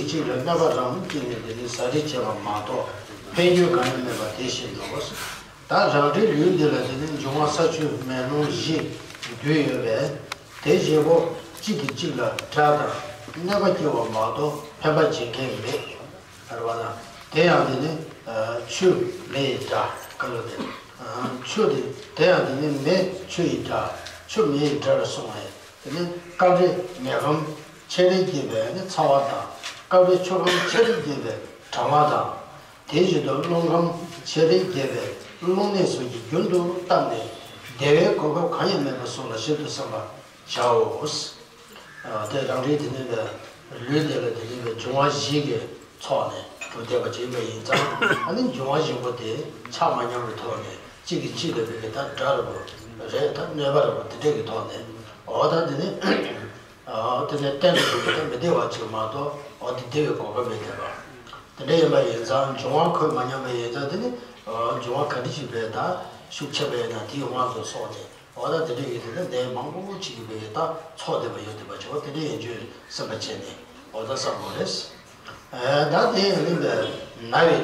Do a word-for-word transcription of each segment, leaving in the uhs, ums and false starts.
གཅིག་གིས་གཅིག་ལ་གནོད་པ་རང་བྱས་ནས་དེ་ནི་ཟ་རིགས་བྱས་པ་མ་གཏོགས་ཕན་ཡོན་གང་ཡང་མེད་པ་དེ་བཞིན་དུ། ད་རང་རེའི་ལུས་འདི་ལ་དེ་ནི་འབྱུང་བ་ས་ཆུ་མེ་རླུང་གཞི་རྡུལ་ཡོད་པས། དེ་བཞི་པོ་གཅིག་གིས་གཅིག་ལ་དགྲ་དང་གནོད་པ་སྐྱེལ་བ་མ་གཏོགས་ཕན་པ་བྱེད་མཁན་མེད། རེད་བ་དང་། དེ་ཡང་དེ་ནི་ཆུ་མེ་ཡི་དགྲ་ག་ལ་དེ། ཆུ་དེ་དེ་ཡང་དེ་ནི་མེ་ཆུ་ཡི་དགྲ། ཆུ་མེ་ཡི་དགྲ་ལ་སོང་བས། དེ་ནི་སྐབས་རེ་མེ་ཁམས་ཆེ་རིགས་སྐྱེས་པས་ནི་ཚ་བ་དང་། སྐབས་རེ་ཆུ་ཁམས་ཆེ་རིགས་སྐྱེས་པས་གྲང་བ་དང་། དེ་བཞིན་དུ་རླུང་ཁམས་ཆེ་རིགས་སྐྱེས་པས་རླུང་ནད་སོགས་ཀྱིས་རྒྱུན་དུ་བཏབ་ནས་བདེ་བའི་གོ་སྐབས་གང་ཡང་མེད་པ་སོགས་ལ་ཞིབ་ཏུ་བསམ་པར་བྱའོ། དེ་རང་རེའི་དེ་ནི་ལུས་དེ་ལ་དེ་ནི་འབྱུང་བ་བཞི་གི་ཚོགས་ནས་གྲུབ་བསྡད་པ་ཅིག་ཡིན་པ་ཡིན་ཙང་། ཨ་ནི་འབྱུང་བ་བཞི་པོ་དེ་ཆ་མ་མཉམ་པའི་ཐོག་ནས་གཅིག་གིས་གཅིག་ལ་བས་ད་དགྲ་རེད་པོ་རེད། ད་གནོད་པ་རེད་པོ་དེ་འདྲས་ཀྱི་ཐོག་ནས། འོ་ད་དེ་ནི། ཨ། དེ་ནས་གཏན་དུ་གྲུབ་པའི་ད་མི་བདེ་བ་ཅིག་མ་གཏོགས། འོ་དེ་བདེ་བའི་གོ་སྐབས་མེད་བསྡད་པ། དེ་འདྲ་ཡིན་པ་ཡིན་ཙང་འབྱུང་བ་ཁོད་མ་མཉམ་པ་ཡིན་ཙང་། དེ་ནི་ཨ་འབྱུང་བ་ག་འདྲ་ཞིག་བས་ད་ཤུགས་ཆེ་བས་ན་དེའི་དབང་དུ་སོང་ནས། འོ་ད་དེ་འདྲ་ཡིན་དེ་ནི་ནད་མང་པོ་ཅིག་བས་ད་ཚོགས་བསྡད་པ་ཡོད་བསྡད་པ་ཅིག་འོ་དེ་འདྲ་ཡིན་རྒྱུ་སེམས་པ་བྱས་ནས་འོ་ད་བསམ་དགོས་རེད། ཨ། ད་དེ་ཡིན་ནི་ན་བའི་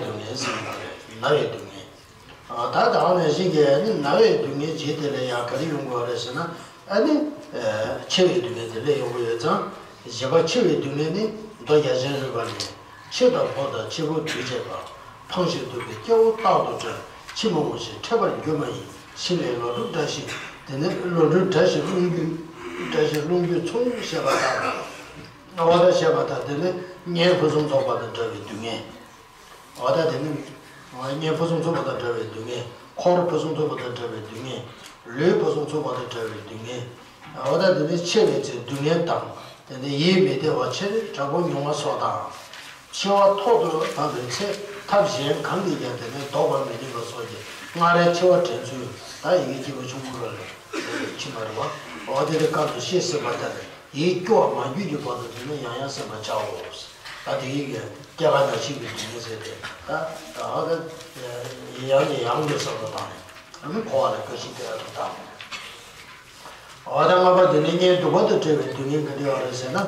སྡུག་བསྔལ་ཟེར་བ་རེད། ན་བའི་སྡུག་བསྔལ། ད་ད་ག་ནང་བཞིན་གྱི་ནི་ན་བའི་སྡུག་བསྔལ་ཇི་དེ་ལས་ཡང་ག་རེ་ཡོང་དགོས་རེད་ཟེར་ན། ཨ་ནི་འཆི་བའི་སྡུག་བསྔལ་དེ་ལས་ཡོང་གི་ཡོད་ཙང་། བཞི་པ་འཆི་བའི་སྡུག་བསྔལ་ནི་མདོ་རྒྱ་ཆེན་རིམ་པ་ནས། འཆི་དང་འཕོ་དང་འཆི་འཕོ་དུས་བྱེད་པ། ཕངས་ཤིང་སྡུག་པའི་སྐྱེ་བོ་རྟག་ཏུ་བྲལ། འཆི་མ་འོངས་ཤིང་འཕྲད་པར་འགྱུར་མ་ཡིན། ཤི་ནས་ལོ་དྲུག་བཀྲ་ཤིས། དེ་ནས་ལོ་དྲུག་བཀྲ་ཤིས་ལྷུན་གྱིས། བཀྲ་ཤིས་ལྷུན་གྱིས་མཚུངས་ཞེས་པ་ལྟར། འོ་ད་ཞེས་པ་ལྟར་དེ་ནི་གཉེན་ཕུན་སུམ་ཚོགས་པ་དང་བྲལ་བའི་སྡུག་བསྔལ། འོ་ད་དེ་ནི་གཉེན་ཕུན་སུམ་ཚོགས་པ་དང་བྲལ་བའི་སྡུག་བསྔལ། འཁོར་ཕུན་སུམ་ཚོགས་པ་དང་བྲལ་བའི་སྡུག་བསྔལ། ལུས་ཕུན་སུམ་ཚོགས་པ་དང་བྲལ་བའི་སྡུག་བསྔལ། འོ་ད་དེ་ནི་འཆི་བའི་ཚེ་སྡུག་བསྔལ་དང་། དེ་ནི་ཡིད་མི་བདེ་བ་ཆེ་དྲག་པོ་མྱོང་བ་སོགས་དང་། འཆི་བ་ཐོག་ཏུ་བབས་པའི་ཚེ་ཐབས་གཞན་གང་གིས་ཀྱང་དེ་ནི་བཟློག་པར་མི་ནུས་པ་སོགས་ཀྱི་སྔར་རེ་འཆི་བ་དྲན་ཚུལ། ད་ཡི་གེ་སྐྱེས་བུ་ཆུང་ངུ་ལ་ལས་འཆི་མ་རེད་བ། འོ་དེ་རེ་སྐབས་སུ་ཤེས་སྲིད་པ་ལྟར། ཡིད་སྐྱོ་བ་མ་གྱུར་གྱི་བར་དུ་དེ་ནི་ཡང་ཡང་སེམས་པར་བྱའོ། ད་དེ་ཡིག་གི་སྐྱེ་རྒ་ན་འཆི་གི་སྡུག་བསྔལ་ཟེར་ཏེ། ད་ད་ཨ་ད་ཡང་ནས་ཡང་དུ་བསམ་བློ་བཏང་ནས་ཨ་ནི་འཁོར་བ་ལ་སྐྱོ་ཤས་དེ་ཨ་ཐུར་བཏང་། འོ་ད་ལྔ་པ་དེ་ནི་གཉེན་སྡུག་པ་དང་བྲལ་བའི་སྡུག་བསྔལ་ག་འདྲ་ཡོད་རེད་ཟེར་ན།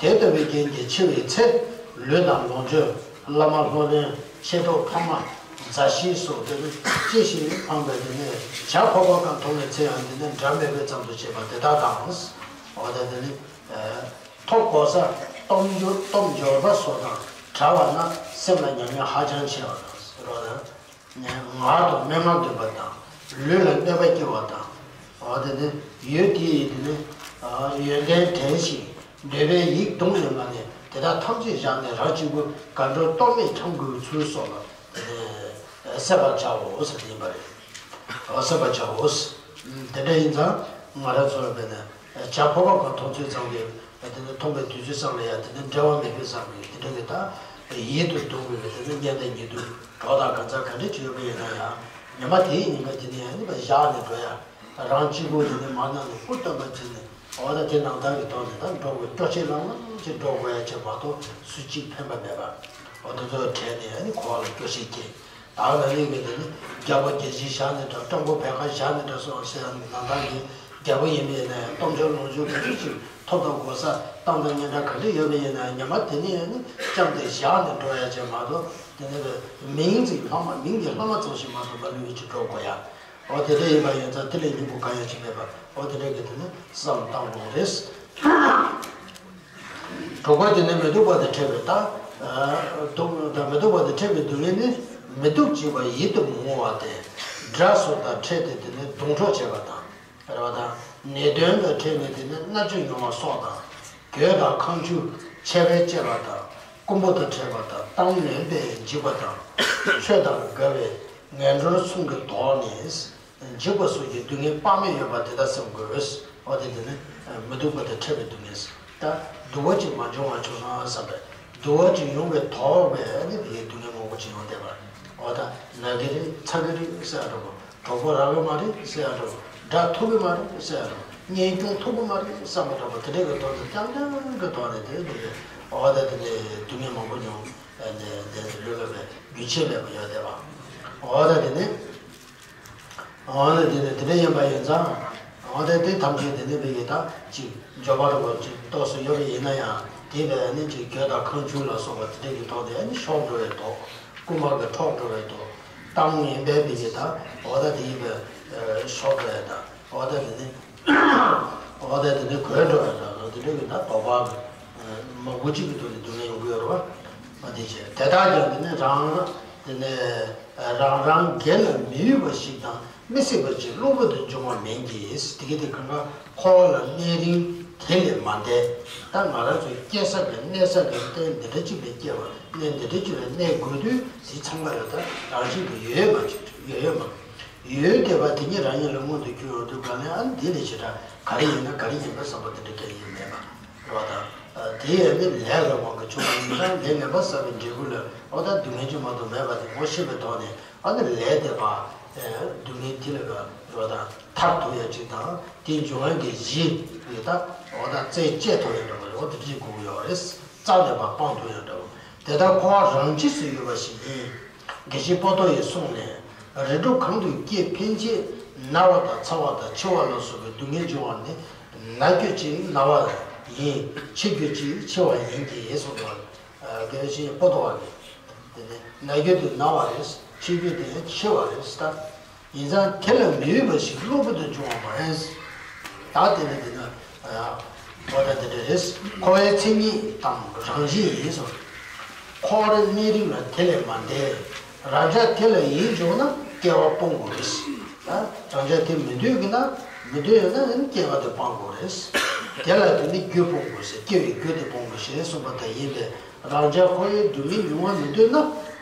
དེ་ལྟ་བུའི་རྐྱེན་གྱིས་འཆི་བའི་ཚེ་ལུས་དང་ལོངས་སྤྱོད། བླ་མ་སློབ་དཔོན། མཆེད་གྲོགས་ཕ་མ། མཛའ་བཤེས་སོགས་དེ་ནི་སྐྱེ་ཞིང་འཕངས་པས། དེ་ནས་བྱ་ཕོར་པ་གང་མཐོང་བའི་ཚེ་ཡང་དེ་ནི་དགྲ་མེད་པའི་ཙམ་དུ་བྱེད་པ་དེ་དག་དང་། འོ་ད་དེ་ནི། ཐོབ་གོ་ས་སྟོབས་འབྱོར་སྟོབས་འབྱོར་པ་སོགས་དང་བྲལ་བ་ན་སེམས་ལ་ཉམས་མྱོང་ཧ་ཅང་ཆེ་བ་དང་། རོ་དང་ངར་དང་སྨྲེ་སྔགས་འདོན་པ་དང་ལུས་ལ་གནོད་པ་སྐྱེལ་བ་དང་། འོ་དེ་ནི་ཡུལ་དེ་ཡི་དེ་ནི་ཡོན་ཏན་དྲན་ཞིང་འདོད་པའི་ཡིད་གདུང་ནས་མ་ནས་དེ་དག་ཐམས་ཅད་བཞག་ནས་རང་གཅིག་པུ་དགའ་སྤྲོ་རྟོག་མེད་འཁྱམ་དགོས་པའི་ཚུལ་སོགས་ལ་སྲེད་པར་བྱའོ་ཟེར་དེ་ཡིན་པ་རེད། འོ་སྲེད་པར་བྱའོ། དེ་འདྲ་ཡིན་ཙང་ང་རང་ཚོ་ལ་བས་ན། བྱ་ཕོར་པ་གང་མཐོང་ཚུལ་ཙམ་གྱིས་དེ་ནི་མཐོང་བའི་དུས་ཚོད་ཙམ་ལ་ཡང་དེ་ནི་འབྲེལ་བ་མེད་པའི་བསམ་པས་དེ་འདྲ་གི་ད་ཡིད་དུ་སྡུག་དགོས་པའི་དེ་ནི་གཉེན་དང་ཉེ་དུ་གྲོགས་དང་གང་ཟག་ག་འདྲ་ཅིག་ཡོད་པ་ཡིན་ན་ཡང་ཉི་མ་དེའི་ཉིན་ཀ་དེ་ནི་ཡང་ནི་བཞག་ནས་འགྲོ་ཡ། རང་གཅིག་པུ་དེ་ནི་མ་ན་ནས་སྐུ་སྟོན་པ་བྱས་ནས་འོ་ད་དེ་ནང་ལྟར་གྱི་ཐོག་ནས་ད་འགྲོ་དགོས། སྐྱོ་ཤས་ལང་ལང་ཅིག་འགྲོ་དགོས་ཡ་ཅིག་མ་གཏོགས་སུ་གཅིག་ཕན་པ་མེད་པ། འོ་དེ་ཚོ་བྲལ་ནས་ཡང་ནི་འཁོར་བ་ལ་སྐྱོ་ཤས་སྐྱེ། ད་ལ་ལས་ཀྱི་དེ་ནི་རྒྱལ་པོ་རྒྱལ་ཆེན་བཞག་ནས་འདྲ། སྤྲང་པོ་བད་ཀ་བཞག་ནས་འདྲ་སོགས་ཟེར་ཡང་ནང་ལྟར་གྱི་རྒྱལ་པོ་ཡིན་པས་ན་ཡང་སྟོབས་འབྱོར་ལོངས་སྤྱོད་ག་ཚོད་ཅིག་ཐོབ་དང་གོ་ས་བཏང་དང་སྙན་གྲགས་ག་འདྲ་ཡོད་པ་ཡིན་ན་ཡང་ཉི་མ་དེ་ནས་ཡང་ནི་བཅངས་ཏེ་བཞག་ནས་འགྲོ་ཡ་ཅིག་མ་གཏོགས་དེ་ནི་མིང་ཅིག་ལྷག་མ་མིང་གི་ལྷག་མ་ཙམ་ཞིག་མ་གཏོགས་མ་ལུས་ཅིག་འགྲོ་དགོས་ཡ། འོ་དེ་འདྲ་ཡིན་པ་ཡིན་ཙང་དེ་ལས་སྙིང་པོ་གང་ཡང་ཅིག་མེད་པ། འོ་དེ་འདྲ་གི་དེ་ནི་བསམ་བཏང་དགོས་རེད། དྲུག་པ་དེ་ནི་མི་སྡུག་པ་དང་ཕྲད་པའི་ད། སྡུག་དང་མི་སྡུག་པ་དང་ཕྲད་པའི་སྡུག་བསྔལ་ནི། མི་སྡུག་ཅེས་པ་ཡིད་དུ་མི་འོང་བ་སྟེ། དགྲ་སོགས་དང་ཕྲད་དེ་དེ་ནི་སྡུག་འཕྲོག་བྱེད་པ་དང་། རེད་བ་དང་། ནད་གདོན་དང་ཕྲད་ནས་དེ་ནི་མནར་གཅོད་མྱོང་བ་སོགས་དང་། གོས་དང་ཁང་ཆུ་ཆད་པས་བཅད་པ་དང་། རྐུན་པོ་དང་ཕྲད་པ་དང་། གཏམ་ངན་པས་འཇིགས་པ་དང་། ཆོས་དང་འགལ་བའི་ངན་འགྲོར་གསུམ་གྱིས་དོགས་ནས། འཇིགས་པ་སོགས་ཀྱི་སྡུག་བསྔལ་དཔག་མེད་ཡོད་པ་དེ་དག་སེམས་དགོས། འོ་དེ་དེ་ནི་མི་སྡུག་པ་དང་ཕྲད་པའི་སྡུག་བསྔལ། ད་སྡུག་པ་ཅིག་མ་བྱུང་བ་བྱུང་སོང་བསམ་པས། སྡུག་པ་ཅིག་ཡོང་བའི་དོགས་པས་ནི་དེའི་སྡུག་བསྔལ་མང་པོ་ཅིག་ཡོང་བསྡད་པ། འོ་ད་ན་གི་རེད་ཚ་གི་རེད་ཟེར་ཡ་འདྲ་པོ། གྲོད་ཁོག་རག་གི་མ་རེད་ཟེར་ཡ་འདྲ་པོ། དགྲ་ཐུབ་གི་མ་རེད་ཟེར་ཡ་འདྲ་པོ། གཉེན་སྐྱོང་ཐུབ་གི་མ་རེད་བསམ་པ་འདྲ་པོ་དེ་འདྲ་གི་དོན་དུ་རྐྱང་རྐྱང་གི་ཐོག་ནས་དེ་འདུག་གས། འོ་ད་དེ་ནི་སྡུག་བསྔལ་མང་པོ་མྱོང་། དེ་དེ་ལུས་ལ་བའི་རྒྱུན་ཆད་མེད་པ་ཡོད་བསྡད་པ། འོ་ད་དེ་ནི། འོ་ན་དེ་ནི་དེ་འདྲ་ཡིན་པ་ཡིན་ཙང་། འོ་དེ་དེ་ཐམས་ཅད་དེ་ནི་བའི་ད་ཅིག་འབྱོར་པ་རུ་བ་ཅིག་རྟོགས་སུ་ཡོད་པ་ཡིན་ན་ཡང་ དེ་བས་ནི་ཅིག་གྱོད་དང་ཁ་མཆུ་ལ་སོགས་པ་དེ་འདྲ་གི་ཐོག་དེ་ནི་ཤོར་འགྲོ་བའི་དོགས། རྐུན་མ་གི་འཕྲོག་འགྲོ་བའི་དོགས། གཏམ་ངན་པའི་མི་གི་ད་འོ་ད་དེ་ཡིན་པའི་ཤོར་འགྲོ་བའི་ད་འོ་ད་དེ་ནི་འོ་ད་དེ་ནི་གོད་འགྲོ་བའི་ད་དེ་འདྲ་གི་ད་དོགས་པ་གི་མང་པོ་ཅིག་གི་ཐོག་ནས་སྡུག་བསྔལ་ཡོང་གི་ཡོད་རེད་བ། མ་དེ་བྱས་དེ་དག་ཀྱང་དེ་ནི་རང་དེ་ནི་རང་རང་དགེ་ལ་མི་གཡོ་བ་ཞིག་དང་། མི་སྲིད་པ་ཅིག་གློ་བུར་དུ་འབྱུང་བ་མིན་གྱི། དེ་གི་དེ་གང་ག་འཁོར་བ་ལ་གནས་རིང་དེ་ལས་མ་འདས། ད་ང་རང་ཚོའི་སྐྱེ་ས་དང་གནས་ས་དང་རྟེན་འདི་འདྲ་ཅིག་ལ་སྐྱེ་བ་གནས་འདི་འདྲ་ཅིག་ལ་གནས་དགོས་དུས་དེ་ཚང་མ་ལ་ད་རང་བཞིན་གྱི་ཡོད་མ་ཡོད་ཡོད་མ་ཡོད་བསྡད་པ་དེ་ཉིད་རང་ཉིད་ལ་མངོན་དུ་གྱུར་ཡོང་དུས་གང་ལ་ཨ་ནི་འདི་ལས་ཞེ་དྲག་ག་རེ་ཡིན་ན་ག་རེ་ཡིན་པ་བསམ་པ་དེ་འདྲ་གང་ཡང་མེད་པ་རེད་བ། ད་དེ་ཡང་ནི་ལས་ལ་དབང་གིས་བྱུང་བ་ཡིན་ཙང་ལས་ངན་པ་བསགས་པའི་འབྲས་བུ་ལ་འོ་ད་སྡུག་བསྔལ་ཅིག་མ་གཏོགས་མེད་པ་དེ་ངོ་ཤེས་པའི་ཐོག་ནས། ཨ་ནི་ལས་དེ་བ། སྡུག་བསྔལ་དེ་ལ་རོ་དང་ཐར་ཐུབ་ཡ་ཅིག་དང་དེ་འབྱུང་བ་གི་གཞི་ཡི་ད་འོ་ད་རྩད་བཅད་ཐུབ་ཡ་འདྲ་བ་རེད། འོ་དེ་འདྲ་དགོས་ཀྱི་ཡོད་རེད། རྩ་ནས་བ་སྤང་ཐུབ་ཡ་འདྲ་བ་དེ་ལྟར་འཁོར་བ་རང་ཆས་སུ་ཡོད་པ་ཞིག་ཡིན། དགེ་བཤེས་པོ་ཏོ་ཡིས་གསུངས་ནས། རིགས་དྲུག་གང་དུ་སྐྱེས་ཕན་ཆད། ན་བ་དང་ཚ་བ་དང་འཆི་བ་ལ་སོགས་པའི་སྡུག་བསྔལ་འབྱུང་བ་ནི། ན་རྒྱུ་གཅིག་ན་བ་ཡིན། འཆི་རྒྱུ་གཅིག་འཆི་བ་ཡིན་གྱི་གསུངས་པ། དགེ་བཤེས་པོ་ཏོ་བ་གིས། དེ་ནས་ན་རྒྱུ་དེ་ན་བ་རེད། འཆི་རྒྱུ་དེ་འཆི་བ་རེད་ད། ཡིན་ཙང་དེ་ལ་མི་འོས་པ་ཞིག་གློ་བུར་དུ་འབྱུང་བ་མ་ཡིན། ད་དེ་ནས་དེ་ན་འོ་ད་དེ་འདྲ་རེད། འཁོར་བའི་མཚན་ཉིད་དང་རང་བཞིན་ཡིན་གསུངས། འཁོར་བའི་གནས་རིམ་ལ་དེ་ལས་མ་འདས། རང་ཅག་དེ་ལ་ཡིད་འཇོག་ན་སྐྱེ་བ་སྤོང་དགོས་རེད། ད་རང་ཅག་དེ་མི་འདོད་ཀྱི་ན་མི་འདོད་ཡོད་ན་ནི་སྐྱེ་བ་དེ་སྤང་དགོས་རེད། དེ་ལ་དེ་ནི་རྒྱུ་སྤོང་དགོས་ཟེར། སྐྱེ་བའི་རྒྱུ་དེ་སྤོང་དགོས་ཞེས་གསུངས་པ་ལྟར་ཡིན་པས། རང་ཅག་འཁོར་བའི་སྡུག་བསྔལ་མྱོང་བ་མི་འདོད་ན་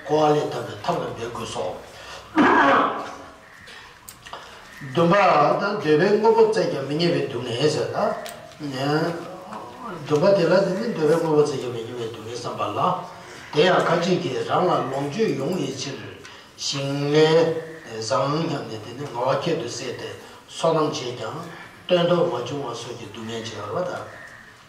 འཁོར་བ་ལས་ཐར་བའི་ཐབས་ལ་འབད་དགོས་སོ། འདུན་པ་དང་འདོད་པའི་དངོས་པོ་བཙལ་ཀྱང་མི་རྙེད་པའི་སྡུག་བསྔལ་ཟེར་ད། འདུན་པ་དེ་ལ་དེ་ནི་འདོད་པའི་དངོས་པོ་བཙལ་ཀྱང་མི་རྙེད་པའི་སྡུག་བསྔལ་བསམ་པ་ལ། དེ་ཡང་ཁ་ཅིག་གིས་རང་ལ་ལོངས་སྤྱོད་ཡོང་བའི་ཕྱིར། ཞིང་ལས་བཟང་སྙམ་ནས་དེ་ནི་ངལ་བ་ཁྱད་དུ་བསད་དེ་སོ་ནམ་བྱས་ཀྱང་སྟོན་ཐོག་མ་བྱུང་བ་སོགས་ཀྱི་སྡུག་བསྔལ་བྱེད་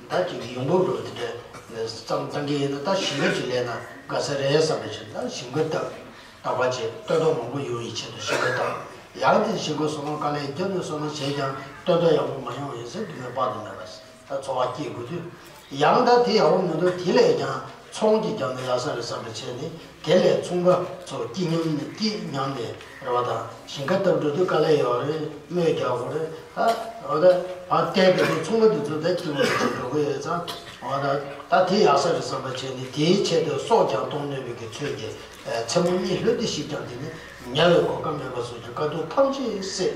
པ་རེད་བ་ད། ད་ཅིག་ཡོང་འབབ་རོགས་དེ་འདྲ་ཙམ་བཏང་གི་ཡིན་ན་ད་ཞིང་ཁ་ཅིག་ལས་ན་དགའ་ས་རེད་བསམ་པའི་ཕྱིར་ད་ཞིང་ཁ་བཏབ། རྟག་པར་བྱས་སྟོན་ཐོག་མང་པོ་ཡོང་བའི་ཆེད་དུ་ཞིང་ཁ་བཏབ། ཡང་དེ་ཞིང་ཁ་སོ་ནམ་དཀའ་ལས་བརྒྱབ་ནས་སོ་ནམ་བྱས་ཀྱང་སྟོན་ཐོག་ཡག་པོ་མ་ཡོང་བ་ཡིན་ཟེར་དུས་མེད་པར་དུ་མེད་པ། ད་འཚོ་བ་སྐྱེལ་དགོས་དུས། ཡང་ད་དེ་ཡག་པོ་མི་འདུག་དེ་ལས་ཀྱང་ཚོང་ཅིག་བརྒྱབ་ན་ཡག་ས་རེད་བསམ་པ་བྱས་ནས་དེ་ལས་ཚོང་པ་ཚོ་སྐྱིད་སྙམ་ནས་སྐྱིད་སྙམ་ནས་རེད་བ་དང་ཞིང་ཁ་བཏབ་འགྲོ་དུས་དཀའ་ལས་ཡོད་རེད། སྨོས་རྒྱག་དགོས་རེད། ད་འོ་ད་བར་བལྟས་པའི་དུས་ཚོང་པ་དེ་ཚོ་ད་སྐྱིད་པོ་ཞིག་འགྲོ་གི་ཡོད་ཙང་འོ་ད་ད་དེ་ཡག་ས་རེད་བསམ་པ་བྱས་ནས་དེའི་ཆེད་དུ་སྲོག་ཀྱང་གཏོང་ནུས་པའི་གི་ཚོད་ཀྱིས་མཚན་མོ་གཉིད་ལྷོད་དེ་ཞིག་ཀྱང་དེ་ནི་ཉལ་བའི་གོ་སྐབས་མེད་པ་སོགས་ཀྱི་དཀའ་སྡུག་ཐམས་ཅད་བསལ།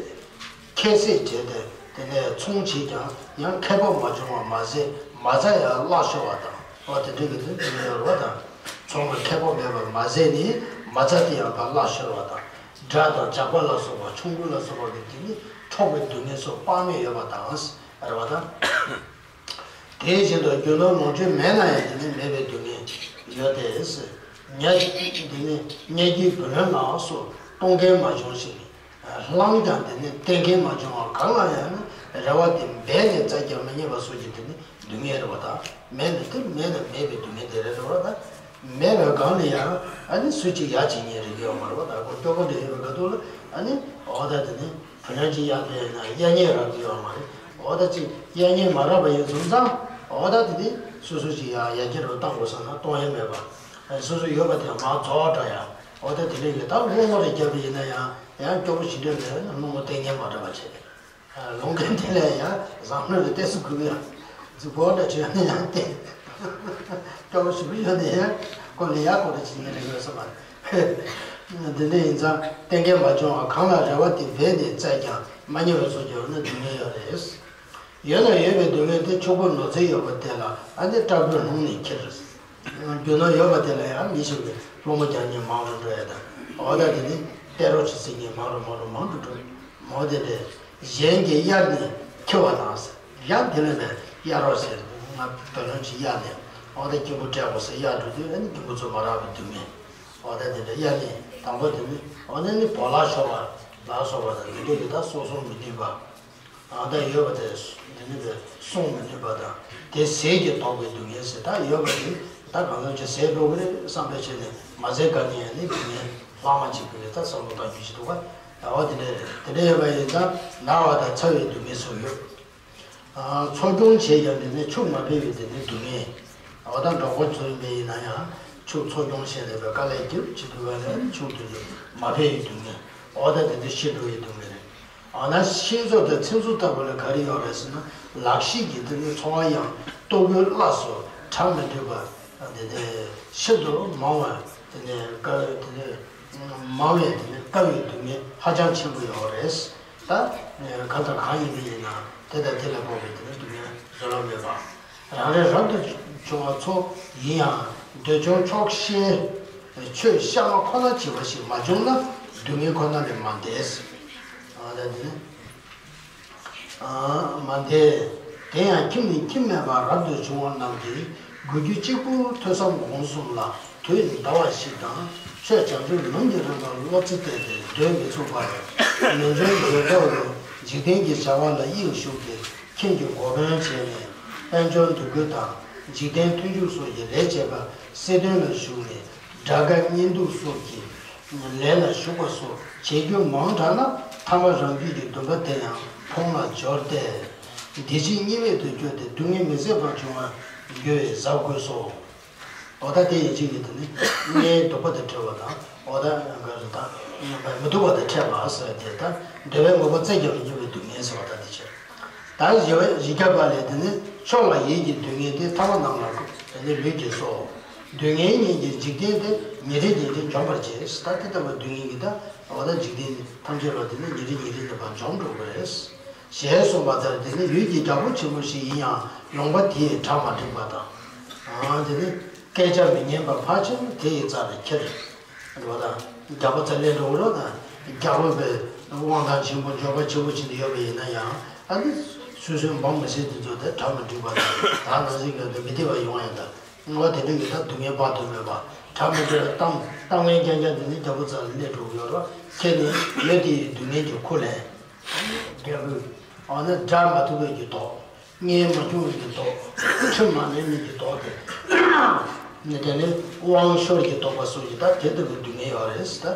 ཁྱད་བསད་བྱས་ཏེ་དེ་ནས་ཚོང་བྱེད་ཀྱང་ཡང་ཁེ་སྤོགས་མ་བྱུང་བ་མ་ཟད་མ་རྩ་ཡང་བརླག་ཤོར་བ་དང་འོ་དེ་འདྲ་གི་དོན་དེ་ཡོད་རེད་བ་དང་། ཚོང་ལ་ཁེ་སྤོགས་མེད་པ་མ་ཟད་ནི་མ་རྩ་དེ་ཡང་ཕར་བརླག་ཤོར་བ་དང་། དགྲ་དང་ཇག་པ་ལ་སོགས་པ་ཆོམ་རྐུན་ལ་སོགས་པ་གི་དེ་ནི་འཕྲོག་པའི་སྡུག་བསྔལ་སོགས་དཔག་མེད་ཡོད་པ་དང་རེད་བ་དང་། དེ་བཞིན་དུ་རྒྱུ་ནོར་ལོངས་སྤྱོད་མེད་ན་ཡང་དེ་ནི་མེད་པའི་སྡུག་བསྔལ་ཡོད་དེ། ཉ་དེ་ནི་ཉ་རྒྱུའི་བུ་ལོན་ལ་སོགས་གཏོང་མཁན་མ་བྱུང་ཞིང་། བླངས་ཀྱང་དེ་ནི་བསྟེན་མཁན་མ་བྱུང་བ་གང་ལ་ཡང་ནི་རེ་བ་དེ་འབད་ནས་བཙལ་ཀྱང་མི་རྙེད་པ་སོགས་ཀྱི་དེ་ནི་སྡུག་བསྔལ་རེད་བ་དང་། མེད་ན་དེ་མེད་ན་མེད་པའི་སྡུག་བསྔལ་དེ་རེད་རེད་བ་དང་། མེད་པའི་སྒང་ལ་ཡང་ཨ་ནི་སུ་གཅིག་ཡ་གཅིག་ཉན་རེ་ཡོད་མ་རེད་བ་དང་། ཁོ་སྐྱོ་པོ་འདྲ་ཡོད་པའི་སྐབས་ཐོག་ལ་ཨ་ནི་འོ་ད་དེ་ནི་བུ་ལོན་གཅིག་གཡར་འདོད་ཡོད་ན་གཡར་མཁན་རག་གི་ཡོད་མ་རེད། འོ་ད་ཅིག་གཡར་མཁན་མ་རག་པ་ཡིན་སོང་ཙང་འོ་ད་དེ་ནི་སོ་སོ་གཅིག་ཡ་ཡར་རྒྱས་རུ་བཏང་དགོས་བསམ་ན་གཏོང་ཡ་མེད་པ། སོ་སོ་ཡོད་པ་དེ་མར་རྫོགས་འགྲོ་ཡ། འོ་ད་དེ་འདྲ་གི་ད་སློང་མོ་རེ་བརྒྱབ་པ་ཡིན་ན་ཡང་ཡང་སྐྱོ་པོ་ཞིག་འདྲ་མེད་ན་སློང་མོ་སྟེར་མཁན་མ་འདྲ་བ་བྱས། ལོང་མཁན་དེ་ལས་ཡང་བཟང་ནོ་རེ་ཏོག་ཙམ་དགོས་ཀྱི་ཡོད། རྫིག་པོ་འདྲ་བྱས་ན་ཡང་ཏེ། སྐྱོ་པོ་ཞིག་ཡོད་ནས་ཡང་ཁོ་ལས་ཡག་ཁོ་རེ་བྱེད་ཀྱི་རེད་ཡོད་བསམ་པ་རེད། འདི་འདྲ་ཡིན་ཙང་གཏན་འཁེལ་མ་བྱུང་བ་གང་ལ་རེ་བ་དེ་འབད་ནས་བཙལ་ཀྱང་མ་རྙེད་པ་སོགས་ཀྱི་འོ་ན་སྡུག་བསྔལ་ཡོད་རེད། ཡོད་ན་ཡོད་པའི་སྡུག་བསྔལ་དེ་ཕྱུག་པོ་ནོར་རྫས་ཡོད་པ་དེ་ལ་ཨ་ནི་སྐྲག་པའི་ལྷུང་ནས་ཁྱེར། རྒྱུ་ནོར་ཡོད་པ་དེ་ལ་ཡང་མི་ཞིག་གིས་སློང་མོ་རྒྱག་མཁན་མང་རུ་འགྲོ་ཡ་དང་། འོ་ད་དེ་ནི་སྟེར་རོགས་བྱེད་ཟེར་མཁན་མང་རུ་མང་རུ་མང་དུ་འགྲོ། མོ་དེ་འདྲས་གཞན་གྱིས་གཡར་ནས་འཁྱེར་བ་དང་ཟེར། ཡང་དེ་ལས་ནས་གཡར་རོགས་ཟེར། ང་བུ་ལོན་ཅིག་གཡར་ནས་འོ་ད་སྐྱིད་པོ་སྤྲད་དགོས་ཟེར་གཡར་འགྲོ་དུས་ཨ་ནི་སྐྱིད་པོ་ཚོ་མ་རག་པའི་སྡུག་བསྔལ། འོ་ད་དེ་འདྲས་གཡར་ནས་དང་པོ་དེ་ནི་འོ་ན་ནི་བོ་ལ་ཤོར་བ་ལ་སོགས་པ་དང་དེ་འདྲས་ཀྱི་ད་སོ་སོ་མི་ནུས་པ། ཨ་ད་ཡོད་པ་དེ་འདི་ནི་དེ་སྲུང་མི་ནུས་པ་དང་དེ་ཟས་ཀྱིས་དོགས་པའི་སྡུག་བསྔལ་ཟེར། ད་ཡོད་པ་དེ་ད་གང་འཚམ་ཅིག་ཟས་འགྲོ་གི་རེད་བསམ་པའི་ཆེད་ནས་མ་ཟས་ག་ནས་ཡང་ནི་སྡུག་བསྔལ་ལྷག་མ་ཅིག་གི་རེད། ད་བསམ་བློ་བཏང་རྒྱུ་ཞིག་འདུག་ག་ཨ་བ་དེ་འདྲ་རེད། དེ་འདྲ་ཡོད་པ་ཡིན་ཙང་ན་བ་དང་ཚ་བའི་སྡུག་བསྔལ་སོགས་ཡོད། ཨ་འཚོ་སྐྱོང་བྱས་ཀྱང་དེ་ནས་ཕྱུགས་མ་འཕེལ་བའི་དེ་ནས་སྡུག་བསྔལ། འོ་ད་གྲོགས་པོ་ཚོ་ཡིན་པ་ཡིན་ན་ཡང་ཕྱུགས་འཚོ་སྐྱོང་བྱས་ནས་པའི་དཀའ་ལས་རྒྱབ་བྱེད་དུས་བ་ལས་ཕྱུགས་དེ་ཚོ་མ་ཕེབས་ཡི་སྡུག་བསྔལ། འོ་ད་དེ་ཚོ་ཤི་འགྲོ་ཡི་སྡུག་བསྔལ་རེད། འོ་ན་ཤིང་བཟོ་དང་ཚིགས་མཛོད་ལྟ་བུ་ལ་ག་རེ་ཡོད་རེད་ཟེར་ན། ལག་ཤེས་ཀྱི་དེ་ནི་འཚོ་བ་ཡང་ལྟོ་གོས་སླ་སོ་གྲ་མི་འགྲིག་པ། དེ་ནི་ཤིན་ཏུ་མང་བ། དེ་ནི་དཀའ་དེ་ནི་མང་བས་དེ་ནི་དཀའ་བའི་སྡུག་བསྔལ་ཧ་ཅང་ཆེན་པོ་ཡོད་རེད། ད་གང་དང་གང་ཡིན་པ་ཡིན་ན་དེ་དང་དེ་ལ་དཔག་པའི་དེ་ནི་སྡུག་བསྔལ་བཟོད་གླགས་མེད་པ། རང་རེ་རབ་ཏུ་བྱུང་བ་ཚོ་ཡིན་ཡང་འདོད་ཆུང་ཆོག་ཤེས་ཆོས་གཤའ་མ་ཁོ་ན་བྱེད་པ་ཞིག་མ་བྱུང་ན་སྡུག་བསྔལ་ཁོ་ན་ལས་མ་འདས། ཨ་ད་དེ་ནི་ཨ་མ་འདས། དེ་ཡང་ཁྱིམ་ནས་ཁྱིམ་མེད་པར་རབ་ཏུ་བྱུང་བ་རྣམས་ཀྱིས་དགོས་རྒྱུ་གཅིག་པུ་ཐོས་བསམ་སྒོམ་གསུམ་ལ་དུས་ཡུན་ཟླ་བ་ཞིག་དང་ཆོས་བྱང་ཆུབ་ལམ་གྱི་རིམ་པར་བློ་རྩེ་གཏད་དེ་སྡོད་མི་ཚུགས་པར་ནུབ་མོའི་འགྱོད་པ་ལ་འཇིག་རྟེན་གྱི་བྱ་བ་ལ་དབྱིངས་ཞུགས་ཏེ། ཁྱིམ་གྱི་འགོ་དཔོན་བྱས་ནས་དཔལ་འབྱོར་འདུ་འགོད་དང་འཇིག་རྟེན་མཐུན་འཇུག་སོགས་ཀྱི་ལས་བྱེད་པ་སྲིད་དོན་ལ་ཞུགས་ནས་དགྲ་དགའ་གཉེན་སྡུག་སོགས་ཀྱི་ལས་ལ་ཞུགས་པ་སོགས་བྱེད་རྒྱུ་མང་དྲགས་ན་ཐ་མ་རང་རྒྱུད་ཀྱི་འདུན་པ་དེ་ཡང་ཕུང་ལ་སྦྱོར་ཏེ། འདི་ཕྱི་གཉིས་མེད་དུ་གྱུར་ཏེ་སྡུག་བསྔལ་མི་བཟད་པར་འབྱུང་བར་འགྱུར་བས་གཟབ་དགོས་སོ། འོ་ད་དེ་ཡི་གཅིག་གིས་དེ་ནི་ལྔའི་སྡུག་པ་དང་བྲལ་བ་དང་། འོ་ད་ག་རེ་ད་མི་སྡུག་པ་དང་ཕྲད་པ་ཟེར་ཏེ། ད་འདོད་པའི་དངོས་པོ་རྩེ་རྒྱབ་ལ་སྙོམས་པའི་སྡུག་བསྔལ་ཟེར་བ་ད་དེ་ཕྱིར། ད་བཞི་བ་བཞི་བརྒྱ་པ་ལས་དེ་ནི་ཕྱོགས་ལ་ཡིད་ཀྱི་སྡུག་བསྔལ་དེ་ཐ་མ་རྣམས་ལ་དེ་ནི་ལུས་ཀྱིས་སོ། སྡུག་བསྔལ་ཉིད་ཀྱི་འཇིག་རྟེན་དེ་ཉིན་རེ་ཉིན་རེ་འཇོམས་པར་བྱེད། ད་དེ་ལྟ་བུའི་སྡུག་བསྔལ་གྱི་ད་འོ་ད་འཇིག་རྟེན་ཐམས་ཅད་ལ་དེ་ནི་ཉིན་རེ་ཉིན་རེ་ཉིན་པར་འཇོམས་འགྲོ་གི་རེད། ཞེས་གསུངས་པ་ལྟར་དེ་ནི་ཡུལ་གྱི་རྒྱལ་པོ་ཆེན་པོ་ཞིག་ཡིན་ཡང་ལུང་པ་དེའི་གྲ་མ་འགྲིག་པ་དང་། ཨ་དེ་ནི་སྐད་ཆ་མི་སྙན་པ་ཕར་ཕྱིན་དེ་ཡི་རྩ་ལ་ཁྱེར། འགྲོ་དང་རྒྱལ་པོ་རྩ་ལས་འགྲོ་རོགས་དང་། རྒྱལ་པོ་པའི་དབང་ཐང་ཆེན་པོ་འབྱོར་པ་ཆེན་པོ་ཞིག་ཡོད་པ་ཡིན་ན་ཡང་། ཨ་ནི་སོ་སོའི་འབངས་མི་སེར་དེ་ཚོ་དེ་གྲ་མ་འགྲིག་པ་དང་། ད་ནང་བཞིན་གྱི་མི་བདེ་བ་ཡོང་ཡང་དང་། ངོ་དེ་འདྲ་གི་ད་སྡུག་བསྔལ་དཔག་ཏུ་མེད་པ། གྲ་མི་འགྲིག་པ་གཏམ་གཏམ་ངན་རྐྱང་རྐྱང་དེ་ནི་རྒྱལ་པོ་རྩ་ལ་སླེབས་འགྲོ་གི་ཡོད་རེད། ཁྱེད་ནི་ཡོད་དེ་ཡི་སྡུག་བསྔལ་གྱི་ཁུར་ལེན། རྒྱལ་པོས་འོ་ན་དགྲ་མ་ཐུབ་པའི་གི་དོགས། ངན་མ་བྱུང་བའི་གི་དོགས། ཁྲིམས་མ་མེད་མི་གི་དོགས་ཏེ། ནི་དེ་ནི་དབང་ཤོར་གྱི་དོགས་པ་སོགས་ཀྱི་ད་དེ་ལྟ་བུའི་སྡུག་བསྔལ་ཡོད་རེད། ད་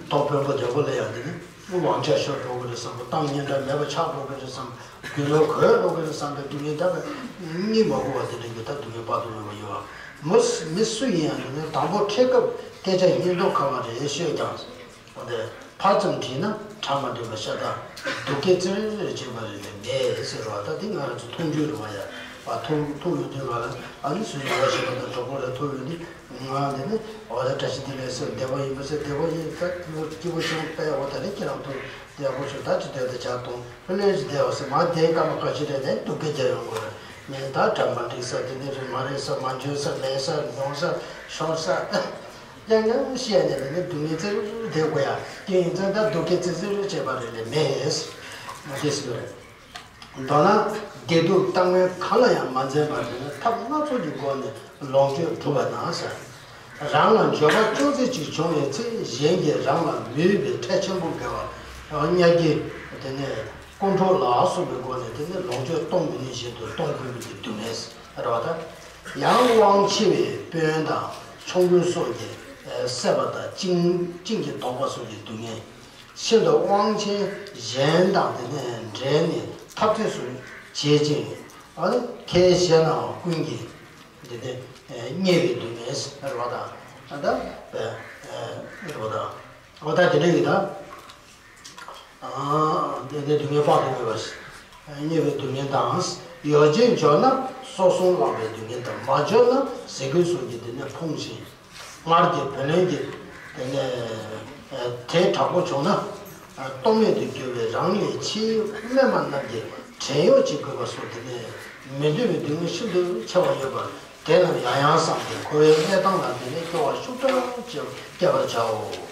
དོགས་དཔོན་པོ་རྒྱལ་པོ་ལ་ཡང་དེ་ནི་དབང་ཆ་ཤོར་འགྲོ་གི་རེད་བསམ་པ། གཏམ་སྙན་གྲགས་མེད་པ་ཆགས་འགྲོ་གི་རེད་བསམ་པ། རྒྱུ་ནོར་གོད་འགྲོ་གི་རེད་བསམ་པའི་སྡུག་བསྔལ་ད་གཉིད་མ་ཁུག་པ་དེ་འདྲ་གི་ད་སྡུག་བསྔལ་དཔག་ཏུ་མེད་པ་ཡོད། མི་མི་སུ་ཡིན་ཡང་དེ་ནི་དང་པོ་འཕྲད་སྐབས་སྐད་ཆ་སྙན་སྒྲོག་ཁ་བ་རེ་ཤོད་ཀྱང་། འོ་དེ་ཕར་ཙམ་དྲིས་ན་གྲ་མ་འགྲིག་པ་ཤ་སྟག་སྡུག་སྐད་ཙིར་བྱེད་པ་རེ་ལས་མེད་ཟེར་བ། ད་དེ་ང་རང་ཚོ་མཐོང་རྒྱུ་རེད་བ་ཡ། བ་ཐུག་ཐུག་ཡོང་དུས་ང་རང་ཨ་ནི་སུ་ཡིན་བ་ཞེས་པ་དང་གྲོགས་པོ་རེ་ཐུག་ཡོང་དུས་ང་འདི་ནི་འོ་ད་བཀྲ་ཤིས་བདེ་ལེགས་ཟེར་བདེ་པོ་ཡིན་པ་ཟེར་བདེ་པོ་ཡིན་ད་སྐྱིད་པོ་སྐྱིད་པོ་བྱུང་པས། འོ་ད་རེ་ཁྱེད་རང་ཐུག་བདེ་པོ་བྱུང་ད་ཅི་བདེ་ད་ཇ་འཐུང་ལྷོད་ལྷོད་ཅིག་བསྡད་འོ་ཟེར་མ་བསྡད་སྐར་མ་ཁ་ཤས་རེ་ནས་སྡུག་སྐད་རྒྱག་ཡོང་དགོས་རེད། ངས་ད་གྲ་མ་འགྲིག་ས་དེ་འདི་རེད་མ་རེད་ས་མ་འཇོན་ས་མེད་ས་མྱོང་ས་ཤོར་ས། ཡང་ཡང་བཤད་ནས་ལ་ནི་སྡུག་བསྔལ་ཙིར་དེ་དགོས་ཡ། དེ་ཡིན་ཙང་ད་སྡུག་སྐད་ཙིར་ཙིར་བྱེད་པ་རེད་ལས་མེད། མ་དེ་སྲིད་རེད། མདོར་ན་བདེ་སྡུག་གཏམ་ངན་གང་ལ་ཡང་མ་འཛེམ་པར་དེ་ནི་ཐབས་སྣ་ཚོགས་ཀྱི་སྒོ་ནས་ལོངས་སྤྱོད་སྒྲུབ་པ་དང་ཟེར། རང་ལ་འགྱོད་པ་ཅུང་ཟད་ཅིག་བྱུང་བའི་ཚེ་གཞན་གྱིས་རང་ལ་མི་འོས་པའི་ཁྲལ་ཆེན་པོ་འགེལ་བ་གཉའ་རྒྱུ་དེ་ནས། དཀོན་མཆོག་ལ་སོགས་པའི་སྒོ་ནས་དེ་ནི་ལོངས་སྤྱོད་གཏོང་མི་ནུས་བཞིན་དུ་གཏོང་དགོས་པའི་གི་སྡུག་བསྔལ་རེད་བ་ད། ཡང་དབང་ཆེ་བའི་དཔོན་དང་ཆོམ་རྐུན་སོགས་ཀྱིས་བསད་པ་དང་བཅིངས་བཅིངས་ཀྱིས་དོགས་པ་སོགས་ཀྱི་སྡུག་བསྔལ། ཤིན་ཏུ་དབང་ཆེན་གཞན་དང་དེ་ནས་འབྲེལ་ནས་འཐབ་རྩོད་སོགས་བྱེད་ཅིང་ཁས་བཞེས་ནའང་ཀུན་གྱིས་དེ་ནས་བརྙས་པའི་སྡུག་བསྔལ་རེད་བ་ད། ད་རེད་བ་ད། འོ་ད་དེ་འདྲ་ཡིན་ད། དེ་ནས་སྡུག་བསྔལ་དཔག་ཏུ་མེད་པ་ཞིག་བརྙས་པའི་སྡུག་བསྔལ་དང་། ཡོ་བྱད་འབྱོར་ན་སོ་སྲུང་བརླག་པའི་སྡུག་བསྔལ་དང་། མ་འབྱོར་ན་ཟས་གོས་སོགས་ཀྱིས་དེ་ནས་ཕོངས་ཤིང་། སྔར་གྱི་བུ་ལོན་གྱི་དེ་ནས་དེ་དྲག་པོ་བྱུང་ན། ལྟོ་མེད་དུ་གྱུར་བའི་རང་ལས་ཆེས་དམན་པ་རྣམས་ཀྱི་བྲན་གཡོག་བྱེད་དགོས་པ་སོགས་དེ་ནས་མི་འདོད་པའི་སྡུག་བསྔལ་ཤིན་ཏུ་ཆེ་བ་ཡོད་པར་དེ་རྣམས་ཡང་ཡང་བསམས་ཏེ་འཁོར་བའི་གནས་སྟངས་ལ་དེ་ནས་སྐྱོ་བ་ཤུགས་དྲག་ཅིག་བསྐྱེད་པར་བྱའོ།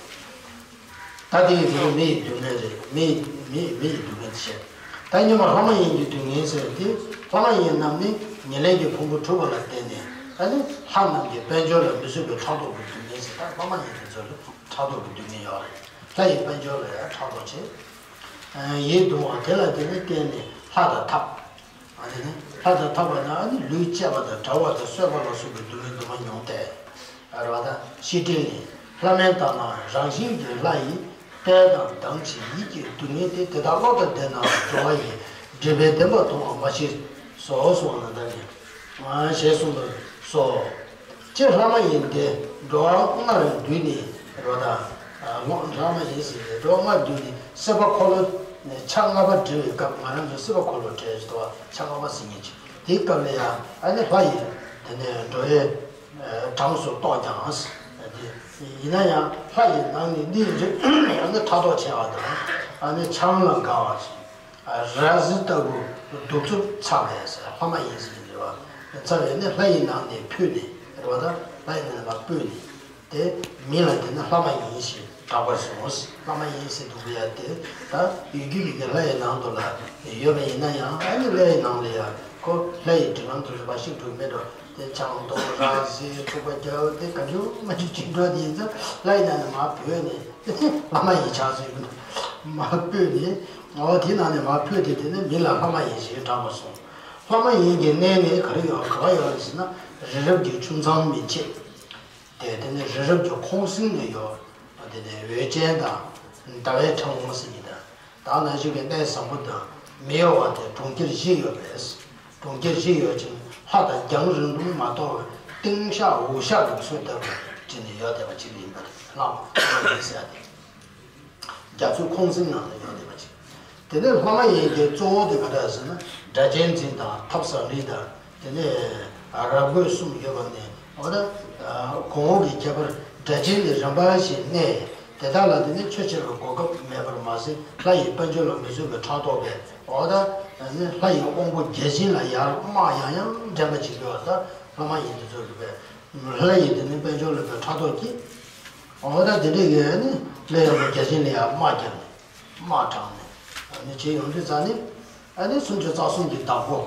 ད་དེ་ཡི་དེ་ནི་མི་ཡི་སྡུག་བསྔལ་རེད། མི་མི་མི་ཡི་སྡུག་བསྔལ་བཤད། ད་སྔོན་མ་ལྷ་མ་ཡིན་གྱི་སྡུག་བསྔལ་ཟེར་ཏེ། ལྷ་མ་ཡིན་རྣམས་ནི་ཉེར་ལེན་གྱི་ཕུང་པོ་གྲུབ་པ་ལ་བརྟེན་ནས། ད་ནི་ལྷ་རྣམས་ཀྱི་དཔལ་འབྱོར་ལ་མི་བཟོད་པའི་ཕྲག་དོག་གི་སྡུག་བསྔལ་ཟེར། ད་ལྷ་མ་ཡིན་དེ་ཚོ་ལ་ཕྲག་དོག་གི་སྡུག་བསྔལ་ཡོད་རེད། ལྷ་ཡི་དཔལ་འབྱོར་ལ་ཡང་ཕྲག་དོག་བྱེད། ཡིད་གདུང་བ་དེ་ལ་དེ་ནི་བརྟེན་ནས་ལྷ་དང་འཐབ། ཨ་ནི་ནི་ལྷ་དང་འཐབ་པ་ན་ཨ་ནི་ལུས་བཅད་པ་དང་འགྲོ་བ་དང་གསོད་པ་ལ་སོགས་པའི་སྡུག་བསྔལ་དུ་མ་མྱོང་སྟེ། ཨ་རེད་བ་ད། ཤེས་སྤྲིང་ནི་ལྷ་མིན་དག་ན་རང་བཞིན་གྱིས་ལྷ་ཡི་དཔལ་དང་མདངས་ཀྱི་ཡིད་ཀྱི་སྡུག་བསྔལ་ཏེ། དེ་དག་བློ་དང་ལྡན་ན་འགྲོ་བ་ཡི་སྒྲིབ་པའི་བདེན་པ་མཐོང་བ་མ་མཆིས་སོ། གསུངས་པ་ན་ད་ནི་ཞེས་གསུངས་པ། སོ། སྤྱིར་ལྷ་མ་ཡིན་ཏེ་འགྲོ་བ་ལྔ་རུ་བསྡུས་ནས་རོ་དང་། ལྷ་མ་ཡིན་ཟེར་ཏེ་འགྲོ་བ་ལྔ་བསྡུས་ནས་སྲིད་པ་འཁོར་ལོ་ཆ་ལྔ་པ་འབྲི་བའི་སྐབས། ང་རང་ཚོ་སྲིད་པ་འཁོར་ལོ་བྲལ་ཏོ་ཆ་ལྔ་པ་ཟེར་མཁན་ཅིག་དེའི་སྐབས་ལ་ཡང་ཨ་ནི་ལྷ་ཡི་དེ་ནས་འགྲོ་བའི་གྲངས་སུ་གཏོགས་ཀྱང་། ཡིན་ན་ཡང་ལྷ་ཡི་ནང་ནས་འདི་རིགས་ཨ་ནི་ཕྲག་དོག་ཆེ་བ་དང་། ཨ་ནི་ཆང་ལ་དགའ་བ་ཞིག་ར་བཟི་ལྟ་བུ་གདུག་རྩུབ་ཚ་བས་ལྷ་མ་ཡིན་ཟེར་གྱི་རེད་བ། ཚ་བས་ནི་ལྷ་ཡི་ནང་ནས་ཕུད་ནས་རེད་བ། ད་ལྷ་ཡི་ནང་ནས་མར་ཕུད་ནས་དེ་མི་ལ་དེ་ནི་ལྷ་མ་ཡིན་ཞེས་གྲགས་པར་སོང་། ལྷ་མ་ཡིན་ཟེར་འདུག་པ་ཡ་དེ་ད་ཡུལ་རྒྱུད་ཀྱི་ལྷ་ཡི་ནང་དུ་ལ་ཡོད་པ་ཡིན་ན་ཡང་ཨ་ནི་ལྷ་ཡི་ནང་ལ་ཡང་ཁོ་ལྷ་ཡི་སྒྲིག་ལམ་དུ་རིམ་པ་ཞིག་འགྲོ་མེད་འགྲོ། དེ་ཆང་འཐུང་ར་བཟི་འཁྲུག་པ་རྒྱག་དེ་ག་ཚོད་མ་ཚོད་ཅིག་འགྲོ་དེ་ཡིན་ཙང་ལྷ་ཡི་ནང་ནས་མར་བུད་ནས་དེ་ནི་ལྷ་མ་ཡིན་ཆགས་སོང་། མར་བུད་ནས། འོ་དེ་ནང་ནས་མར་བུད་དེ་དེ་ནི་མི་ལ་ལྷ་མ་ཡིན་ཞེས་གྲགས་པ་སོང་། ལྷ་མ་ཡིན་གྱི་གནས་ནི་ག་རེ་ཡོད་ག་པར་ཡོད་ཟེར་ན། རི་རབ་ཀྱི་ཆུ་མཚམས་མན་ཆད། དེ་དེ་ནི་རི་རབ་ཀྱི་ཁོང་གསེང་ནས་ཡོད། དེ་ནི་འོད་ཅན་དང་ཟླ་བའི་ཕྲེང་བ་ཟེར་གྱི་དང་། དེ་ནང་བཞིན་གྱི་གནས་བཟང་པོ་དང་མི་གཡོ་བ་དེ་གྲོང་ཁྱེར་བཞི་ཡོད་པས། གྲོང་ཁྱེར་བཞི་ཡོད་ཅིང་ལྷ་དང་རྒྱང་རིང་དུ་མ་གཏོགས་པའི་སྟེང་ཤག་འོག་ཤག་ཏུ་ཚུར་བལྟ་བར་བྱས་ནས་ཡོད་བསྡད་པ་ཅིག་ཡིན་པར་ལྷ་མ་ཡིན་ཟེར་ཏེ། རྒྱ་མཚོའི་ཁོང་གསེང་ནང་དུ་ཡོད་བསྡད་པ་ཅིག་དེ་ནས་ལྷ་མ་ཡིན་གྱི་གཙོ་བོ་དེ་ག་འདྲ་ཟེར་ན་སྒྲ་གཅན་འཛིན་དང་ཐབས་ཟབ་མོ་དང་། དེ་ནས་རབ་རྒོད་གསུམ་ཡོད་པ་ནས། འོ་ད་གོང་འོག་གི་ཁྱད་པར་སྒྲ་གཅན་ནི་རིམ་པ་བཞིན་གནས། དེ་དག་ལ་དེ་ནི་ཆོས་བྱེད་པའི་གོ་སྐབས་མེད་པར་མ་ཟད་ལྷ་ཡི་དཔལ་འབྱོར་ལ་མི་བཟོད་པའི་ཕྲག་དོག་པས། འོ་ད་ནི་ལྷ་ཡི་དབང་པོ་བརྒྱ་བྱིན་ལ་ཡར་དམག་ཡང་ཡང་འདྲེན་པ་བྱེད་ཀྱི་ཡོད། ད་ལྷ་མ་ཡིན་དེ་ཚོ་རེད་པས། ལྷ་ཡི་དེ་ནི་དཔལ་འབྱོར་ལ་བའི་ཕྲག་དོག་གིས། འོ་ད་དེ་འདྲ་གི་ནི་ལྷ་ཡི་དབང་པོ་བརྒྱ་བྱིན་ལ་ཡར་དམག་བརྒྱབ་ནས། དམག་དྲངས་ནས་ཨ་ནི་བྱས་ཡོང་དུས་ཙང་ནི། ཨ་ནི་སུམ་ཅུ་རྩ་གསུམ་གྱི་བདག་པོ་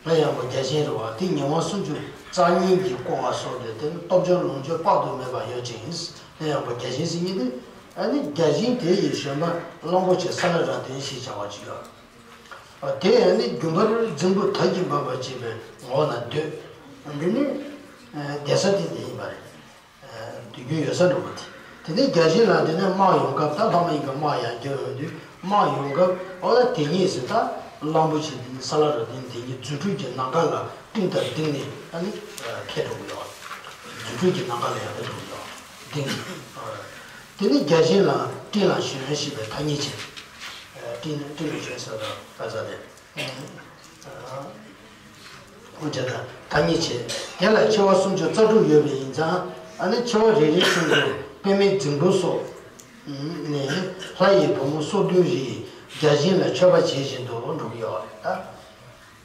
ལྷ་ཡི་དབང་པོ་བརྒྱ་བྱིན་རེད་བ། དེ་ཉེ་བ་སུམ་ཅུ་རྩ་གཉིས་ཀྱིས་བསྐོར་བ་སོགས་ཀྱི་དེ་ནི་སྟོབས་འབྱོར་ལོངས་སྤྱོད་དཔག་ཏུ་མེད་པ་ཡོད་ཅིང་། ལྷ་ཡི་དབང་པོ་བརྒྱ་བྱིན་ཟེར་མཁན་དེ་ཨ་ནི་བརྒྱ་བྱིན་དེ་ཡི་གཞོན་པ་གླང་པོ་ཆེ་ས་ལ་ར་དན་ཞེས་བྱ་བ་ཅིག་ཡོད། ཨ་དེ་ཨ་ནི་རྒྱུན་པར་རྫིང་བུ་དར་གྱིས་འབབ་པ་བྱེད་པའི་འོག་ན་སྡོད། འདི་ནི་ཨ་བསྡད་ས་དེ་དེ་ཡིན་པ་རེད། དུས་རྒྱུན་ཡོད་ས་འགྲོ་བ་དེ། དེ་ནས་བརྒྱ་བྱིན་ལ་དེ་ནས་དམག་ཡོང་སྐབས། ད་ལྷ་མ་ཡིན་གྱི་དམག་ཡར་རྒྱབ་ཡོང་དུས་དམག་ཡོང་སྐབས། འོ་ད་དེ་ཉིད་ཟེར། ད་གླང་པོ་ཆེ་དེ་ནི་ས་ལ་ར་དན་དེ་ཉིད་རྫུ་འཕྲུལ་གྱི་ནམ་མཁའ་ལ་སྤྲིན་ལྟར་ལྡིང་ནས་ཨ་ནི་ཕེབས་འགྲོ་གི་ཡོད། རྫུ་འཕྲུལ་གྱི་ནམ་མཁའ་ལ་ཡར་ཕེབས་འགྲོ་གི་ཡོད། ལྡིང་ནས། དེ་ནས་བརྒྱ་བྱིན་ལ་སྤྲིན་ལ་ཞོན་ཞེས་པའི་ཐ་སྙད་བྱས། སྤྲིན་སྤྲིན་ལ་ཞོན་ཟེར་བ་དང་ཁ་ཚ་དེ། འོ་དེ་དང་ཐ་སྙད་བྱས། དེ་ལ་མཆེ་བ་སུམ་ཅུ་རྩ་དྲུག་ཡོད་པ་ཡིན་ཙང་། ཨ་ནི་མཆེ་བ་རེ་རེའི་སྟེང་དུ་པདྨའི་རྫིང་བུ་སོགས་ནས་ལྷ་ཡི་བུ་མོ་སོ་བདུན་རེས་བརྒྱ་བྱིན་ལ་མཆོད་པ་བྱེད་བཞིན་དུ་འགྲོ་གི་ཡོད་རེད་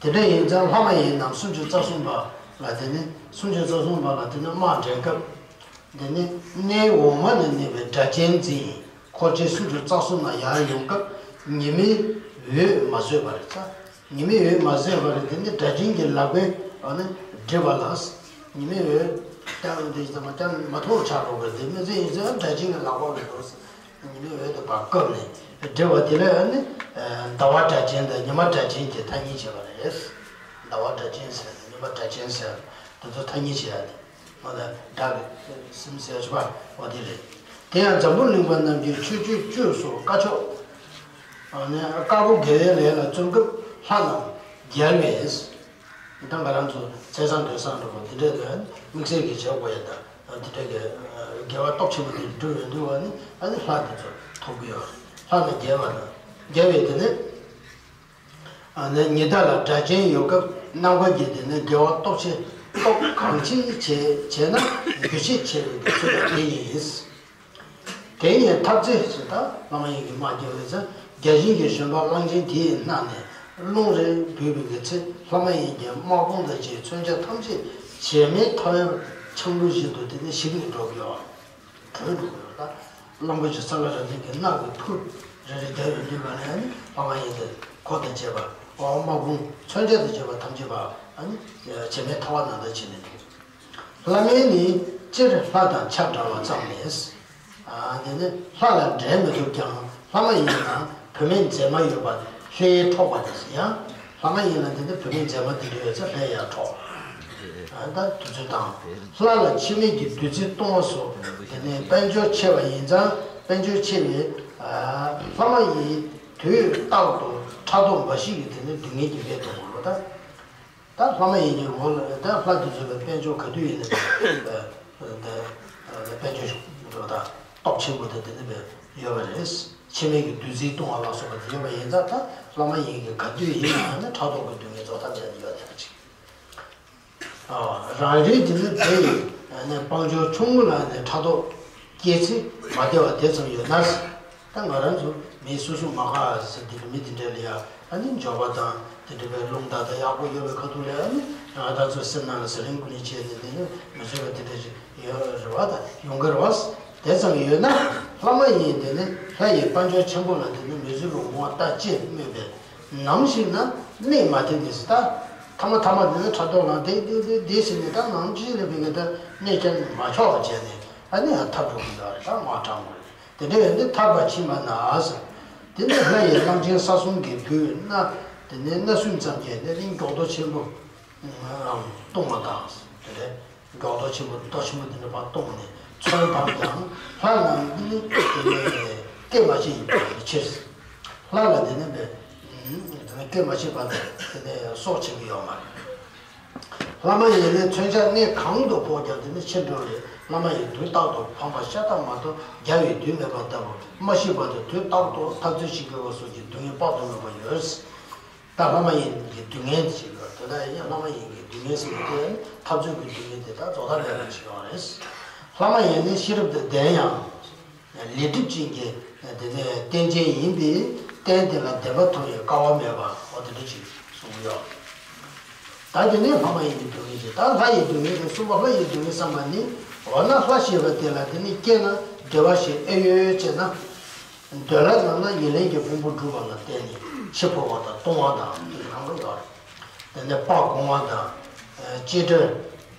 ད། དེ་འདྲ་ཡིན་ཙང་ལྷ་མ་ཡིན་རྣམས་སུམ་ཅུ་རྩ་གསུམ་པ་ལ། དེ་ནི་སུམ་ཅུ་རྩ་གསུམ་པ་ལ་དེ་ནི་དམག་འདྲེན་སྐབས། འདི་ནི་གནས་འོག་མ་ནས་གནས་པའི་སྒྲ་གཅན་འཛིན་འཁོར་བཅས་སུམ་ཅུ་རྩ་གསུམ་ལ་ཡར་ཡོང་སྐབས་ཉི་མའི་འོད་མ་བཟོད་པ་རེད་ཙང་། ཉི་མའི་འོད་མ་བཟོད་པ་རེད། འདི་ནི་སྒྲ་གཅན་གྱི་ལག་པས་ཨ་ནི་བསྒྲིབས་པ་ལ། ཉི་མའི་འོད་ཀྱང་འདི་ཙམ་ཀྱང་མ་མཐོང་ཆགས་འགྲོ་གི་རེད། དེ་མི་ཚེ་ཡིན་ཙང་སྒྲ་གཅན་གྱི་ལག་པ་རེད་འདུག་ཉི་མའི་འོད་དེ་ཕར་བཀབ་ནས་བསྒྲིབས་པ་དེ་ལ་ཨ་ནི་ཟླ་བ་སྒྲ་གཅན་དང་ཉི་མ་སྒྲ་གཅན་གྱི་ཐ་སྙད་བྱས་པ་རེད། ཟླ་བ་སྒྲ་གཅན་ཟེར་ཉི་མ་སྒྲ་གཅན་ཟེར་དེ་ཚོ་ཐ་སྙད་བྱས་ཡ་དེ། འོ་ན་སྒྲ་གི་སེམས་ཟེར་ཆོག་པ་འོ་དེ་རེད། དེ་ཡང་འཛམ་བུ་གླིང་པ་རྣམས་ཀྱིས་ཆོས་སྤྱོད་སྤྱོད་སོགས་དཀར་ཕྱོགས། ཨ་ནི་དཀར་པོ་དགེ་བའི་ལས་ལ་བརྩོན་སྐབས་ལྷ་རྣམས་རྒྱལ་བས། ད་ང་རང་ཚོ་ཚེས་བཟང་དུས་བཟང་འགྲོ་བ་འདི་འདྲའི་དོན་དམིགས་བསལ་གྱི་བྱེད་དགོས་ཡ་ད་འདི་འདྲའི་གི་དགེ་བ་སྟོབས་ཆེན་པོ་འདི་འགྲུབ་ཡོང་དུས་བ་ནི་ཨ་ནི་ལྷ་འདི་ཚོ་ཐོབ་ཀྱི་ཡོད་རེད། ལྷ་རྣམས་རྒྱལ་བ་དང་རྒྱལ་བས་དེ་ནི། ཨ་ནི་ཉི་ཟླ་ལ་སྒྲ་གཅན་ཡོད་སྐབས་རྣམ་པ་བརྒྱད་དེ་ནི་དགེ་བ་སྟོབས་ཆེ་སྟོབས་གང་ཆེ་བྱས་བྱས་ན་རྒྱུ་ཆེ་ཆེ་བའི་གི་ཚུལ་ལ་དེ་ཡིན། དེ་ཡིན་ཐབས་རྩེ་ཞེས་ད་བླ་མ་ཡིན་གྱི་དམག་རྒྱལ་བའི་ཚེ་བརྒྱ་བྱིན་གྱི་བཞོན་པ་གླང་ཆེན་དེ་ཡི་སྣ་ནས་རླུང་རེ་བུས་པའི་གི་ཚེ་ལྷ་མ་ཡིན་གྱི་དམག་དཔུང་དང་བཅས་མཚོན་ཆ་ཐམས་ཅད་བྱེ་མའི་ཐལ་བའི་ཆང་བུ་བཞིན་དུ་དེ་ནི་ཞིག་ནས་འགྲོ་གི་ཡོད། གྲོལ་འགྲོ་གི་ཡོད་ད། གླང་པོ་ཆེ་ས་ལ་ར་དན་གྱི་སྣ་གི་ཕུ་རེ་རེ་རྒྱབ་ཡོང་དུས་ག་ནས་ཨ་ནི་ལྷ་མ་ཡིན་ཏེ་འཁོར་དང་བཅས་པ་འོ་དམག་དཔུང་མཚོན་ཆ་དང་བཅས་པ་ཐམས་ཅད་པ་ཨ་ནི་བྱེ་མའི་ཐལ་བ་ནང་དུ་ཕྱིན་ནས་འདུག་བླ་མའི་ནི་སྤྱིར་ལྷ་དང་ཆ་འདྲ་བ་ཙམ་ལས། ཨ་དེ་ནི་ལྷ་ལ་འབྲལ་མི་ཐུབ་ཀྱང་ལྷ་མ་ཡིན་ན་བུད་མེད་མཛེས་མ་ཡོད་པ་ལྷའི་འཕྲོག་པ་དེ་ཡང་། ལྷ་མ་ཡིན་ན་དེ་ནི་བུད་མེད་མཛེས་མ་དེ་འདྲ་ཡོད་ཚེ་ལྷའི་ཡང་འཕྲོག་ཨ་ད་དུས་ཚོད་དང་། ལྷ་ལ་འཆི་མེད་ཀྱི་བདུད་རྩི་གཏོང་བ་སོགས་དེ་ནི་དཔལ་འབྱོར་ཆེ་བ་ཡིན་ཙང་དཔལ་འབྱོར་ཆེ་བའི་ལྷ་མ་ཡིས་དུས་རྟག་ཏུ་ཕྲག་དོག་འབའ་ཞིག་གིས་དེ་ནི་སྡུག་བསྔལ་གྱིས་སྦད་གཏོང་དགོས་ལོ་ད། ད་ལྷ་མ་ཡིན་གྱི་འོག་ལ་ད་ལྷ་དེ་ཚོ་ལ་དཔལ་འབྱོར་ག་དུས་ཡིན་ན་དཔལ་འབྱོར་འགྲོ་ད་སྟོབས་ཆེན་པོ་དེ་དེ་ནི་ཡོད་པ་རེད། ཕྱི་མིག་གི་བདུད་རྩི་བཏུང་བ་ལ་སོགས་པ་དེ་ཡོད་པ་ཡིན་ཙང་ད་ལྷ་མ་ཡིན་གྱི་ག་དུས་ཡིན་ན་ནི་ཕྲག་དོག་གི་སྡུག་བསྔལ་རྫོགས་ཐབས་ཡང་ཡོད་དེ་ཅིག་རང་རེའི་དེ་ནི་དེ་ཡི་དཔལ་འབྱོར་ཆུང་ངུ་ལ་ནི་ཕྲག་དོག་སྐྱེས་ཚེ་མ་བདེ་བ་དེ་ཙམ་ཡོད་ན། ད་ང་རང་ཚོ་མི་སོ་སོ་མ་ཁ་ཟེར་དེ་འདྲ་མི་དེ་འདྲ་ལ་ཡ་ཨ་ནི་འབྱོར་པ་དང་དེ་འདྲ་བའི་རླུང་རྟ་དང་ཡག་པོ་ཡོད་པའི་ཁ་ཐུག་ལ་ཡ་ཨ་ནི་ང་རང་ཚོ་སེམས་ནང་ལ་ཟི་ལིང་ཀུ་ལིང་བྱས་ནས་དེ་ནི་མི་བཟོད་པ་དེ་འདྲ་ཞིག་ཡོད་རེད་བ། ད་ཡོང་གི་རེད་བ། དེ་ཙམ་ཡོད་ན་ལྷ་མ་ཡིན་དེ་ནི་ལྷ་ཡི་དཔལ་འབྱོར་ཆེན་པོ་ལ་དེ་ནི་མི་བཟོད་པའི་ངོ་བོ་ལྟ་ཅེས་སྨོས་པས། ནམ་ཞིག་ན་གནས་མ་བསྟེན་ནས་སུ་ད། ཐ་མ་ཐ་མ་དེ་ནི་ཕྲག་དོག་ལངས་ཏེ་ཏེ་ཏེ་ཏེ་ཟེར་ནས་ད་ནམ་ཅི་ལས་བུད་ནས་ད་གནས་ཀྱང་མ་ཆོག་པ་བྱས་ནས་ཨ་ནི་ཡང་ཐར་འགྲོ་གི་ཡོད་རེད། ད་མ་དྲང་མོ་རེད། དེ་འདྲ་ཡོད་ནི་ཐར་པ་ཕྱིན་པ་ན་ཟེར། དེ་ནི་ལྷ་ཡི་གླང་ཆེན་ས་གསུམ་གྱི་བུས་སྣ་དེ་ནི་སྣ་སུན་ཙམ་གྱིས་དེ་ནི་མགྱོགས་རྡོ་ཆེན་པོ་བཏུང་བ་དང་དེ་རེད། མགྱོགས་རྡོ་ཆེན་པོ་རྡོ་ཆེན་པོ་དེ་འདྲ་ཕར་བཏུང་ནས་མཚོན་པར་ཀྱང་ལྷ་རྣམས་ནི་དེ་ནི་སྐད་མ་བྱས་ཡིན་པའི་ཕྱིར། ལྷ་ལ་དེ་ནི་བས། དེ་ནི་སྐད་མ་བྱས་པ་དེ་ནི་སྲོག་བྱེད་ཀྱི་ཡོད་མ་རེད། ལྷ་མ་ཡིན་ནི་མཚོན་ཆ་གནས་གང་དུ་ཕོག་ཀྱང་དེ་ནི་ཕྱིར་འགྲོ་བའི་ལྷ་མ་ཡི་དུས་རྟག་ཏུ་ཕངས་པ་ཤ་སྟག་མ་གཏོགས་རྒྱལ་བའི་དུས་མེད་པ་ལྟ་བུ་མ་ཤི་བར་དུ་དུས་རྟག་ཏུ་འཐབ་རྩོད་བྱེད་དགོས་པ་སོགས་ཀྱི་སྡུག་བསྔལ་དཔག་ཏུ་མེད་པ་ཡོད། ད་ལྷ་མ་ཡིན་གྱི་སྡུག་བསྔལ་ཞིག་ཡོད་དེ་ལ་ཡིན་ཡང་ལྷ་མ་ཡིན་གྱི་སྡུག་བསྔལ་ཟེར་བ་དེ་འཐབ་རྩོད་ཀྱི་སྡུག་བསྔལ་དེ་དག་རྫོགས་མཐའ་མེད་པ་ཞིག་ཡོད་རེད། ལྷ་མ་ཡིན་ནི་ཤེས་རབ་དང་ལྡན་ཡང་། ལས་སྒྲིབ་ཅན་གྱི་དེ་ནས་རྟེན་ཅན་ཡིན་པས་རྟེན་དེ་ལ་བདེན་པ་མཐོང་བའི་སྐལ་བ་མེད་པ་འོ་དེ་འདྲ་ཅིག་གསུང་གི་ཡོད། ད་དེ་ནས་ལྷ་མ་ཡིན་གྱི་སྡུག་བསྔལ་ཅིག་ད་ལྷ་ཡི་སྡུག་བསྔལ་དེ་གསུམ་པ་ལྷ་ཡི་སྡུག་བསྔལ་བསམ་པ་ནི་འོ་ན་ལྷ་ཞེས་པ་དེ་ལ་དེ་ནི་སྐྱེས་ན་བདེ་བ་ཞིག་ཨེ་ཡོད་ཅེ་ན། འདོད་ལྷ་རྣམས་ལ་ཡིད་ལེན་གྱི་ཕུང་པོ་སྒྲུབ་པ་ལ་བརྟེན་ནས་འཆི་འཕོ་བ་དང་ལྟུང་བ་དང་དེ་རང་དུ་ཡོད་རེད། དེ་ནས་དཔའ་གོང་བ་དང་། ཅེ་སྤྲེལ་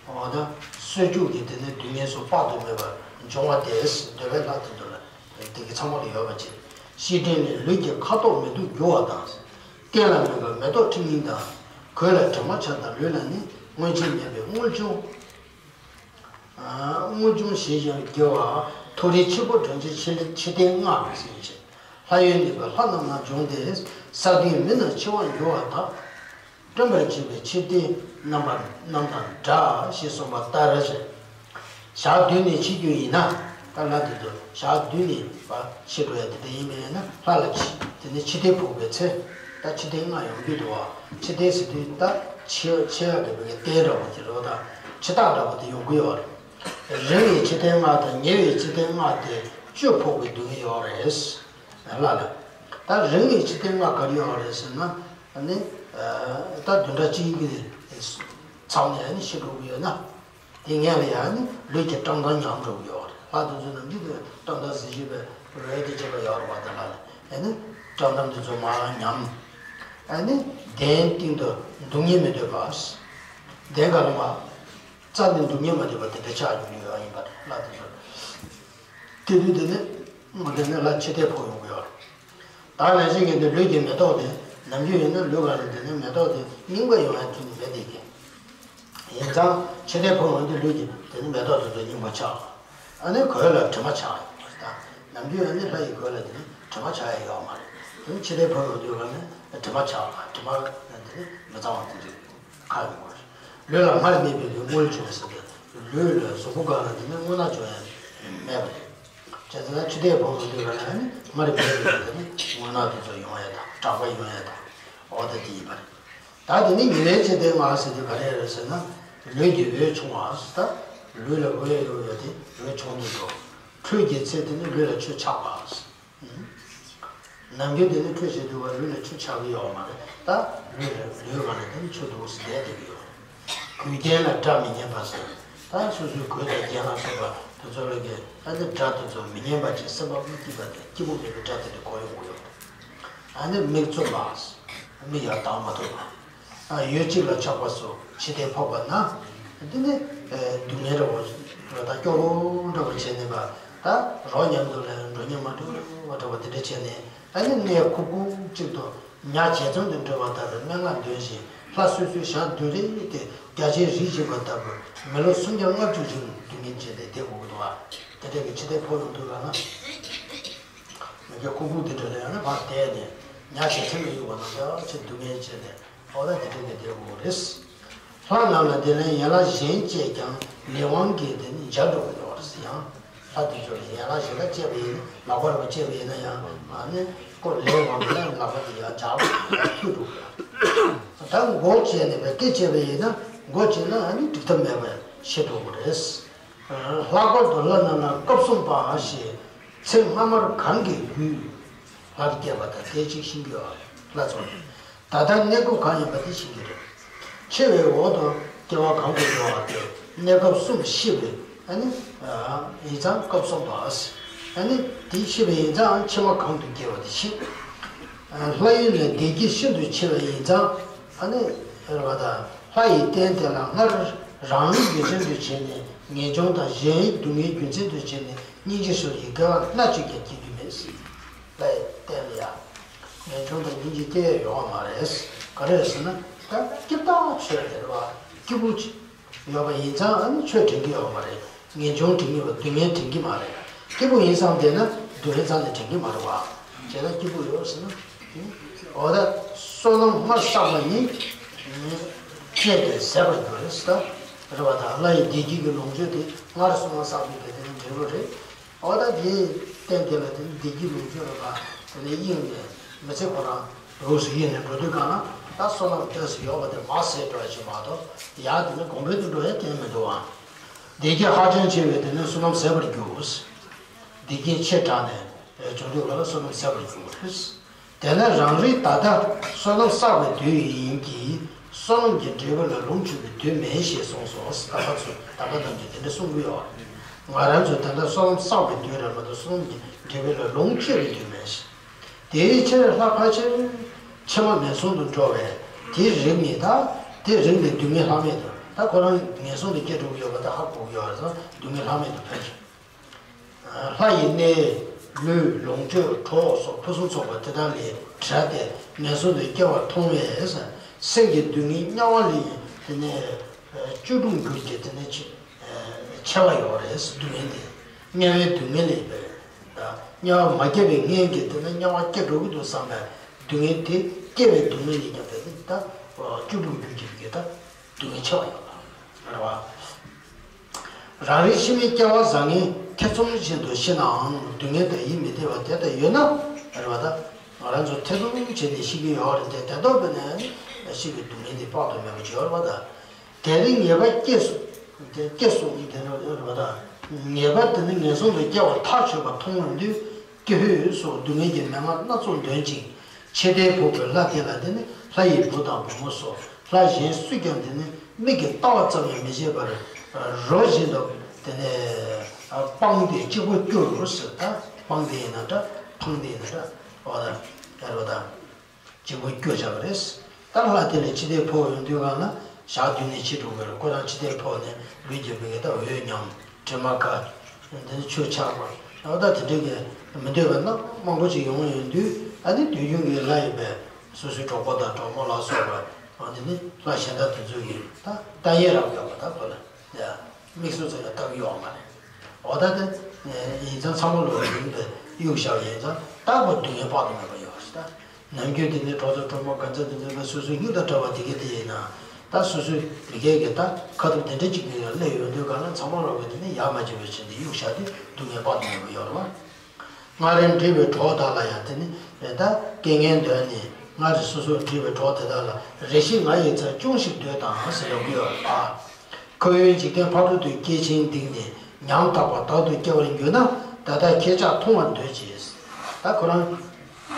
བ་དང་གསོད་བཅུག་གི་དེ་ནས་སྡུག་བསྔལ་སོགས་དཔག་ཏུ་མེད་པ་འབྱུང་བ་དེས་འདོད་པའི་ལྷ་དེ་ཚོ་ལ་དེ་གི་ཚང་མ་ལ་ཡོད་པ་ཅིག་ཤེས་ལྡན་ལས་ལུས་ཀྱི་ཁ་དོག་མེ་དུག་འགྱུར་བ་དང་། རྟེན་ལ་སྨིན་པ་མེ་ཏོག་ཁྲི་སྙིང་དང་། གོས་ལ་དྲི་མ་ཆགས་དང་ལུས་ལ་ནི་མངོན་རྗེས་མེད་པའི་དངུལ་ཆུང་། དངུལ་ཆུང་ཞེས་ཀྱང་བགྱི་བ། མཐོ་རིས་འཆི་འཕོ་སྒྲོན་ཆེན་ཕྱི་ལས་འཆི་ལྟས་ལྔ་ཟེར་བ་ཅིག་ལྷ་ཡུལ་ནུས་པའི་ལྷ་རྣམས་ལ་འབྱུང་སྟེ། ས་དུས་མི་རྣམས་འཆི་བར་འགྱུར་བ་དག་བསྐྲུན་པར་བྱེད་པའི་འཆི་ལྟས་རྣམ་པ་རྣམས་དང་འདྲ་ཞེས་གསུངས་པ་ལྟར། ཞག་བདུན་ནས་འཆི་རྒྱུ་ཡིན་ན། ད་ལྷ་དེ་ཚོ་ཞག་བདུན་ནས་བ་འཆི་འགྲོ་ཡ་དེ་འདྲ་ཡིན་པས་ན་ལྷ་ལ་འཆི་དེ་ནི་འཆི་ལྟས་ཕོག་པའི་ཚེ། ད་འཆི་ལྟས་ལྔ་ཡོང་གི་འདུག་བ། འཆི་ལྟས་ཟེར་དུས་ད་འཆི་འཆི་ཡ་འདྲ་བའི་ལྟས་འདྲ་བོ་དེ་རེད་བ། ད་འཆི་རྟགས་འདྲ་བོ་དེ་ཡོང་གི་ཡོད་རེད། རིང་བའི་འཆི་ལྟས་ལྔ་དང་ཉེ་བའི་འཆི་ལྟས་ལྔ་དེ་བཅུ་ཕོག་པའི་སྡུག་བསྔལ་ཡོད་རེད། ལ་ལ། ད་རིང་བའི་འཆི་ལྟས་ལྔ་ག་རེ་ཡོད་རེད་ཟེར་ན། ཨ་ནི། ད་བདུན་ཕྲག་གཅིག་གི་མཚམས་ནས་ཨ་ནི་ཤི་འགྲོ་གི་ཡོད་ན། དེ་སྔོན་ལ་ཡང་ཨ་ནི་ལུས་ཀྱི་བཀྲག་མདངས་ཉམས་འགྲོ་གི་ཡོད་རེད། ལྷ་དེ་ཚོ་ནམ་རྒྱུན་དུ་བཀྲག་མདངས་ཟེར་བཞིན་པའི་རོལ་དེ་བྱེད་པ་ཡོད་རེད་བ། དེ་ལ་ལ་ཨ་ནི་བཀྲག་མདངས་དེ་ཚོ་མར་ཉམས། ཨ་ནི་གདན་སྟེང་དུ་འདུག་སྙིང་མི་འདོད་པ། གདན་ག་ལ་མ། རྩ་ནས་འདུག་སྙིང་མ་འདོད་པ་དེ་འདྲ་ཆགས་ཡོང་གི་ཡོད་ཡིན་པ་ལ་དེ་ཚོ། དེ་དུས་དེ་ནི་ངོ་དེ་ནི་ལ་འཆི་ལྟས་ཕོག་ཡོང་གི་ཡོད་རེད། ད་ནང་བཞིན་གྱི་འདི་ལུས་ཀྱི་མེ་ཏོག་དེ་ནམ་རྒྱུན་ཡིན་ན་ལུས་ག་ལ་དེ་ནི་མེ་ཏོག་དེ་རྙིང་པ་ཡོང་ཡ་ཐུག་གི་མེད་དེ་གི། ཡིན་ཙང་འཆི་ལྟས་ཕོག་ཡོང་དུས་ལུས་ཀྱི་དེ་ནི་མེ་ཏོག་དེ་ཚོ་རྙིང་པ་ཆགས། ཨ་ནི་གོས་ལ་དྲི་མ་ཆགས་ཡོང་བ་རེད། ད་ནམ་རྒྱུན་ཨ་ནི་ལྷ་ཡི་གོས་ལ་དེ་ནི་དྲི་མ་ཆགས་ཡ་ཡོད་མ་རེད། དེ་ནི་འཆི་ལྟས་ཕོག་ཡོང་དུས་ག་ནི་དྲི་མ་ཆགས་པ་དྲི་མ་དེ་ནི་མི་གཙང་བ་དེ་འདྲ་ཁ་ཡོང་བ་རེད། ལུས་ལ་སྔར་མེད་པའི་དངུལ་བྱུང་ཟེར་ཏེ། ལུས་ལ་གཟུགས་པོ་སྒང་ལ་དེ་ནི་དངོས་གནས་བྱུང་ཡ་མེད་པ་རེད། བྱས་ཙང་འཆི་ལྟས་ཕོག་ཡོང་དུས་ག་ལ་ནི་སྔར་མེད་པའི་དེ་ནི་དངོས་གནས་དེ་ཚོ་ཡོང་ཡ་དང་གྲགས་པ་ཡོང་ཡ་དང་འོ་ད་དེ་ཡིན་པ་རེད། ད་དེ་ནི་ཉེ་བའི་འཆི་ལྟས་ལྔ་ཟེར་དུས་ག་རེ་རེད་ཟེར་ན། ལུས་ཀྱི་འོད་ཆུང་བ་ཟེར། ད་ལུས་ལ་འོད་ཡོད་ཡོད་དེ་འོད་ཆུང་དུ་འགྲོ། འཕྲོད་ཀྱི་ཚེ་དེ་ནི་ལུས་ལ་ཆུ་ཆགས་པ་ཟེར། ནམ་རྒྱུན་དེ་ནི་འཕྲོད་བྱེད་དུས་བ་ལུས་ལ་ཆུ་ཆགས་ཀྱི་ཡོད་མ་རེད། ད་ལུས་ལ་ལུས་གང་ལ་དེ་ནི་ཆུ་འདུག་སེ་བསྡད་བསྡད་ཀྱི་ཡོད་རེད། གོས་རྒྱན་ལ་སྒྲ་མི་སྙན་པ་ཟེར། ད་སོ་སོའི་གོས་དང་རྒྱན་ལ་སོགས་པ་དེ་ཚོ་ལ་གི་ཨ་ནི་སྒྲ་དེ་ཚོ་མི་སྙན་པ་ཅིག་སེམས་པ་མི་སྐྱིད་པ་དང་སྐྱིད་པོ་མེད་པའི་སྒྲ་དེ་འདྲ་གོ་ཡོང་གི་ཡོད་རེད། ཨ་ནི་མིག་བཙུམ་པ། མིག་ཡར་གདངས་མ་ཐུབ་པ། ཡུལ་གཅིག་ལ་ཆགས་པ་སོགས་འཆི་ལྟས་ཕོག་པ་ན། འདི་ནི་སྡུག་བསྔལ་འདྲ་བོ་རེད། ད་སྐྱོ་བོ་འདྲ་བོ་བྱས་ནས་པ། ད་རོ་མཉམ་དུ་ལ་འགྲོ་སྙིང་མ་བྲོ་བ་འདྲ་བོ་དེ་འདྲ་བྱས་ནས་ཨ་ནི་གནས་ཁུག་ཁུག་ཅིག་ཏུ་ཉ་བྱེ་ཚང་དུ་འགྲོ་བ་ལྟ་བུའི་སྨྲེ་སྔགས་འདོན་བཞིན་ལྷ་སོ་སོའི་ཞག་བདུན་རེ་དེ་རྒྱ་ཆེན་རིས་བྱེད་པ་ལྟ་བུ་མི་ལོ་སུམ་བརྒྱ་ལྔ་བཅུ་རིང་སྡུག་བསྔལ་བྱས་ཏེ་བསྡད་དགོས་ཀྱི་འདུག་བ། དེ་འདྲ་གི་འཆི་ལྟས་ཕོག་ཡོང་དུས་ལ་ན། མི་སྐྱ་ཁུག་ཁུག་དེ་འདྲ་ལ་ཡང་ན་ཕར་བསྡད་ནས་ཉ་བྱེ་ཚང་གི་ཡུལ་བ་ན་ད་ཆེ་སྡུག་བསྔལ་བྱས་ནས་ཨོ་ད་དེ་འདྲ་གི་བསྡད་དགོས་རེད། ལྷ་རྣམས་ལ་དེ་ལས་ཡན་ལག་གཞན་བཅས་ཀྱང་ལས་དབང་གིས་དེ་ནི་འཇའ་འགྲོ་གི་ཡོད་རེད་ཡང་། ལྷ་དེ་ཚོ་ལ་ཡན་ལག་གཞན་དག་སྤྱད་པ་ཡིན་ན་ལག་པ་རེ་བ་སྤྱད་པ་ཡིན་ན་ཡང་ཨ་ནི་ཁོ་ལས་དབང་གིས་ལག་པ་དེ་ཡང་འཇའ་འགྲོ་གི་ཡང་ཐུག་འགྲོ་གི་ཡང་། ད་མགོ་བཅད་ནས་བས་སྐེ་བཅད་པ་ཡིན་ན་མགོ་བཅད་ན་ཨ་ནི་འགྲིག་ཐབས་མེད་པ་ཤེས་འགྲོ་གི་རེད། ལྷག་པར་དུ་ལྷ་རྣམས་ལ་སྐབས་གསུམ་པ་ཞེས་ཚེ་སྔ་མར་གང་གི་རྒྱུད། ལྷར་སྐྱེས་པ་དང་སྐད་ཅིག་ཤིང་གི་ལྷ་ཚོགས། ད་ལྟ་གནས་སྐབས་གང་ཡིན་པ་དེ་ཤིང་གི་རེད། འཆི་བའི་འོག་ཏུ་སྐྱེ་བ་གང་དུ་འགྲོ་བ་དེ་གནས་སྐབས་གསུམ་ཤི་བའི་ཨ་ནི་ཡིན་ཙང་སྐབས་གསུམ་པ། ཨ་ནི་དེ་ཤི་བའི་ཡིན་ཙང་ཕྱི་མ་གང་དུ་སྐྱེ་བ་དེ་ཤི། ལྷ་ཡུལ་ནས་བདེ་སྐྱིད་ཤིན་ཏུ་ཆེ་བ་ཡིན་ཙང་ཨ་ནི་རེད་བ་དང་། ལྷ་ཡི་རྟེན་དེ་ལ་སྔར་རང་རིག་རྒྱུ་མཚན་དུ་བྱས་ནས་ངེས་འབྱུང་དང་གཞན་ཡིད་སྡུག་བསྔལ་རྒྱུ་མཚན་དུ་བྱས་ནས་སྙིང་རྗེ་སོགས་ཀྱི་དགེ་བ་སྣ་གཅིག་ཀྱང་སྐྱེ་རྒྱུ་མེད་ཟེར། ལྷ་ཡི་རྟེན་ལ་ཡང་ངེས་འབྱུང་དང་སྙིང་རྗེ་སྐྱེ་ཡ་ཡོད་མ་རེད། ག་རེ་ཟེར་ན་ད་སྐྱིད་ཐག་ཆོད་དེ་རེད་བ། སྐྱིད་པོ་ཅིག་ཡོད་པ་ཡིན་ཙང་ཨ་ནི་ཆོས་དྲན་གྱི་ཡོད་མ་རེད། ངེས་འབྱུང་དྲན་གྱི་ཡོད་པ་སྡུག་བསྔལ་དྲན་གྱི་མ་རེད། སྐྱིད་པོ་ཡིན་བསམ་བསྡད་ན་སྡུག་བསྔལ་རྩ་ནས་དྲན་གྱི་མ་རེད་བ། བྱས་ན་སྐྱིད་པོ་ཡོད་ཟེར་ན། འོ་ད་བསོད་ནམས་སྔར་བསགས་པ་ནི་བསྐྱེད་དེ་ཟད་པར་འགྱུར་རེད་ཟེར། རེད་བ། ད་ལྷ་ཡི་བདེ་སྐྱིད་ཀྱི་ལོངས་སྤྱོད་དེ་སྔར་བསོད་ནམས་བསགས་པའི་གི་དེ་ནི་འབྲས་བུ་རེད། འོ་ད་དེའི་རྟེན་དེ་ལ་དེ་ནི་བདེ་སྐྱིད་ལོངས་སྤྱོད་རེད་བ། དེ་ནི་དབྱིངས་ནས་མི་ཚེ་ཁོ་རང་རོགས་སུ་དབྱིངས་ནས་འགྲོ་དུས་གང་ན་ད་བསོད་ནམས་ལྟས་སུ་ཡོད་པ་དེ་མར་ཟད་འགྲོ་བ་ཞིག་མ་གཏོགས་ཡར་དེ་ནི་གོང་འཕེལ་དུ་འགྲོ་ཡ་གཏན་མི་འདུག་བ། བདེ་སྐྱིད་ཧ་ཅང་ཆེ་བས་དེ་ནི་བསོད་ནམས་ཟད་པར་འགྱུར། བདེ་སྐྱིད་ཆེ་དྲགས་ནས་བྱུང་དུས་ག་ལ་བསོད་ནམས་ཟད་པར་འགྱུར་བ་རེད། དེ་ལས་རང་རིག་ད་ལྟ་བསོད་ནམས་བསགས་པའི་དུས་ཡིན་གྱི་བསོད་ནམས་ཀྱི་འབྲས་བུ་ལ་ལོངས་སྤྱོད་པའི་དུས་མེད་ཞེས་གསུངས་སོ། ད་ལྟ་ཚོ་ད་ལྟ་རྣམས་ཀྱིས་དེ་འདྲ་གསུང་གི་ཡོད། ང་རང་ཚོ་ད་ལྟ་བསོད་ནམས་བསགས་པའི་དུས་རེད་མ་གཏོགས་བསོད་ནམས་ཀྱི་འབྲས་བུ་ལ་ལོངས་སྤྱོད་པའི་དུས་མེད་ཞེས། དེའི་ཕྱིར་ལྷ་ཕལ་ཆེར་ཕྱི་མ་ངན་སོང་དུ་འགྲོ་བས་དེའི་རིགས་ནི་ད་དེ་རིགས་ནི་སྡུག་བསྔལ་ལྷག་མེད་དུ། ད་ཁོ་རང་ངན་སོང་དུ་སྐྱེ་འགྲོ་གི་ཡོད་པ་ད་ཧ་གོ་གི་ཡོད་རེད་ཙང་སྡུག་བསྔལ་ལྷག་མེད་དུ་ཕལ་ཆེར། ལྷ་ཡི་གནས། ལུས། ལོངས་སྤྱོད། གྲོགས་སོགས་ཕུན་སུམ་ཚོགས་པ་དེ་དག་ལས་བྲལ་ཏེ་ངན་སོང་དུ་སྐྱེ་བ་མཐོང་བས། སེམས་ཀྱི་སྡུག་བསྔལ་དམྱལ་བ་ལས་དེ་ནས་བཅུ་དྲུག་འགྱུར་གྱི་དེ་ནས་ཆེ་ཆེ་བ་ཡོད་རེད། སྡུག་བསྔལ་དེ་དམྱལ་བའི་སྡུག་བསྔལ་ལས་དམྱལ་བ་མ་སྐྱེས་པའི་སྔོན་གྱི་དེ་ནས་དམྱལ་བ་སྐྱེ་འགྲོ་གི་འདུག་བསམ་པའི་སྡུག་བསྔལ་དེ་སྐྱེ་བའི་སྡུག་བསྔལ་ལས་ཀྱང་དེ་ནས་ད་བཅུ་དྲུག་འགྱུར་གྱི་གི་ད་སྡུག་བསྔལ་ཆེ་བ་ཡོད་པ་རེད་བ། རང་རིག་ཕྱི་མའི་སྐྱེ་བ་བཟང་ངན་ཐེ་ཚོམ་བཞིན་དུ་ཤི་ནའང་སྡུག་བསྔལ་དང་ཡིད་མི་བདེ་བ་དེ་ལྟར་ཡོད་ན་རེད་བ། ད་ང་རང་ཚོ་ཐེ་ཚོམ་བྱས་ནས་ཤི་གི་ཡོད་རེད་དེ་དེ་ལྟར་བས་ན་ཤི་བའི་སྡུག་བསྔལ་འདི་དཔག་ཏུ་མེད་པ་ཅིག་ཡོད་རེད་བ། ད་དེ་རིང་ངེས་པ་སྐྱེས་སོ། དེ་སྐྱེས་སོ་དེ་ནི་རེད་བ། ད་ངེས་པ་དེ་ནི་ངན་སོང་དུ་སྐྱེ་བ་ཐག་ཆོད་པ་མཐོང་བར་འདུས། ཀྱི་ཧུད་སོགས་སྡུག་བསྔལ་གྱི་མན་ངག་སྣ་ཚོགས་འདོན་ཅིང་། ཕྱི་ལྟར་འཕགས་པའི་ལྷ་དེ་ལ་དེ་ནི་ལྷ་ཡི་བུ་དང་བུ་མོ་སོགས་ལྷ་གཞན་སུས་ཀྱང་དེ་ནི་མིག་གིས་ལྟ་བ་ཙམ་ཡང་མི་བྱེད་པར་རོ་བཞིན་དུ་དེ་ནི་སྤངས་ཏེ་གཅིག་པུར་གྱུར་ཟེར། ད་སྤངས་ཏེ་ཡིན་ན་འདྲ་འཕངས་ཏེ་ཡིན་ན་འདྲ་འོ་ད་རེད་བ་ད། གཅིག་པུར་སྐྱོ་བཞག་པ་རེད། ད་ལྷ་དེ་ལས་ཕྱི་ལྟར་འཕགས་པ་ཡོང་དུས་གང་ན་ཞག་བདུན་ནས་ཕྱི་འགྲོ་གི་རེད། ཁོ་རང་ཕྱི་ལྟར་འཕགས་ནས་ལུས་རྒྱུ་བའི་ད་འོད་ཉམས་དྲི་མ་ཁ་འདི་ནི་ཆུ་ཆགས་པ་འོ་ད་དེ་འདྲའི་གི་མི་འདོད་པ་རྣམས་མང་པོ་ཅིག་ཡོང་ཡོང་དུས་ཨ་ནི་དུས་རྒྱུན་གྱི་ལྷ་ཡིན་པས་སོ་སོའི་གྲོགས་པོ་དང་གྲོགས་མོ་ལ་སོགས་པ་འོ་དེ་ནི་ལྷ་གཞན་དག་དེ་ཚོ་གིས་ད་ལྟ་ཡས་རབ་ཡོད་པ་ད་ཁོ་ལ་ཡ། མིག་ཟུར་ཚོ་ཡང་ལྟ་གི་ཡོད་མ་རེད། འོ་ད་དེ་ཡིན་ཙང་ཚང་མ་ལོ་ཡིན་པས་གཡུག་བཞག་ཡིན་ཙང་རྟག་པར་སྡུག་བསྔལ་དཔག་ཏུ་མེད་པ་ཡོད་རེད་ད། ནམ་རྒྱུན་དེ་ནི་གྲོགས་ཚོ་གྲོགས་མོ་ག་ཚོད་དེ་ཚོ་ལ་སོ་སོའི་སྙིང་དང་འདྲ་བ་དེ་གས་དེ་ཡིན་ན། ད་སོ་སོའི་མི་སྒེར་གྱི་ད་ཁ་ཐུག་དེ་འདྲ་གཅིག་གི་ཡང་སླེབས་ཡོང་དུས་གང་ན་ཚང་མ་ལོ་གི་དེ་ནི་ཡ་མ་བྱེད་པའི་ཕྱིར་དེ་གཡུག་བཞག་དེ་སྡུག་བསྔལ་དཔག་ཏུ་མེད་པ་ཡོད་རེད་བ། སྔར་འདྲིས་པའི་གྲོགས་དག་ལ་ཡང་དེ་ནི་ད་རྐྱེན་ངན་འདོན་ནས་སྔར་སོ་སོར་འདྲིས་པའི་གྲོགས་དེ་དག་ལ་རེ་ཞིག་ང་ཡི་རྩར་ཅུང་ཞིག་སྡོད་དང་ཟེར་ཡོང་གི་ཡོད་རེད་པ། ཁོ་བོའི་འཇིག་རྟེན་ཕ་རོལ་ཏུ་སྐྱེ་ཆེན་སྡིག་ནས་ཉམ་ཐག་པ་བདག་ཏུ་སྐྱེ་བར་འགྱུར་ན་ད་ལྟ་ཁྱེད་ཅག་མཐོང་བར་འདོད་ཅེས། ད་ཁོ་རང་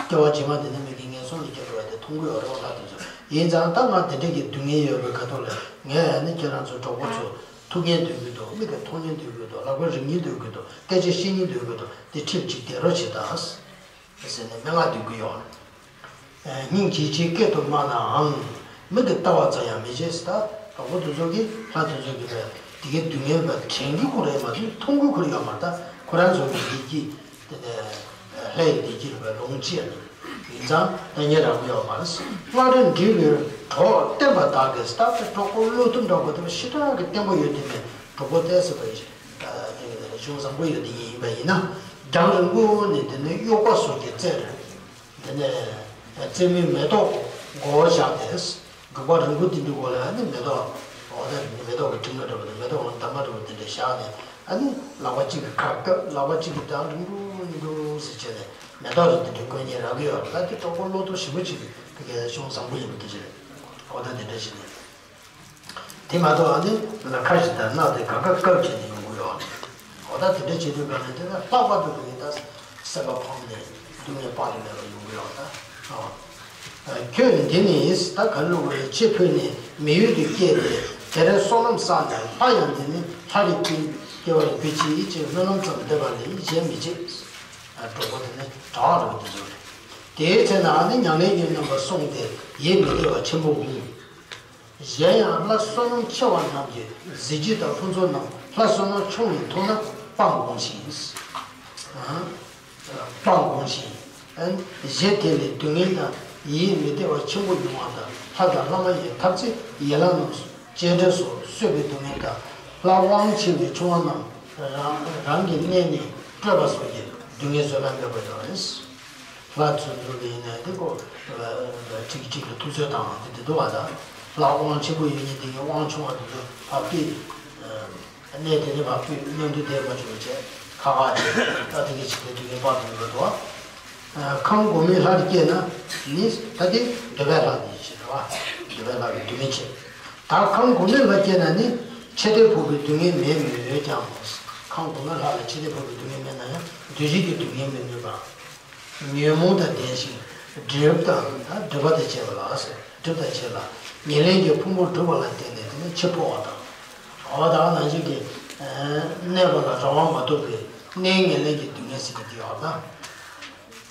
སྐྱེ་བ་རྗེས་མ་འདི་ནི་མི་དགེ་ངན་སོང་ལ་སྐྱེ་འགྲོ་བ་དེ་མཐོང་གི་ཡོད་རེད་པ། ལྷ་དེ་ཚོ་ཡིན་ཙང་ད་ང་དེ་འདྲ་གི་སྡུག་བསྔལ་ཡོད་པའི་ཁ་ཐོག་ལ་ངས་ཨ་ནི་ཁྱེད་རང་ཚོ་གྲོགས་པོ་ཚོ། ཐུགས་མཉེས་འདོད་ཀྱི་འདུག་མིག་གིས་མཐོང་མཉེས་འདོད་ཀྱི་འདུག་ལག་པས་རིག་མཉེས་འདོད་ཀྱི་འདུག་སྐད་ཆ་བཤད་མཉེས་འདོད་ཀྱི་འདུག་དེ་ཁྲིད་ཅིག་བསྡད་རོགས་བྱེད་དང་། ཟེར་ནས་སྨྲེ་སྔགས་འདོན་གྱི་ཡོད། སྙིང་རྗེ་ཆེ་སྐད་དུ་སྨྲ་ནའང་། མིག་གིས་བལྟ་བ་ཙམ་ཡང་མི་བྱེད་ཟེར། ད་གྲོགས་པོ་དེ་ཚོ་གིས་ལྷ་དེ་ཚོ་གིས་བས་དེ་གའི་སྡུག་བསྔལ་བས་དྲན་གྱི་ཁུར་ཡོད་མ་རེད། མཐོང་གི་ཁུར་ཡོད་མ་རེད། ད་ཁོ་རང་ཚོ་གི་བདེ་སྐྱིད་དེ་ནས་ལྷ་ཡི་བདེ་སྐྱིད་ལ་བས་ལོངས་སྤྱད་ནས་ཡིན་ཙང་ད་ཉེ་རང་ཡོད་མ་རེད། སྔར་འདྲིས་པའི་གྲོགས་བརྟན་པ་དག་གིས། ད་ལྟ་གྲོགས་པོ་བློ་མཐུན་འདྲ་པོ་དེ་ཞེ་དྲག་གི་བརྟན་པོ་ཡོད་དེ་ནས་གྲོགས་པོ་བསྟེན་ཟེར་བ་ཡིན། གཞུང་བཟང་པོ་ཡོད་དེ་ཡིན་པ་ཡིན་ན། རྒྱང་རིང་པོ་ནས་དེ་ནས་གཡོག་པ་ཟུར་གྱི་རྩེར། དེ་ནས་རྩེ་མོའི་མེ་ཏོག་མགོ་བོ་བཞག་སྟེ། སྒུག་པ་རིང་པོ་དེ་འདྲའི་འོག་ལ་ནི་མེ་ཏོག་ འོ་ད་མེ་ཏོག་གི་ཕྲེང་བ་འདྲ་པོ་དང་མེ་ཏོག་གི་འདབ་མ་འདྲ་པོ་དེ་འདྲ་བཞག་ནས། ཨ་ནི་ལག་པ་གཅིག་གིས་ཁ་བཀབ། ལག་པ་གཅིག་གིས་ད་འགྲུབ་འགྲུབ་འགྲུབ་འགྲུབ་ཟེར་བྱས་ནས་མེ་ཏོག་རེ་དེ་འདྲ་བཀོད་མཁན་རག་གི་ཡོད་རེད། ད་དེ་གྲོགས་པོ་བློ་སྟོབས་ཞེ་པོ་ཅིག་གི་གལ་གཞུང་བཟང་པོ་ཡིན་པ་དེ་རེད། འོ་ད་དེ་འདྲ་བྱས་ནས། དེ་མ་གཏོགས་ཨ་ནི་ལ་ཁ་ཞིག་དང་སྣ་དེ་ག་ག་བཀབ་བྱས་ནས་ཡོང་གི་ཡོད་རེད། འོ་ད་དེ་འདྲ་བྱེད་དུས་ག་ནས་དེ་ལ་ལྷག་པར་དུ་དེ་ནི་ད་སེམས་པ་ཕམ་ནས་སྡུག་བསྔལ་དཔག་ཏུ་མེད་པ་ཡོང་གི་ཡོད་རེད་ད། ཨ། ཁྱོད་འདི་ནི་ད་ག་ལུགས་རེད། ཕྱི་ཕུལ་ནས་མི་ཡུལ་དུ་སྐྱེས་ཏེ། དེར་བསོད་ནམས་བསགས་ནས་ལྷ་ཡང་འདི་ནི་ལྷ་རིགས་ཀྱི་སྐྱེ་བར་འགྱུར་ཅིག་ཅེས་སྨོན་ལམ་ཙམ་འདེབས་པ་ལས་གཞན་མི་བྱེད། ཨ། གྲོགས་པོ་དེ་ནི་གྲྭ་པ་རེད་པ། དེ་ཚོ་རེད། དེའི་ཚེ་ན་ཨ་ནི་མྱ་ངན་གྱི་རྣམ་པར་སོང་སྟེ་ཡིད་མི་བདེ་བ་ཆེན་པོ་འོང་། གཞན་ཡང་ལྷ་བསོད་ནམས་ཆེ་བ་རྣམས་ཀྱི་གཟི་བརྗིད་དང་ཕུན་ཚོགས་རྣམས་ལྷ་བསོད་ནམས་ཆུང་བས་མཐོང་ན་སྤང་དགོངས་ཤིང་། ཨ། སྤང་དགོངས་ཤིང་། ཨ། གཞི་དེ་ལས་སྡུག་བསྔལ་དང་ཡིད་མི་བདེ་བ་ཆེན་པོ་ཡོང་བ་དང་། ལྷ་དང་ལྷ་མ་ཡིན་ཐམས་ཅད་ཡན་ལག་རྣམས་སུ་སྤྱན་འདྲེན་སོགས་གསོད་པའི་སྡུག་བསྔལ་དང་། ལྷ་དབང་ཆེ་བའི་ཆུང་བ་རྣམས་རང་རང་གི་གནས་ནས་སྐྲོད་པ་སོགས་ཀྱི་སྡུག་བསྔལ་བཟོད་པ་མེད་པ་ཡོད་རེད། ལྷ་ཚོན་ཚོན་དེ་ཡིན་ནའི་དེ་ཀོ་ཁྲིག་ཁྲིག་གི་ཐུགས་ཚོད་དང་དེ་དེ་འདུག་བ་དང་། ལྷ་དབང་ཆེན་པོ་ཡོད་མཁན་དེ་གའི་དབང་ཆུང་བ་དེ་ཚོ་ཕར་ཕུད། གནས་དེ་ནས་ཕར་ཕུད། མཉམ་དུ་བསྡད་མ་བཅུག་པ་བྱས། ཁ་ཁ་བྱས། ད་དེ་གའི་ཕྱི་དེ་དུས་ངན་པ་དེ་འདུག་བ། ཁམས་གོང་མའི་ལྷར་སྐྱེས་ན་ནི་ད་དེ་འདོད་པའི་ལྷ་དེ་བྱེད་རེད་བ། འདོད་པའི་ལྷ་གི་སྡུག་བསྔལ་ཆེ། ད་ཁམས་གོང་མའི་ལྷར་སྐྱེས་ན་ནི་ཆེ་ཐལ་ཕོག་པའི་སྡུག་བསྔལ་མེད་མོད་ཀྱང་། ཁམས་གོང་མའི་ལྷ་ལ་ཆེ་ཐལ་ཕོག་པའི་སྡུག་བསྔལ་མེད་ན་ཡང་འདུ་བྱེད་ཀྱི་སྡུག་བསྔལ་མི་གནོད་པ། ཉོན་མོངས་དང་ལྡན་ཞིང་། སྒྲིབ་དང་སྒྲིབ་པ་དང་བཅས་པ་ལ་ཟེར། སྒྲིབ་དང་བཅས་ལ་ཉེར་ལེན་གྱི་ཕུང་པོ་སྒྲུབ་པ་ལ་བརྟེན་ནས་དེ་ནི་འཆི་འཕོ་བ་དང་། འོ་ད་ནང་བཞིན་གྱི་གནས་པ་ལ་རང་དབང་མ་ཐོབ་པའི་གནས་ཉེར་ལེན་གྱི་སྡུག་བསྔལ་ཟེར་གྱི་དེ་ཡོད་ད།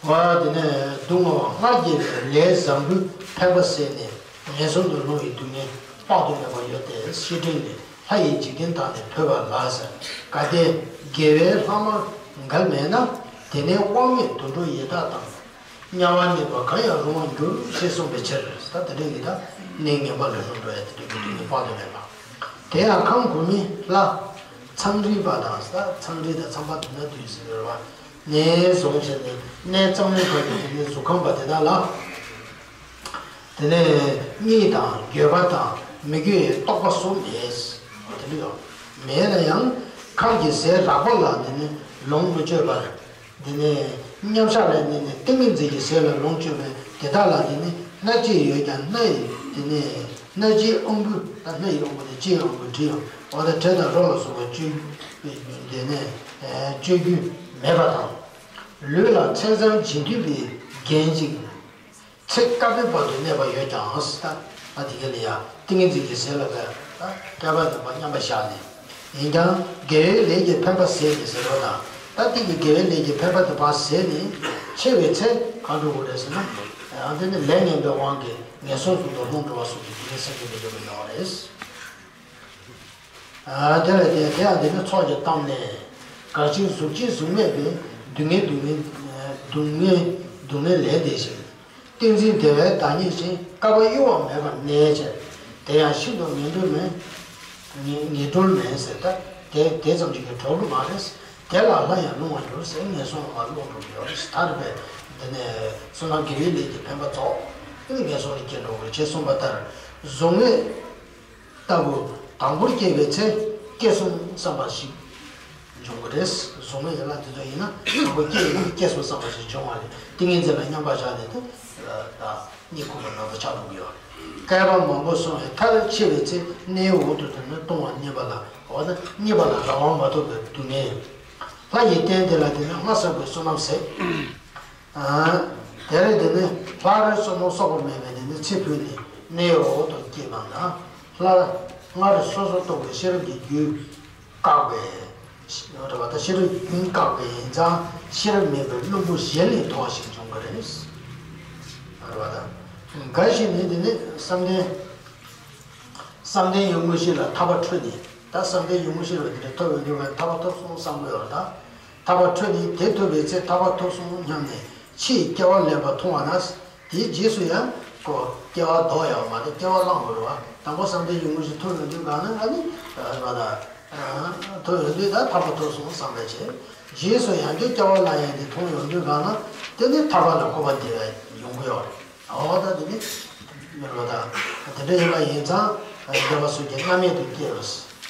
འོ་དེ་ནས་སྡུག་བསྔལ་བ་སྔར་བསྐྱེད་པའི་ལས་བཟང་པོས་ཕན་པ་ཟད་ནས་ངན་སོང་དུ་ལྷུང་བའི་སྡུག་བསྔལ་དཔག་ཏུ་མེད་པ་ཡོད་དེ། བཤེས་སྤྲིང་ནི་ལྷ་ཡི་འཇིག་རྟེན་དག་ནི་འཕོས་པ་ལགས་ཟེར། གལ་ཏེ་དགེ་བའི་ལྷག་མ་འགལ་མེད་ན། དེ་ནས་དབང་མེད་དུད་འགྲོ་ཡི་དྭགས་དང་། དམྱལ་བར་གནས་པ་གང་ཡང་རུང་བར་འགྱུར། ཞེས་གསུངས་པའི་ཕྱིར། ད་དེ་འདྲ་ཡིན་ད་གནས་ངན་པ་ལ་ལྷུང་འགྲོ་ཡ་དེ་འདྲ་གི་སྡུག་བསྔལ་དཔག་ཏུ་མེད་པ། དེ་ཡང་ཁམས་གོང་མའི་ལྷ་མཚམས་རིག་པ་དང་། ད་མཚམས་རིག་དང་མཚམས་པ་དེ་ན་དུས་ཟེར་བ་ནས་བཟུང་བྱས་ནས་གནས་གཙང་མའི་བར་གྱི་དེ་ནས་གཟུགས་ཁམས་པ་དེ་དག་ལ། དེ་ནས་གཉིད་དང་འགྱོད་པ་དང་མི་འགྱོད་པའི་རྟོག་པ་སོགས་མེད། དེ་འདྲ་ཡང་མེད་ན་ཡང་ཁམས་ཀྱི་ཟས་རགས་པ་ལ་དེ་ནས་ལོངས་མི་སྤྱོད་པར། དེ་ནས་མཉམ་བཞག་ལ་གནས་ནས་ཏིང་ངེ་འཛིན་གྱི་ཟས་ལ་ལོངས་སྤྱོད་པའི་དེ་དག་ལ་དེ་ནས་སྣ་གཅིག་ཡོད་ཀྱང་སྣ་ཡི་དེ་ནས་སྣ་ལྕེའི་དབང་པོས། ད་སྣ་ཡི་དབང་པོ་དེ་ལྕེའི་དབང་པོས་དྲི་ཡང་འོ་ད་དྲི་དང་རོ་ལ་སོགས་པ་སྤྱོད་དེ་ནས་སྤྱོད་རྒྱུ་མེད་པ་དང་། ལུས་ལ་མཚན་བཟང་བྱིན་ཐོས་པའི་རྒྱན་ཅིག་ཚེ་དཀར་པོའི་བར་དུ་གནས་པ་ཡོད་ཀྱང་ཟེར། ད་ཨ་དེ་ག་ལ་ཡ་ཏིང་ངེ་འཛིན་གྱི་ཟས་ལ་བས་ད་བསྐལ་པ་རིམ་པ་མཉམ་པ་བཞག་ནས། ཡིན་ཀྱང་དགེ་བའི་ལས་ཀྱི་ཕན་པ་ཟད་ནས་ཟེར་བ་དང་། ད་ཏིང་གི་དགེ་བའི་ལས་ཀྱི་ཕན་པ་དེ་ཕར་ཟད་ནས་འཆི་བའི་ཚེ་གང་འགྲོ་དགོས་རེད་ཟེར་ན། ཡང་དེ་ནི་ལས་ངན་པའི་དབང་གིས་ངན་སོང་གསུམ་དུ་ལྷུང་འགྲོ་བ་སོགས་ཀྱི་དེ་ནི་སེམས་ཀྱི་མི་འདོད་པ་ཡོང་བ་རེད། དེ་ལ་བརྟེན་དེ་ཡང་འདི་ནི་ཚོགས་ཀྱི་གཏམ་ལས། གར་ཆེན་གཟུགས་ཅན་གཟུགས་མེད་པའི། སྡུག་བསྔལ་སྡུག་བསྔལ་སྡུག་བསྔལ་སྡུག་བསྔལ་ལས་འདས་ཤིང་། ཏིང་འཛིན་བདེ་བའི་བདག་ཉིད་ཅན། བསྐལ་པ་གཡོ་བ་མེད་པར་གནས་ཕྱིར། དེ་ཡང་ཤིན་ཏུ་ངན་འགྲོ་མེད། ངན་ངན་འགྲོ་མེད་ཟེར། ད་དེ་དེ་ཙམ་ཅིག་གིས་གྲོགས་པོ་མ་རེད། དེ་ལ་ལྷ་ཡང་ལྷུང་བར་འགྱུར་ཟེར། ངན་སོང་ལ་ལྷུང་འགྲོ་གི་ཡོད་རེད། ད་རེད་པས་འདི་ནས་བསོད་ནམས་དགེ་བའི་ལས་ཀྱི་ཕན་པ་རྫོགས། དེ་ནས་ངན་སོང་ལ་སྐྱེ་འགྲོ་གི་རེད་ཅེས་གསུངས་པ་ལྟར། གཟུགས་མེད་ལྟ་བུ་དང་པོར་སྐྱེས་པའི་ཚེ་སྐྱེས་སོང་བསམ་པ་ཞིག་འབྱུང་གི་རེད། གཟུགས་མེད་ཀྱི་ལྷ་དེ་ཚོ་ཡིན་ན་དང་པོ་སྐྱེས་ཡོང་དུས་སྐྱེས་སོང་བསམ་པ་ཞིག་འབྱུང་བ་རེད། ཏིང་ངེ་འཛིན་ལ་མཉམ་པར་བཞག་ནས་དེ་ད་གཉིད་ཁུག་པ་ནང་དུ་ཆགས་འགྲོ་གི་ཡོད་རེད། བསྐལ་པ་མང་པོ་སོང་བའི་མཐར་འཆི་བའི་ཚེ་སྣའི་འོག་ཏུ་དེ་ནི་ལྟུང་བ་རྙེད་པ་ལ། འོ་ན་རྙེད་པ་ལ་རང་དབང་མ་ཐོབ་པའི་སྡུག་བསྔལ། ལྷ་ཡི་རྟེན་དེ་ལ་དེ་ནི་ལྷ་བསགས་པའི་བསོད་ནམས་ཟད། དེ་རེད། དེ་ནས་སླར་བསོད་ནམས་གསོག་པ་མེད་པས་དེ་ནས་ཚེ་འཕོས་ནས་གནས་འོག་ཏུ་སྐྱེས་པ་ན། སླར་སྔར་སོ་སོར་རྟོག་པའི་ཤེས་རབ་ཀྱི་རྒྱུན་བཀག་པས། རེད་བ། ད་ཤེས་རབ་རྒྱུན་བཀག་པས་ཡིན་ཙང་ཤེས་རབ་མེད་པའི་བླུན་པོ་གཞན་ལས་མཐོ་བ་ཞིག་འབྱུང་གི་རེད། རེད་བ། ད་འགའ་ཞིག་ནི་དེ་ནས་བསམ་གཏན། བསམ་གཏན་གྱི་དངོས་གཞི་ལ་ཐར་པ་འཕྲོད་ནས། ད་བསམ་གཏན་གྱི་དངོས་གཞི་ལ་དེ་འདྲ་ཐོབ་ཡོང་དུས་ཐར་པ་ཐོབ་སོང་བསམ་གྱི་ཡོད་རེད་ད། ཐར་པ་འཕྲོད་ནས་དེ་ཐོབ་པའི་ཚེ་ཐར་པ་ཐོབ་སོང་སྙམ་ནས་ཕྱིའི་སྐྱེ་བ་ལེན་པ་མཐོང་བ་ན། དེའི་རྗེས་སུ་ཡང་ཁོ་སྐྱེ་བ་ལྡོག་ཡང་མ་རེད། སྐྱེ་བ་བླང་དགོས་རེད་བ། དང་པོ་བསམ་གཏན་གྱི་དངོས་གཞི་ཐོབ་ཡོང་དུས་གང་ན་ཨ་ནི་རེད་བ། ད་ཐོབ་ཡོང་དུས་ད་ཐར་པ་ཐོབ་སོང་བསམ་པ་བྱས། རྗེས་སུ་ཡང་བསྐྱར་སྐྱེ་བ་བླང་ཡང་དེ་མཐོང་ཡོང་དུས་གང་ན་དེ་ནི་ཐར་པ་ལ་འཁོར་བ་འདི་ཡོང་གི་ཡོད་རེད། འོ་ད་དེ་ནི་མི་རོ་ད་དེ་འདྲ་ཡིན་པ་ཡིན་ཙང་ འདོད་པ་སོགས་ཀྱི་རྣམ་སྨིན་དུ་སྐྱེ་བ།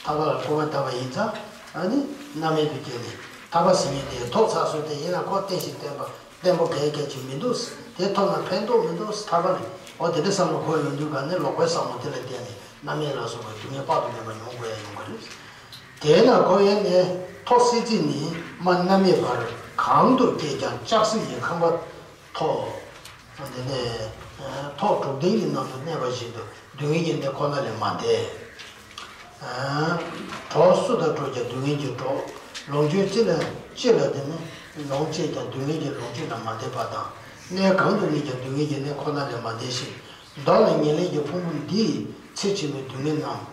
ཐར་པ་ལ་སྐུར་བ་བཏབ་པ་ཡིན་ཙང་ཨ་ནི་རྣམ་སྨིན་དུ་སྐྱེ་ནས་ཐར་པ་ཟེར་མཁན་དེ་ཐོབ་ཚར་སོང་། དེ་ཡིན་ན་ཁོ་བརྟན་ཞིང་བརྟན་པ་བརྟན་པོ་གལ་གལ་ཅིག་མི་འདུག་དེ་ཐོབ་ན་ཕན་ཐོགས་མི་འདུག་ཐར་པ་ནི། འོ་དེ་འདྲ་བསམ་བློ་འཁོར་ཡོང་དུས་ག་ནས་ལོག་པའི་བསམ་བློ་དེ་ལ་བརྟེན་ནས་རྣམ་སྨིན་ལ་སོགས་པའི་སྡུག་བསྔལ་དཔག་ཏུ་མེད་པ་མྱོང་དགོས་ཡ་ཡོང་གི་རེད། དེས་ན་ཁོ་ཡང་ནས་ཐོབ་སྲིད་རྩེ་ནས་མ་རྣམ་སྨིན་བར་གང་དུ་སྐྱེས་ཀྱང་ལྕགས་སྲེག་གི་ཁང་པ་ཐོག་དེ་ནས་ཐོག་དྲུག་ལྡན་གྱི་ནང་དུ་གནས་པ་བཞིན་དུ་སྡུག་བསྔལ་གྱི་གནས་ཁོ་ན་ལས་མ་འདས། གྲོགས་སུ་དང་འགྲོགས་ཀྱང་སྡུག་བསྔལ་གྱི་གྲོགས། ལོངས་སྤྱོད་ཅི་ལ་ཅི་ལ་དེ་ནི་ལོངས་སྤྱད་ཀྱང་སྡུག་བསྔལ་གྱི་ལོངས་སྤྱོད་ལ་མ་འདས་པ་དང་། གནས་གང་དུ་གནས་ཀྱང་སྡུག་བསྔལ་གྱི་གནས་ཁོ་ན་ལས་མ་འདས་ཤིང་། བདག་ལ་ཉེར་ལེན་གྱི་ཕུང་པོ་འདིས་ཚེ་ཕྱི་མའི་སྡུག་བསྔལ་རྣམས་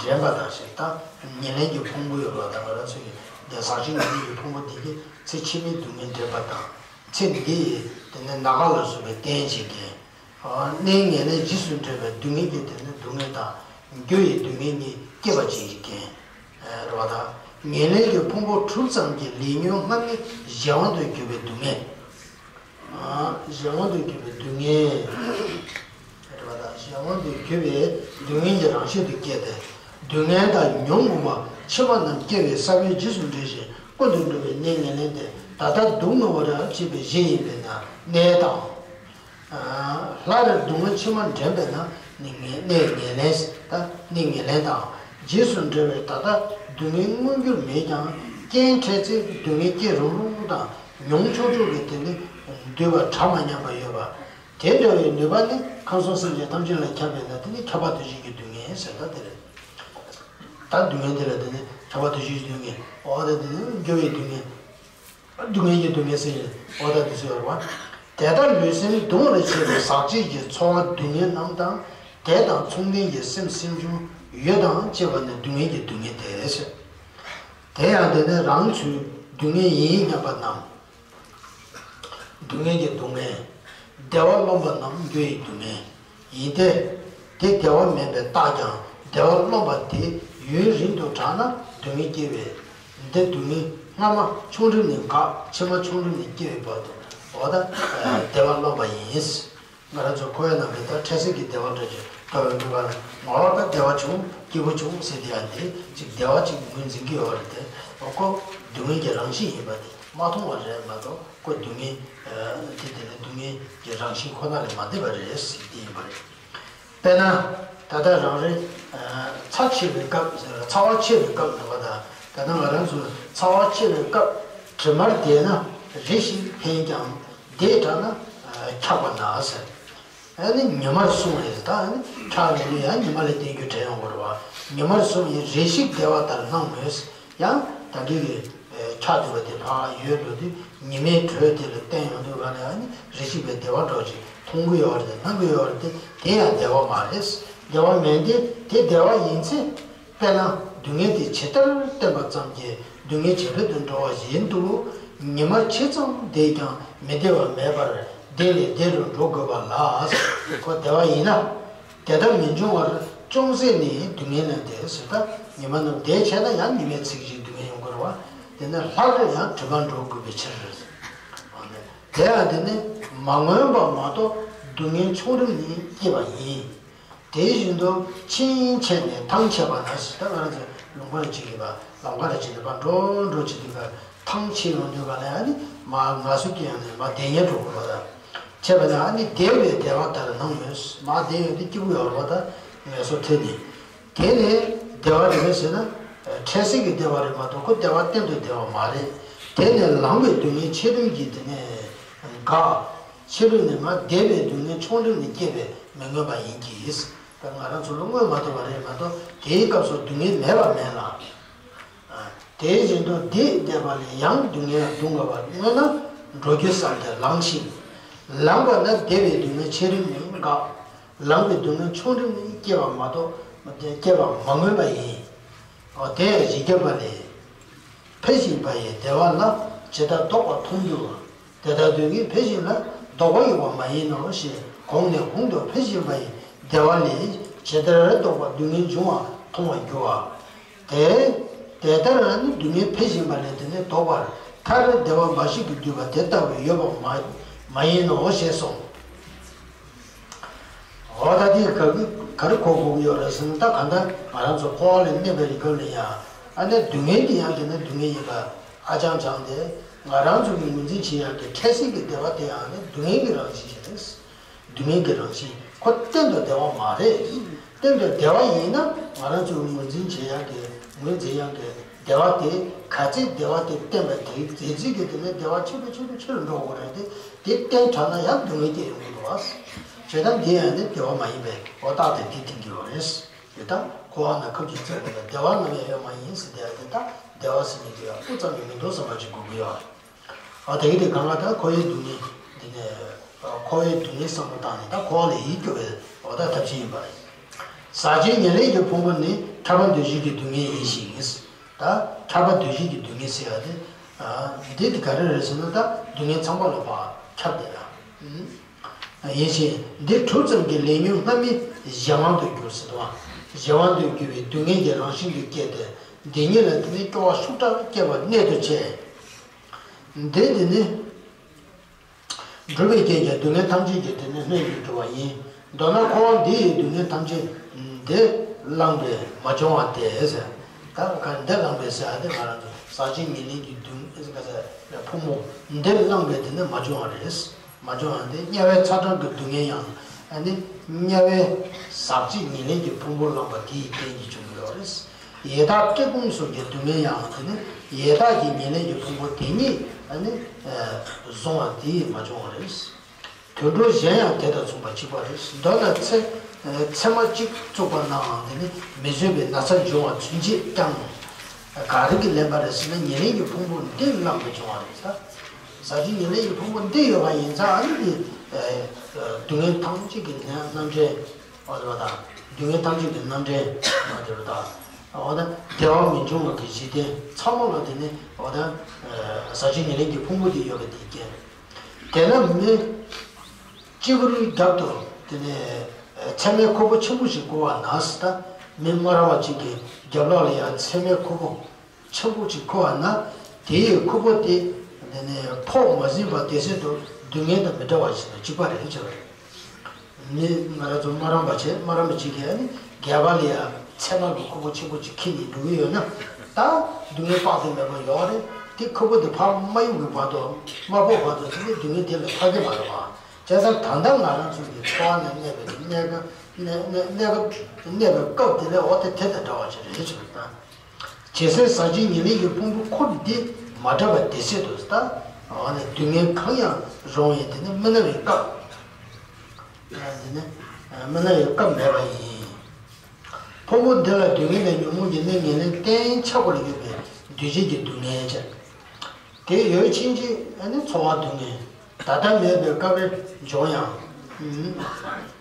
འདྲེན་པ་དང་ཞེས། ད་ཉེར་ལེན་གྱི་ཕུང་པོ་ཡོད་པ་དང་ང་རང་ཚོ་ཡི་འདི་ཟག་བཅས་ཉེར་ལེན་གྱི་ཕུང་པོ་འདི་གིས་ཚེ་ཕྱི་མའི་སྡུག་བསྔལ་འདྲེན་པ་དང་། ཚེ་འདིའི་དེ་ནི་ན་རྒ་ལ་སོགས་པའི་རྟེན་བྱེད་མཁན། གནས་ངན་ལེན་རྗེས་སུ་འབྲེལ་བའི་སྡུག་བསྔལ་གྱི་དེ་ནི་སྡུག་བསྔལ་དང་། རྒྱུ་ཡི་སྡུག་བསྔལ་གཉིས་སྐྱེད་པ་ཅན་གྱི་རྐྱེན་རེད་པ། ད་ཉེར་ལེན་གྱི་ཕུང་པོ་གྲུབ་ཙམ་གྱི་ལས་ཉོན་ལྔ་ནི་གཞན་དབང་དུ་གྱུར་པའི་སྡུག་བསྔལ། གཞན་དབང་དུ་གྱུར་པའི་སྡུག་བསྔལ་རེད་པ། ད་གཞན་དབང་དུ་གྱུར་པའི་སྡུག་བསྔལ་གྱི་རང་བཞིན་དུ་སྐྱེས་ཏེ། སྡུག་བསྔལ་དང་ཉོན་མོངས་པ་ཕྱི་མ་རྣམས་སྐྱེ་བའི་ས་བོན་རྗེས་སུ་འབྲེལ་ཞིང་ཀུན་ཏུ་འགྲོ་བའི་གནས་ངན་ལེན་ཏེ། ད་ལྟ་སྡུག་བསྔལ་བ་རབ་བྱེད་པའི་གཞི་ཡིན་པས་ན་གནས་དང་། སླར་སྡུག་བསྔལ་ཕྱི་མ་འདྲེན་པས་ན་ནི་ངན་གནས་ངན་ལེན། ད་གནས་ངན་ལེན་དང་རྗེས་སུ་འབྲེལ་བའི་ད་ལྟ་སྡུག་བསྔལ་མངོན་གྱུར་མེད་ཀྱང་རྐྱེན་འཕྲད་ཚེ་སྡུག་བསྔལ་སྐྱེ་རུང་རུང་དང་མྱོང་ཆོག་ཆོག་གི་དེ་ནི་འདུས་པ་གྲ་མ་ཉམས་པ་ཡོད་པ། དེ་འདྲ་བའི་ནུས་པ་ནི་ཁམས་གསུམ་སེམས་ཅན་ཐམས་ཅད་ལ་ཁྱབ་པས་ན་དེ་ནི་ཁྱབ་པ་དོན་བྱེད་ཀྱི་སྡུག་བསྔལ་ཟེར། ད་དེ་རེད། ད་སྡུག་བསྔལ་དེ་ལ་དེ་ནི་ཁྱབ་པ་དོན་བྱེད་ཀྱི་སྡུག་བསྔལ། འོ་ད་དེ་ནི་འགྱུར་བའི་སྡུག་བསྔལ། སྡུག་བསྔལ་གྱི་སྡུག་བསྔལ་ཟེར་ཡོད། འོ་ད་དེ་ཚོ་ཡོད་རེད་པ། དེ་ལྟར་ལུས་སེམས་གདུང་བར་བྱེད་པའི་ཟག་བཅས་ཀྱི་ཚོར་བ་སྡུག་བསྔལ་རྣམས་དང་། དེ་དང་མཚུངས་ལྡན་གྱི་སེམས་སེམས་བྱུང་ཡུལ་དང་བཅས་པ་ནི་སྡུག་བསྔལ་གྱི་སྡུག་བསྔལ་ཏེ། དེ་ཡང་དེ་ནི་རང་ཚུལ་སྡུག་བསྔལ་ཡིན་སྙམ་པ་རྣམས། སྡུག་བསྔལ་གྱི་སྡུག་བསྔལ། བདེ་བ་རློམ་པ་རྣམས་རྒྱུ་ཡི་སྡུག་བསྔལ་ཡིན་ཏེ། དེ་བདེ་བ་མིན་པས་བརྟགས་ཀྱང་བདེ་བ་རློམ་པ་དེ་ཡུན་རིང་དུ་བགྲངས་ན་སྡུག་བསྔལ་སྐྱེ་བས། འདི་སྡུག་བསྔལ་སྔ་མ་ཆུང་རིམ་ནས་འགག་ཕྱི་མ་ཆུང་རིམ་ནས་སྐྱེ་བའི་བར་དུ། འོ་ད་བདེ་བ་རློམ་པ་ཡིན། ང་རང་ཚོ་འཁོར་བའི་ནང་གི་ད་འཕྲལ་སེལ་གྱི་བདེ་བ་འདྲ་ཅིག་དགའ་བའི་འདུག་ག་ལ། ངོ་བོ་ད་བདེ་བ་བྱུང་སྐྱིད་པོ་བྱུང་ཟེར་དེ་ཡང་དེ་ཅིག་བདེ་བ་ཅིག་ངོས་འཛིན་གྱི་ཡོད་རེད་དེ། འོ་ཁོ་སྡུག་བསྔལ་གྱི་རང་བཞིན་ཡིན་པ་དེ་མ་མཐོང་བ་རེད་མ་གཏོགས། ཁོ་སྡུག་བསྔལ་དེ་དེ་ནི་སྡུག་བསྔལ་གྱི་རང་བཞིན་ཁོ་ན་ལས་མ་འདས་པ་རེད་ཟེར་དེ་ཡིན་པ་རེད། དཔེར་ན། ད་ལྟ་རང་རེ། ཚ་ཆེ་བའི་སྐབས་ཟེར་བ་ཚ་བ་ཆེ་བའི་སྐབས་ཟེར་བ་དང་། ད་ལྟ་ང་རང་ཚོ་ཚ་བ་ཆེ་བའི་སྐབས་དྲི་མར་བསྡད་ན་རེ་ཞིག་ཕན་ཀྱང་བསྡད་དྲགས་ན་འཁྱག་པ་ན་ཟེར། ཨ་ནི་ཉི་མར་སོང་བས་ད་ཨ་ནི་འཁྱག་ནས་ནི་ཡང་ཉི་མ་ལ་བརྟེན་རྒྱུ་དྲན་ཡོང་གི་རེད་བ། ཉི་མར་སོང་ཡིན་རེ་ཞིག་བདེ་བ་ལྟར་སྣང་མོད། ཡང་ད་གིན་གྱི་འཁྱག་བསྡད་པ་དེ་ཕར་ཡོལ་འགྲོ་དུས་ཉི་མའི་དྲོད་དེ་ལ་བརྟེན་ཡོང་དུས་ག་ནས་ཨ་ནི་རེ་ཞིག་པའི་བདེ་བ་འདྲ་ཅིག་མཐོང་གི་ཡོད་རེད། སྣང་གི་ཡོད་རེད་དེ། དེ་ཡང་བདེ་བ་མ་རེད། བདེ་བ་མིན་ཏེ་དེ་བདེ་བ་ཡིན་ཚེ། དཔེར་ན་སྡུག་བསྔལ་དེ་ཇི་ལྟར་བསྟན་པ་ཙམ་གྱིས་སྡུག་བསྔལ་ཇེ་འཕེལ་དུ་འགྲོ་བ་བཞིན་དུ། ཉི་མ་ཇི་ཙམ་བསྡད་ཀྱང་མི་བདེ་བ་མེད་པར་བདེ་ལས་བདེ་རུ་འགྲོ་དགོས་པ་ལ། ཁོ་བདེ་བ་ཡིན་ན། དེ་ལྟར་མི་འབྱུང་བར་ཅུང་ཟད་ནི་སྡུག་བསྔལ་ལས་འདས་ཟེར། ད་ཉི་མ་རྣམས་བསྡད་བྱས་ན་ཡང་ཉི་མའི་ཚིགས་བཞིན་སྡུག་བསྔལ་ཡོང་གི་རེད་བ། དེ་ནི་སླར་ཡང་དྲི་མར་འགྲོ་དགོས་པའི་ཕྱིར། དེ་ཡང་དེ་ནི་མ་མངོན་པ་མ་གཏོགས་སྡུག་བསྔལ་ཆུང་རིམ་ནི་སྐྱེ་བ་ཡིན། དེ་བཞིན་དུ་ཕྱིན་ཆད་ནས་ཐང་ཆད་པ་ན་ཟེར། ད་ང་རང་ཚོ་ལུང་པ་རེ་བྱེད་ཀྱི་པ་ལམ་ཁ་རེ་བྱེད་ཀྱི་པ་འགྲོ་འགྲོ་བྱེད་དུས་ཀ་ཐང་ཆད་ཡོང་དུས་ག་ལ་ཨ་ནི་མ་ངལ་གསོ་སྐྱེ་ཡོང་ནས་མ་བསྡད་ཉལ་འགྲོ་དགོས་པ་དང་། བྱས་པ་ན་ཨ་ནི་བདེ་བའི་བདེ་བ་ལྟར་སྣང་མོད། མ་བསྡད་ཡོང་དུས་སྐྱིད་པོ་ཡོད་རེད་པ། ད་ངལ་གསོ་ཐེབས་ནས། དེ་ནི་བདེ་བ་རེད་པས་ཟེར་ན། འཕྲལ་སེལ་གྱི་བདེ་བ་རེད་མ་གཏོགས་ཁོ་བདེ་བ་གཏན་དུ་བདེ་བ་མ་རེད། དེ་ནི་ལངས་པའི་སྡུག་བསྔལ་ཆེ་རིམ་གྱིས་དེ་ནས་འགག་ཕྱི་རོལ་ནས་མ་བདེ་བའི་སྡུག་བསྔལ་ཆུང་རིམ་ནས་སྐྱེས་པས་མི་མངོན་པ་ཡིན་གྱི། ད་ང་རང་ཚོ་ལ་མངོན་མ་ཐུབ་པ་རེད་མ་གཏོགས་དེའི་སྐབས་སུ་སྡུག་བསྔལ་མེད་པ་མེད་ལ། དེ་བཞིན་དུ་འདི་བསྡད་པ་ལས་ཡང་སྡུག་བསྔལ་ལ་སྡུག་བསྔལ་བར་མངོན་ན་འགྲོ་རྒྱུ་བསམ་སྟེ་ལངས་ཤིང་། ལངས་པ་ན་བདེ་བའི་སྡུག་བསྔལ་ཆེ་རིམ་ནས་འགག་ལངས་པའི་སྡུག་བསྔལ་ཆུང་རིམ་ནས་སྐྱེ་བ་མ་གཏོགས་སྐྱེ་བ་མ་མངོན་པ་ཡིན། འོ་དེ་ཡང་བཞི་བརྒྱ་པ་ལས། འཕེལ་བཞིན་པ་ཡི་བདེ་བ་ལ་ཇི་ལྟར་ལྡོག་པ་མཐོང་འགྱུར་བ། དེ་ལྟར་སྡུག་བསྔལ་འཕེལ་བཞིན་ལ་ལྡོག་པ་ཡོད་པ་མ་ཡིན་ནོ་ཞེས་གོང་ནས་གོང་དུ་འཕེལ་བཞིན་པ་ཡི་བདེ་བ་ལས་ཇི་ལྟར་ལྡོག་པ་སྡུག་བསྔལ་འབྱུང་བ་མཐོང་བར་འགྱུར་བ། དེ། དེ་ལྟར་ནི་སྡུག་བསྔལ་འཕེལ་བཞིན་པ་ལས་དེ་ནི་ལྡོག་པར་ཐར་པའི་བདེ་བ་འབའ་ཞིག་ཏུ་འདུས་པ་དེ་ལྟ་བུ་ཡོད་པ་མ་མ་ཡིན་ནོ་ཞེས་གསུངས། འོ་ད་དེ་ག་གི་ ག་རེ་གོ་དགོས་ཀྱི་ཡོད་རེད་ཟེར་ན། ད་གང་ལྟར་ང་རང་ཚོ་འཁོར་བ་ལ་གནས་པའི་རིང་ཁམས་ལ་ཡང་ཨ་ནི་སྡུག་བསྔལ་དེ་ཡང་དེ་ནི་སྡུག་བསྔལ་ཡིན་པ་ཨ་ཅང་ཅང་དེ། ང་རང་ཚོ་གི་ངོས་འཛིན་བྱེད་ཡག་གི་འཕྲལ་སེལ་གྱི་བདེ་བ་དེ་ཡང་ནི་སྡུག་བསྔལ་གྱི་རང་བཞིན་ཞིག་རེད། སྡུག་བསྔལ་གྱི་རང་བཞིན་ཁོ་གཏན་དུ་བདེ་བ་མ་རེད། གཏན་དུ་བདེ་བ་ཡིན་ན་ང་རང་ཚོ་ངོས་འཛིན་བྱེད་ཡག་གི་ངོས་འཛིན་ཡག་གི་བདེ་བ་དེ། ག་ཚད་བདེ་བ་དེ་བསྟན་པ་དེའི་རྫས་འཛིན་གྱི་དེ་ནི་བདེ་བ་ཆེ་རུ་ཆེ་རུ་ཆེ་རུ་འགྲོ་དགོས་རེད་དེ། དེ་བསྟན་དྲགས་ན་ཡང་སྡུག་བསྔལ་སྐྱེ་ཡོང་གི་འདུག་བ། བྱས་ཙང་འདི་ཡང་ནི་བདེ་བ་མ་ཡིན་པའི་འོ་རྟགས་དེ་འདི་བསྟན་གྱི་ཡོད་རེད། དེ་ལྟར་འཁོར་བ་ན་ཁམས་ཀྱི་རྩེ་མོ་ལ་བདེ་བ་ནམ་ཡང་ཡོད་མ་ཡིན་ཟེར་དེ། དེ་ལྟར་བདེ་བ་ཟེར་མཁན་དེ་ཡང་སྤུ་ཙམ་ཡང་མི་འདུག་བསམ་པ་ཅིག་དགོས་ཀྱི་ཡོད་རེད། ཨ་དེ་གི་དེ་གང་ལ་ད་འཁོར་བའི་སྡུག་བསྔལ་འདི་ནས། འཁོར་བའི་སྡུག་བསྔལ་བསམ་བློ་བཏང་ནས་ད་འཁོར་བ་ལས་ཡིད་སྐྱོ་བའི་འོ་ད་ཐབས་ཤེས་ཡིན་པ་རེད། ཟག་བཅས་ཉེར་ལེན་གྱི་ཕུང་པོ་ནི་ཕྲ་བ་འདུ་བྱེད་ཀྱི་སྡུག་བསྔལ་ཡིན་ཞིང་། ད་ཕྲ་བ་འདུ་བྱེད་ཀྱི་སྡུག་བསྔལ་ཟེར་ཡ་དེ། འདི་དེ་ག་རེ་རེད་ཟེར་ན། ད་སྡུག་བསྔལ་ཚང་མ་ལ་ཕར་ཁྱབ་བསྡད་ཡ། ཡིན་ཞིང་འདི་གྲུབ་ཙམ་གྱི་ལས་ཉོན་སྔ་མའི་གཞན་དབང་དུ་གྱུར་ཟེར་དང་། གཞན་དབང་དུ་གྱུར་པའི་སྡུག་བསྔལ་གྱི་རང་བཞིན་དུ་སྐྱེས་ཏེ། འདི་ཉིད་ལ་དེ་ནི་སྐྱོ་བ་ཤུགས་དྲག་སྐྱེ་བར་གནད་དུ་བྱས། འདི་དེ་ནི། སྒྲུབ་པའི་རྐྱེན་གྱིས་སྡུག་བསྔལ་ཐམས་ཅད་ཀྱི་དེ་ནི་སྣོད་ཀྱིས་གྲུབ་པ་ཡིན། མདོར་ན་འཁོར་བ་འདི་ཡི་སྡུག་བསྔལ་ཐམས་ཅད་འདི་བླངས་པས་མ་བྱུང་བ་སྟེ་ཟེར། ད་ག་འདི་བླངས་པས་ཟེར་ཡ་དེ་ང་རང་ཚོ་ཟག་བཅས་ཉེར་ལེན་གྱི་སྡུག་བསྔལ་ཟེར་ཕུང་པོ་འདི་བླངས་པས་དེ་ནི་མ་བྱུང་བ་རེད། མ་བྱུང་བ་འདི་དམྱལ་བའི་ཚ་གྲང་གི་སྡུག་བསྔལ་ཡང་ཨ་ནི་དམྱལ་བའི་ཟག་བཅས་ཉེར་ལེན་གྱི་ཕུང་པོ་བླངས་པ་དེ་ཡི་རྐྱེན་གྱིས་བྱུང་གི་ཡོད་རེད། ཡི་དྭགས་བཀྲེས་སྐོམ་སོགས་ཀྱི་སྡུག་བསྔལ་ཡང་དེ་ནི་ཡི་དྭགས་ཀྱི་ཉེར་ལེན་གྱི་ཕུང་པོ་དེ་ཉིད་ཨ་ནི་བཟུང་བ་དེ་ཡིས་མ་བྱུང་བ་རེད། དུད་འགྲོ་གཞན་ཡང་དེ་དང་མཚུངས་པར་གཅིག་པ་རེད། མདོར་ན་ཚེ་ཚེར་མ་གཅིག་བཙུགས་པ་ནའང་དེ་ནི་མི་བཟོད་པའི་ན་ཚ་འབྱུང་བ་ཚུན་ཆད་ཀྱང་ག་རེ་གིས་ལེན་པ་རེད་ཟེར་ན། ཉེར་ལེན་གྱི་ཕུང་པོ་འདི་བླངས་པས་བྱུང་བ་རེད། ད་ཟག་བཅས་ཉེར་ལེན་གྱི་ཕུང་པོ་འདི་ཡོད་པ་ཡིན་ཙང་ཨ་ནི་དེ་སྡུག་བསྔལ་ཐམས་ཅད་ཀྱི་རྣམ་འདྲེན། འོ་དེ་བ་དང་། སྡུག་བསྔལ་ཐམས་ཅད་ཀྱི་རྣམ་འདྲེན། འོ་དེ་བ་དང་། འོ་ད་བདེ་བ་མི་འབྱུང་བ་གི་གཞི་རྟེན་ཚང་མ་ལ་དེ་ནི་འོ་ད་ཟག་བཅས་ཉེར་ལེན་གྱི་ཕུང་པོ་དེ་ཡོད་པ་དེའི་རྐྱེན། དེས་ན་མི་གཅིག་པུར་རྒྱབ་ཏུ་དེ་ནི་ཚེར་མའི་ཁུར་པོ་ཆེན་པོ་ཞིག་བསྐོར་བ་ན་ཟེར། ད་མི་དམའ་ར་བ་གཅིག་གི་རྒྱབ་ལོགས་ལ་ཡང་ཚེར་མའི་ཁུར་པོ་ཆེན་པོ་ཅིག་འཁོར་བ་ན། དེའི་ཁུར་པོ་དེ་དེ་ནས་ཕོག་མ་ཟིན་པ་དེ་སྲིད་དུ་སྡུག་བསྔལ་དང་མི་འདྲ་བ་ཞིག་དང་གཅིག་པ་རེད་ཟེར་བ་རེད། མི་ང་རང་ཚོ་དམའ་རིམ་པ་བྱས། དམའ་རིམ་པ་ཅིག་གིས་ནི་སྒལ་པ་ལ་ཡ་ཚེར་མ་གི་ཁུར་པོ་ཆེན་པོ་ཅིག་འཁྱེར་ནས་འགྲོ་གི་ཡོད་ན། ད་སྡུག་བསྔལ་དཔག་ཏུ་མེད་པ་ཡོད་རེད། དེ་ཁུར་པོ་དེ་ཕར་མ་གཡུག་གི་བར་དུ། མ་ཕོག་བར་དུ་དེ་ནི་སྡུག་བསྔལ་དེ་ལས་ཐར་གྱི་མ་རེད་པ། བྱས་ཙང་ད་ལྟ་ང་རང་ཚོ་གི་འཚོ་བ་ནང་གནས་པའི་གནས་སྐབས་གནས་གནས་གནས་སྐབས་གནས་པའི་སྐབས་དེ་ལས་འོ་དེ་དེ་དང་འདྲ་བ་ཅིག་རེད་ཟེར་བ་དང་། ཇི་སྲིད་ཟག་བཅས་ཉེར་ལེན་གྱི་ཕུང་པོའི་ཁུར་འདི་མ་བྲལ་བ་དེ་སྲིད་དུ། ད་འོ་ན་སྡུག་བསྔལ་གང་ཡང་རུང་བའི་དེ་ནི་མི་ན་བའི་སྐབས། དེ་ནི་མི་ན་བའི་སྐབས་མེད་པ་ཡིན། ཕུང་པོ་འདི་ལ་སྡུག་བསྔལ་ལས་ཉོན་མོངས་ཀྱི་གནས་ངན་ལེན་གཏན་ཆགས་པར་ཡོད་པའི་འདུས་བྱས་ཀྱི་སྡུག་བསྔལ་བྱས། དེ་ཡོད་ཕྱིན་ཆད་ཨ་ནི་འཚོ་བ་སྡུག་བསྔལ། ད་ལྟ་མེད་པའི་སྐབས་རེ་འབྱུང་ཡང་། ཨུམ།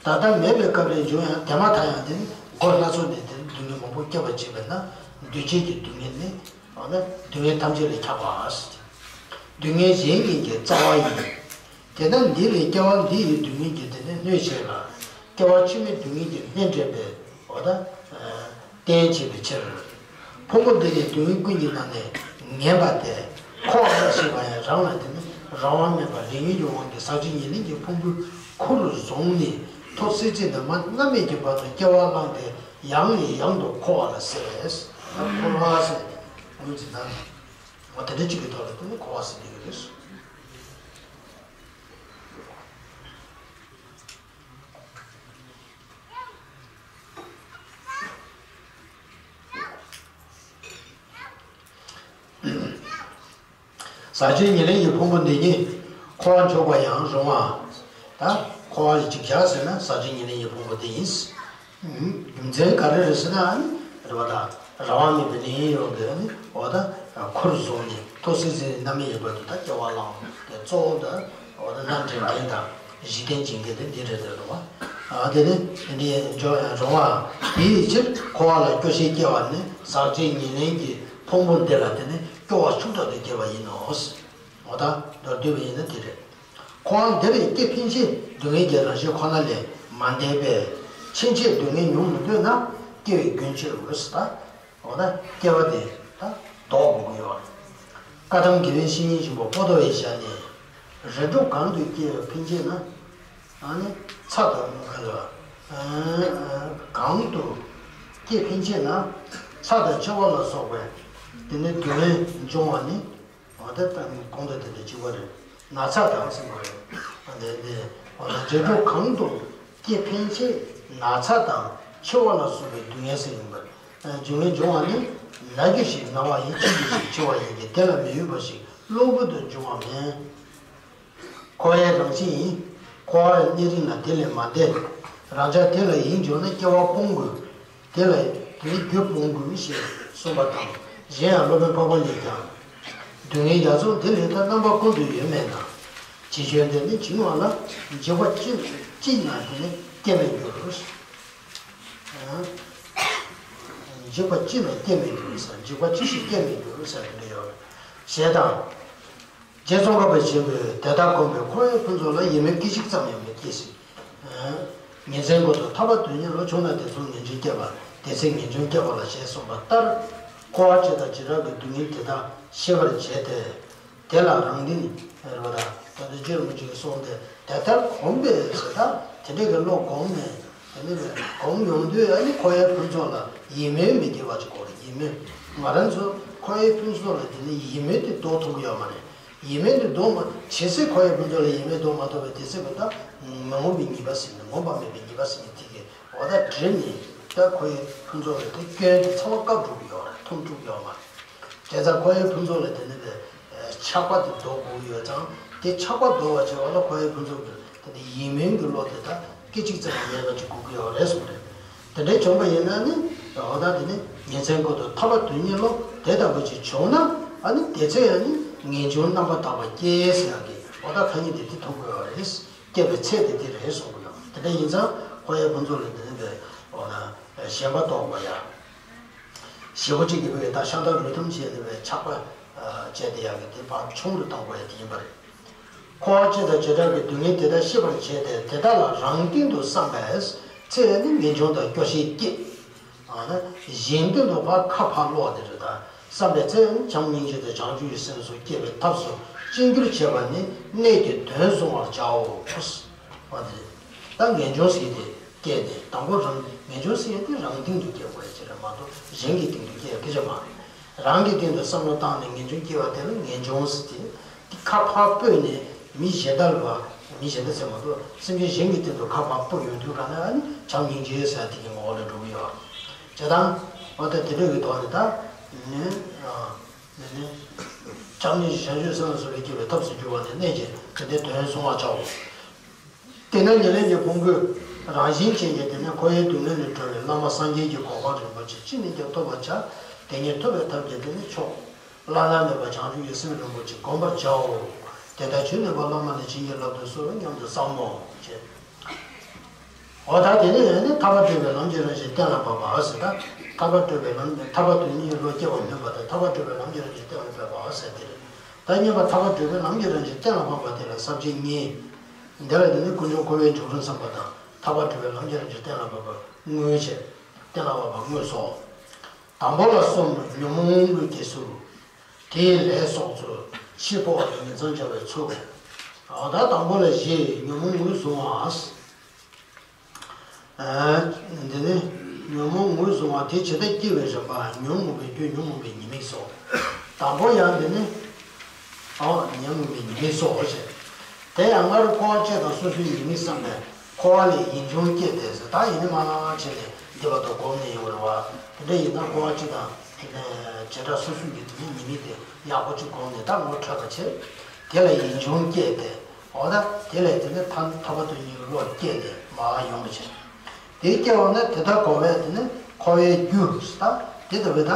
ད་ལྟ་མེད་པའི་སྐབས་རེ་འབྱུང་ཡང་དེ་མ་ཐག་ཡང་དེ་ནི་སྒོ་སྣ་ཚོགས་ནས་དེ་ནི་སྡུག་བསྔལ་མང་པོ་སྐྱེ་བར་བྱེད་པས་ན། འདུས་བྱས་ཀྱི་སྡུག་བསྔལ་ནི་འོ་ན་སྡུག་བསྔལ་ཐམས་ཅད་ལས་ཁྱབ་པ་ཟེར། སྡུག་བསྔལ་གཞན་ཉིད་ཀྱི་རྩ་བ་ཡིན། དེ་ལྟར་འདི་ལས་སྐྱེ་བ་འདི་ཡི་སྡུག་བསྔལ་གྱི་དེ་ནི་སྣོད་བྱེད་ལ། སྐྱེ་བ་ཕྱི་མའི་སྡུག་བསྔལ་གྱི་སྣོད་འདྲེན་པའི་འོ་ད་རྟེན་བྱེད་པའི་ཕྱིར། ཕུང་པོ་འདི་ནི་སྡུག་བསྔལ་ཀུན་གྱི་ནང་ནས་ངན་པ་སྟེ། འཁོར་བ་ལ་ཞེན་པ་ཡང་རང་ལ་དེ་ནི་རང་དབང་མེད་པར་ལས་ཉོན་གྱི་དབང་གིས་ཟག་བཅས་ཉེར་ལེན་གྱི་ཕུང་པོའི་ཁུར་བཟུང་ནས་ཐོག་སྲིད་རྩེ་ནས་མར་མནར་མེད་ཀྱི་བར་དུ་སྐྱེ་བ་བླངས་ཏེ་ཡང་ནས་ཡང་དུ་འཁོར་བ་ལ་ཟེར། ད་འཁོར་བ་ཟེར་ངོས་འཛིན་ན། འོ་དེ་འདྲ་གཅིག་གི་ཐོག་ལ་དེ་ནི་འཁོར་བ་ཟེར་བསྡད་ཀྱི་རེད། ཟག་བཅས་ཉེར་ལེན་གྱི་ཕུང་པོ་འདི་ཉིད་འཁོར་བར་འཇོག་པ་ཡང་རུང་བ། ད་འཁོར་བ་ལ་ཅིག་བཞག་ཟེར་ན་ཟག་བཅས་ཉེར་ལེན་གྱི་ཕུང་པོ་འདི་ཡིན། རྒྱུ་མཚན་ག་རེ་རེད་ཟེར་ན། ཨ་ནི་རེད་པ། ད་རང་དབང་མེད་པའི་ལས་ཉོན་གྱི་ཨ་ནི་འོ་ད་ཁུར་བཟུང་ནས་ཐོག་སྲིད་རྩེ་ནས་མནར་མེད་ཀྱི་བར་དུ་ད་སྐྱེ་བ་བླངས་ཏེ་གཙོ་བོ་ད་འོ་ད་མནར་འདྲེན་མཁན་དང་གཞི་རྟེན་བྱེད་མཁན་དེ་འདི་རེད་འདུག་བ། ཨ་དེ་ནི་འདི་འཇོག་ཡང་རུང་བ། དེའི་ཕྱིར་འཁོར་བ་ལ་སྐྱོ་ཤས་སྐྱེ་བ་ནི་ཟག་བཅས་ཉེར་ལེན་གྱི་ཕུང་པོ་འདི་ལ་དེ་ནི་སྐྱོ་བ་ཤུགས་དྲག་ཏུ་སྐྱེ་བ་ཡིན་ནོ། འོ་ད་མདོར་བསྡུས་པ་ཡིན་ན་དེ་རེད། འཁོར་བ་འདིར་སྐྱེ་ཕན་ཆད་སྡུག་བསྔལ་གྱི་རང་བཞིན་ཁོ་ན་ལས་མ་འདས་པས། ཕྱིན་ཆད་སྡུག་བསྔལ་མྱོང་མི་འདོད་ན་སྐྱེ་བའི་རྒྱུན་ཆད་འོས་སུ་ད། འོ་ན་སྐྱེ་བ་དེ་ད་ལྡོག་དགོས་ཀྱི་ཡོད་རེད། བཀའ་ཐང་དགེ་བའི་བཤེས་གཉེན་ཆེན་པོ་པོ་ཏོ་ཡི་ཞལ་ནས། རིགས་དྲུག་གང་དུ་སྐྱེ་བའི་ཕན་ཆད་ན། ཨ་ནི་ཚ་དང་ཁ་ལ། གང་དུ་སྐྱེ་འཕེན་བྱེད་ན། ཚ་དང་མཆེ་བ་ལ་སོགས་པའི་དེ་ནི་སྡུག་བསྔལ་འབྱུང་བ་ནི། འོ་དེ་ལྟ་གོང་དུ་དེ་འདྲ་གཅིག་པ་རེད། ན་ཚ་དང་ཟེར་བ་རེད། འོ་དེ་དེ་འོ་ན་འབྲས་བུ་གང་དུ་སྐྱེ་འཕེན་བྱེད། ན་ཚ་དང་མཆེ་བ་ལ་སོགས་པའི་སྡུག་བསྔལ་ཟེར་ཡིན་པ། སྡུག་བསྔལ་འབྱུང་བ་ནི། ན་རྒྱུ་ཞིག་ན་བ་ཡིན། འཆི་རྒྱུ་ཞིག་འཆི་བ་ཡིན་གྱི། དེ་ལ་མི་འོས་པ་ཞིག་གློ་བུར་དུ་འབྱུང་བ་མིན། འཁོར་བའི་རང་བཞིན་ཡིན། འཁོར་བའི་གནས་རིམ་ལ་དེ་ལས་མ་འདས། རང་ཅག་དེ་ལ་ཡིད་འཇུག་ན་སྐྱེ་བ་སྤོང་དགོས། དེ་ལ་དེ་ནི་རྒྱུ་སྤོང་དགོས་ཞེས་གསུངས་པ་དང་། གཞན་ཡང་སློབ་དཔོན་འཕགས་པ་ལས་ཀྱང་། སྡུག་བསྔལ་ཡ་མཚན་དེ་ལས་ད་རྣམ་པ་ཀུན་ཏུ་ཡོད་མེད་ན། ཇི་བྱུང་དེ་ནི་བྱུང་བ་ལ། འཇིགས་པ་ཅི་ཅི་ན་དེ་ནི་སྐྱེ་མེད་འགྱུར། འཇིགས་པ་ཅི་ན་སྐྱེ་མེད་འགྱུར་ཟེར། འཇིགས་པ་ཅི་ཞིག་སྐྱེ་མེད་འགྱུར་ཟེར་དེ་འདྲ་ཡོད་རེད། ཞེས་དང་། རྗེ་ཙོང་ཁ་པ་ཆེན་པོས་དེ་ལྟར་བསྒོམས་པས་འཁོར་བའི་ཕུན་ཚོགས་ལ་ཡིད་སྨོན་སྐད་ཅིག་ཙམ་ཡང་མི་སྐྱེ་ཞིང་། ཉིན་མཚན་ཀུན་ཏུ་ཐར་པ་དོན་གཉེར་བློ་ཆུང་ན་དེ་ཚོ་ངེས་འབྱུང་སྐྱེ་བ། དེ་ཚེ་ངེས་འབྱུང་སྐྱེ་བ་ལ་ཞེས་གསུངས་པ་ལྟར། འཁོར་བ་སྤྱི་དང་བྱེ་བྲག་གི་སྡུག་བསྔལ་དེ་དག་ཤེས་པར་བྱས་ཏེ། དེ་ལ་རང་སྟེང་རེད་པ། ད་ལྟ་རྗེ་རིན་པོ་ཆེས་གསུངས་ཏེ་དེ་ལྟར་བསྒོམས་པས་ཟེར། ད་དེ་འདྲ་གི་བློ་བསྒོམས་ནས་དེ་ནས་བསྒོམ་ཡོང་དུས་ཨ་ནི་འཁོར་བའི་ཕུན་ཚོགས་ལ་ཡིད་སྨོན་མི་སྐྱེ་བ་ཅིག་དགོས་རེད། ཡིད་སྨོན། ང་རང་ཚོ་འཁོར་བའི་ཕུན་ཚོགས་ལ་དེ་ནི་ཡིད་སྨོན་དེ་ལྡོག་ཐུབ་ཀྱི་ཡོད་མ་རེད། ཡིད་སྨོན་དེ་ལྡོག་མ། ཇི་སྲིད་འཁོར་བའི་ཕུན་ཚོགས་ལ་ཡིད་སྨོན་ལྡོག་མ་ཐུབ་པའི་དེ་སྲིད་བར་ད་མི་ངོམས་པའི་ཉེས་པ་ཟེར་ནས་ངོམས་པ་མེད་པའི་ཉེས་པ་ཟེར་ནས་དེ་གི་འོ་ད་བྲིས་ནས་ད་འཁོར་བའི་ཕུན་ཚོགས་ལ་དེ་སྐྱོན་དེ་ཚང་མ་བཀག་འགྲོ་གི་ཡོད་རེད། ཐུམ་འགྲོ་གི་ཡོད་མ་རེད། བྱས་ཙང་འཁོར་བའི་ཕུན་ཚོགས་ལ་དེ་ནི་བས་ཆགས་པ་དེ་ལྡོག་དགོས་ཀྱི་ཡོད་ཙང་། དེ་ཆགས་པ་ལྡོག་པ་བྱེད་པ་ལ་འཁོར་བའི་ཕུན་ཚོགས་ཀྱི་དེ་ནི་ཡིད་སྨོན་གྱི་བློ་དེ་དག་སྐད་ཅིག་ཙམ་ཡང་མེད་པ་ཅིག་དགོས་ཀྱི་ཡོད་རེད་གསུངས་རེད། དེ་འདྲའི་བྱུང་པ་ཡིན་ན་ནི་འོ་ད་དེ་ནི་ཉིན་མཚན་ཀུན་ཏུ་ཐར་པ་དོན་གཉེར་བློ་དེ་ལྟ་བུ་ཅིག་བྱུང་ན་ཨ་ནི་དེ་ཚེ་ཡང་ནི་ངེས་འབྱུང་རྣམ་པར་དག་པ་སྐྱེ་ཟེར་ཡག་གི་འོ་ད་ཐ་སྙད་དེ་དེ་ཐུག་དགོས་པ་རེད། སྐྱེ་བའི་ཚད་དེ་དེ་རེད་གསུང་གི་ཡོད། དེ་འདྲ་ཡིན་ཙང་འཁོར་བའི་ཕུན་ཚོགས་ལ་དེ་ནི་བས་འོ་ན་ཞེན་པ་ལྡོག་པ་ཡ། ཞེ་པོ་ཅིག་གི་བས་ད་ཤ་སྟག་རུས་ཐུམ་བྱས་ནས་བས་ཆགས་པ་བྱས་ཏེ་ཡག་གི་དེ་ཕར་ཆུང་དུ་གཏོང་དགོས་ཡ་དེ་ཡིན་པ་རེད། འཁོར་བ་སྤྱི་དང་བྱེ་བྲག་གི་སྡུག་བསྔལ་དེ་དག་ཤེས་པར་བྱས་ཏེ་དེ་དག་ལ་རང་སྟེང་དུ་བསམ་པས་ཚེ་ནི་ངེས་འབྱུང་དང་སྐྱོ་ཤས་སྐྱེ། ཨ་ནི་གཞན་སྟེང་དུ་ཕར་ཁ་ཕར་ལོག་དེ་རེད། ད་བསམ་པས་ཚེ་ནི་བྱམས་སྙིང་རྗེ་དང་བྱང་ཆུབ་ཀྱི་སེམས་སུ་སྐྱེ་བའི་ཐབས་སུ་བཅིངས་འགྱུར་བྱེད་པ་ནི་གནད་ཀྱི་དོན་གཟུང་བར་བྱའོ། བ་དེ་རེད། ད་ངེས་འབྱུང་ཟེར་དེ་སྐྱེས་ཏེ་དང་པོ་རང་ངེས་འབྱུང་ཟེར་དེ་རང་སྟེང་དུ་སྐྱེ་དགོས་ཡ་ཅིག་རེད་མ་གཏོགས་གཞན་གྱི་སྟེང་དུ་སྐྱེ་ཡ་སྐད་ཆ་མ་རེད། རང་གི་སྟེང་དུ་བསམ་བློ་བཏང་ནས་ངེས་འབྱུང་སྐྱེ་བ་དེ་ལ་ངེས་འབྱུང་ཟེར་ཏེ། དེ་ཁ་ཕར་སྤོས་ནས་མི་གཞན་དག་ལ་བ། མི་གཞན་དག་ཟེར་མ་གཏོགས་སེམས་ཅན་གཞན་གྱི་སྟེང་དུ་ཁ་ཕར་སྤོས་ཡོང་དུས་ག་ནས་ཨ་ནི་བྱམས་སྙིང་རྗེ་ཟེར་དེ་གི་ངོ་བོ་ལ་འགྲོ་གི་ཡོད། བྱས་ཙང་འོ་ད་དེ་འདྲ་གི་ཐོག་ནས་ད་ནི་ནི་ནི་བྱམས་སྙིང་རྗེ་བྱང་ཆུབ་སེམས་ལ་སོགས་པའི་སྐྱེ་བའི་ཐབས་སུ་གྱུར་པ་ནི་གནད་ཀྱི་དེ་འདྲའི་དོན་གཟུང་བར་བྱའོ། དེས་ན་ཉེར་ལེན་གྱི་ཕུང་པོའི་རང་བཞིན་ཅན་གྱི་དེ་ནི་འཁོར་བའི་སྡུག་བསྔལ་ལས་གྲོལ་བའི་བླ་མ་སངས་རྒྱས་ཀྱི་གོ་འཕང་རིན་པོ་ཆེ་ཅི་ནས་ཀྱང་ཐོབ་པར་བྱ། དེ་ཉིད་ཐོབ་པའི་ཐབས་ཀྱི་དེ་ནི་མཆོག་བླ་ན་མེད་པ་བྱང་ཆུབ་ཀྱི་སེམས་རིན་པོ་ཆེ་བསྒོམ་པར་བྱའོ། དེ་ལྟར་ཇི་སྙེད་པ་བླ་མ་ནས་བྱིན་གྱིས་བརླབ་ཏུ་གསོལ་བ་སྙམ་དུ་བསམ་མོ། ཞེས། འོ་ད་དེ་ནས་ནི་ཐར་པ་བགྲོད་པའི་ལམ་གྱི་རང་བཞིན་གཏན་ལ་ཕབ་པ་ཟེར། ད་ཐར་པ་བགྲོད་པའི་ལམ་ཐར་པ་དོན་གཉེར་བློ་སྐྱེ་བ་སྨོན་པ་དང་ཐར་པ་བགྲོད་པའི་ལམ་གྱི་རང་བཞིན་གཏན་ལ་ཕབ་པ་ཟེར་དེ་རེད། ད་གཉིས་པ་ཐར་པ་བགྲོད་པའི་ལམ་གྱི་རང་བཞིན་གཏན་ལ་ཕབ་པ་དེ་ལ་ས་བཅད་གཉིས། འདི་ལ་དེ་ནི་ཀུན་འབྱུང་འཁོར་བའི་འཇིགས་རུང་བསམ་པ་དང་ཐར་པ་བགྲོད་པའི་ལམ་གྱི་རང་བཞིན་གཏན་ལ་ཕབ་པ་དངོས་བྱས། གཏན་ལ་ཕབ་པ་དངོས་སོ། དང་པོ་ལ་གསུམ། ཉོན་མོངས་དངོས་ཀྱི་ཚུལ། དེའི་ལས་སོགས་ཚུལ། འཆི་འཕོ་བ་དང་ཉིང་མཚམས་སྦྱར་བའི་ཚུལ། འོ་ད་དང་པོ་ལ་བཞི། ཉོན་མོངས་དངོས་གཟུང་བ། འདི་ནི་ཉོན་མོངས་དངོས་གཟུང་བ་དེ་ཇི་ལྟར་སྐྱེ་བའི་རིམ་པ། ཉོན་མོངས་པའི་རྒྱུ། ཉོན་མོངས་པའི་ཉེས་དམིགས་སོ། དང་པོ་ཡང་འདི་ནི། ཨོ་ཉོན་མོངས་པའི་ཉེས་དམིགས་སོ་ཞེས། དེ་ཡང་སྔར་འཁོར་བ་སྤྱི་དང་སོ་སོའི་ཉེས་དམིགས་བསམ་པས་འཁོར་བ་ལས་ཡིད་འབྱུང་སྐྱེས་ཏེ་ཟེར། ད་ཡིན་ནི་མ་བྱས་ནས་འདི་བར་དུ་གོམས་ནས་ཡོང་རེད་བ། དེ་འདྲ་ཡིན་ན་འཁོར་བ་སྤྱི་དང་བྱེ་བྲག་སོ་སོའི་ཉེས་དམིགས་དེ་ཡག་པོ་ཅིག་གོམས་ནས་ད་ངོ་འཕྲོད་པ་བྱས། དེ་ལ་ཡིད་འབྱུང་སྐྱེས་ཏེ། འོ་ད་དེ་ལས་དེ་ནི་ཐར་ཐར་པ་དོན་གཉེར་བློ་སྐྱེས་ནས་མར་ཡོང་བ་བྱས། དེ་སྐྱེ་བ་ནི་དེ་ལྟར་གོ་བས་དེ་ནི་འཁོར་བའི་རྒྱུ་ད་དེ་ལྟ་བུའི་ད་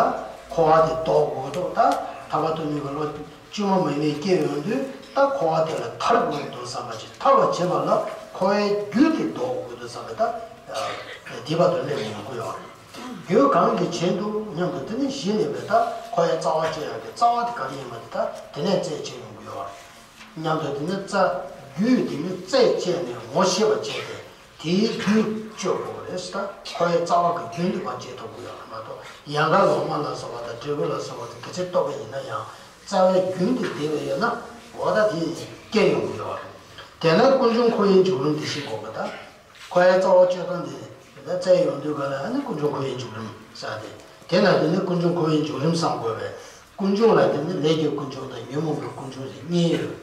འཁོར་བ་དེ་ལྡོག་དགོས་འདུག་ད་ཐར་པ་དོན་གཉེར་བའི་བློ་བཅོས་མ་མིན་པའི་སྐྱེ་ཡོང་དུས་ད་འཁོར་བ་དེ་ལས་ཐར་དགོས་འདུག་བསམ་པ་ཅིག་ཐར་བར་བྱེད་པ་ལ་འཁོར་བའི་རྒྱུ་དེ་ལྡོག་དགོས་འདུག་བསམ་པ་ད་དེ་བར་དུ་སླེབས་ནས་ཡོང་གི་ཡོད་རེད། རྒྱུ་གང་གིས་བྱས་འདུག་སྙམ་དུ་དེ་ནི་གཞི་ནས་བས་ད་འཁོར་བའི་རྩ་བ་གཅོད་ཡག་གི་རྩ་བ་དེ་ག་རེ་ཡིན་པ་དེ་ད་དེ་ནས་རྩད་གཅོད་ཡོང་གི་ཡོད་རེད། སྙམ་དུ་དེ་ནི་རྩ་རྒྱུ་དེ་ནི་རྩད་བཅད་ནས་ངོ་ཤེས་པ་བྱས་ཏེ་དེའི་རྒྱུ་གཅོད་དགོས་རེད་ཟེར། ད་འཁོར་བའི་རྩ་བ་གི་རྒྱུ་འདི་མར་བཅད་ཐུབ་ཀྱི་ཡོད་རེད་མ་གཏོགས་ཡན་ལག་ལོག་སྨྲ་ལ་སོགས་པ་དང་འབྲས་བུ་ལ་སོགས་པ་དེ་ག་ཚོད་རྟོགས་པ་ཡིན་ན་ཡང་རྩ་བའི་རྒྱུ་འདི་བདེ་བས་ཡོད་ན་འོ་ད་དེ་སྐྱེ་ཡོང་གི་ཡོད་རེད། དེས་ན་ཀུན་འབྱུང་འཁོར་བའི་འཇིགས་རུང་འདི་ཤེས་དགོས་པ་དང་། འཁོར་བའི་རྩ་བ་གཅོད་སྟངས་འདི་ ད་བཙལ་ཡོང་དུས་ག་ལ་ཨ་ནི་ཀུན་འབྱུང་འཁོར་བའི་འབྱུང་རིམ་ཟེར་ཏེ། དེ་ན་དེ་ནི་ཀུན་འབྱུང་འཁོར་བའི་འབྱུང་རིམ་བསམ་དགོས་པས། ཀུན་འབྱུང་ལ་དེ་ནི་ལས་ཀྱི་ཀུན་འབྱུང་དང་ཉོན་མོངས་པའི་ཀུན་འབྱུང་ཟེར་གཉིས་ཡོད།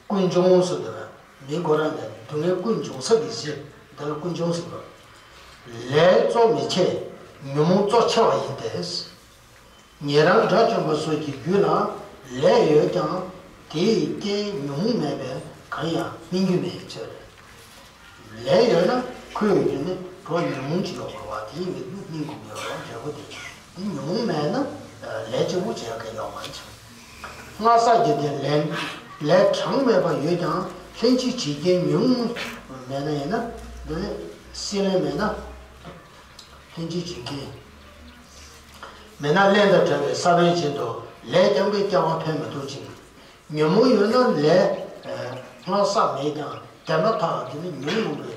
ཀུན་འབྱུང་ཟེར་དུས་མི་ཁོ་རང་ནི་སྡུག་བསྔལ་ཀུན་འབྱུང་ས་གི་གཞི་དེ་ལ་ཀུན་འབྱུང་ཟེར་དགོས། ལས་གཙོ་མི་ཆེ། ཉོན་མོངས་གཙོ་ཆེ་བ་ཡིན་ཏེ། ཉན་རང་དགྲ་བཅོམ་པ་སོགས་ཀྱི་རྒྱུད་ལ་ལས་ཡོད་ཀྱང་དེའི་རྐྱེན་ཉོན་མོངས་མེད་པས་གང་ཡང་སྨིན་རྒྱུ་མེད་ཅེས། ལས་ཡོད་ན་ཁོའི་རྒྱུད་ནི་འགྲོ་ཉོན་མོངས་ཀྱི་ཡོད་པ་བ་དེའི་མིག་ཏུ་སྨིན་དགོས་ཀྱི་ཡོད་པ་འབྲས་བུ་དེ་དེ་ཉོན་མོངས་མེད་ན་ལས་གཅིག་པུ་བྱེད་མཁན་ཡོད་མ་རེད། སྔ་ས་ཀྱི་དེ་ལས་ལས་གྲངས་མེད་པ་ཡོད་ཀྱང་ལྷན་ཅིག་བྱེད་རྐྱེན་ཉོན་མོངས་མེད་ན་ཡིན་ན་འདི་ནི་སྲེད་ལེན་མེད་ན། ལྷན་ཅིག་བྱེད་རྐྱེན་མེད་ན་རླན་དང་བྲལ་བའི་ས་བོན་བཞིན་དུ་ལས་རྐྱང་པས་སྐྱེ་བ་འཕེན་མི་ཐུབ་ཅིང་། ཉོན་མོངས་ཡོད་ན་ལས་སྔར་བསགས་མེད་ཀྱང་དེ་མ་ཐག་དེ་ནི་ཉོན་མོངས་པའི་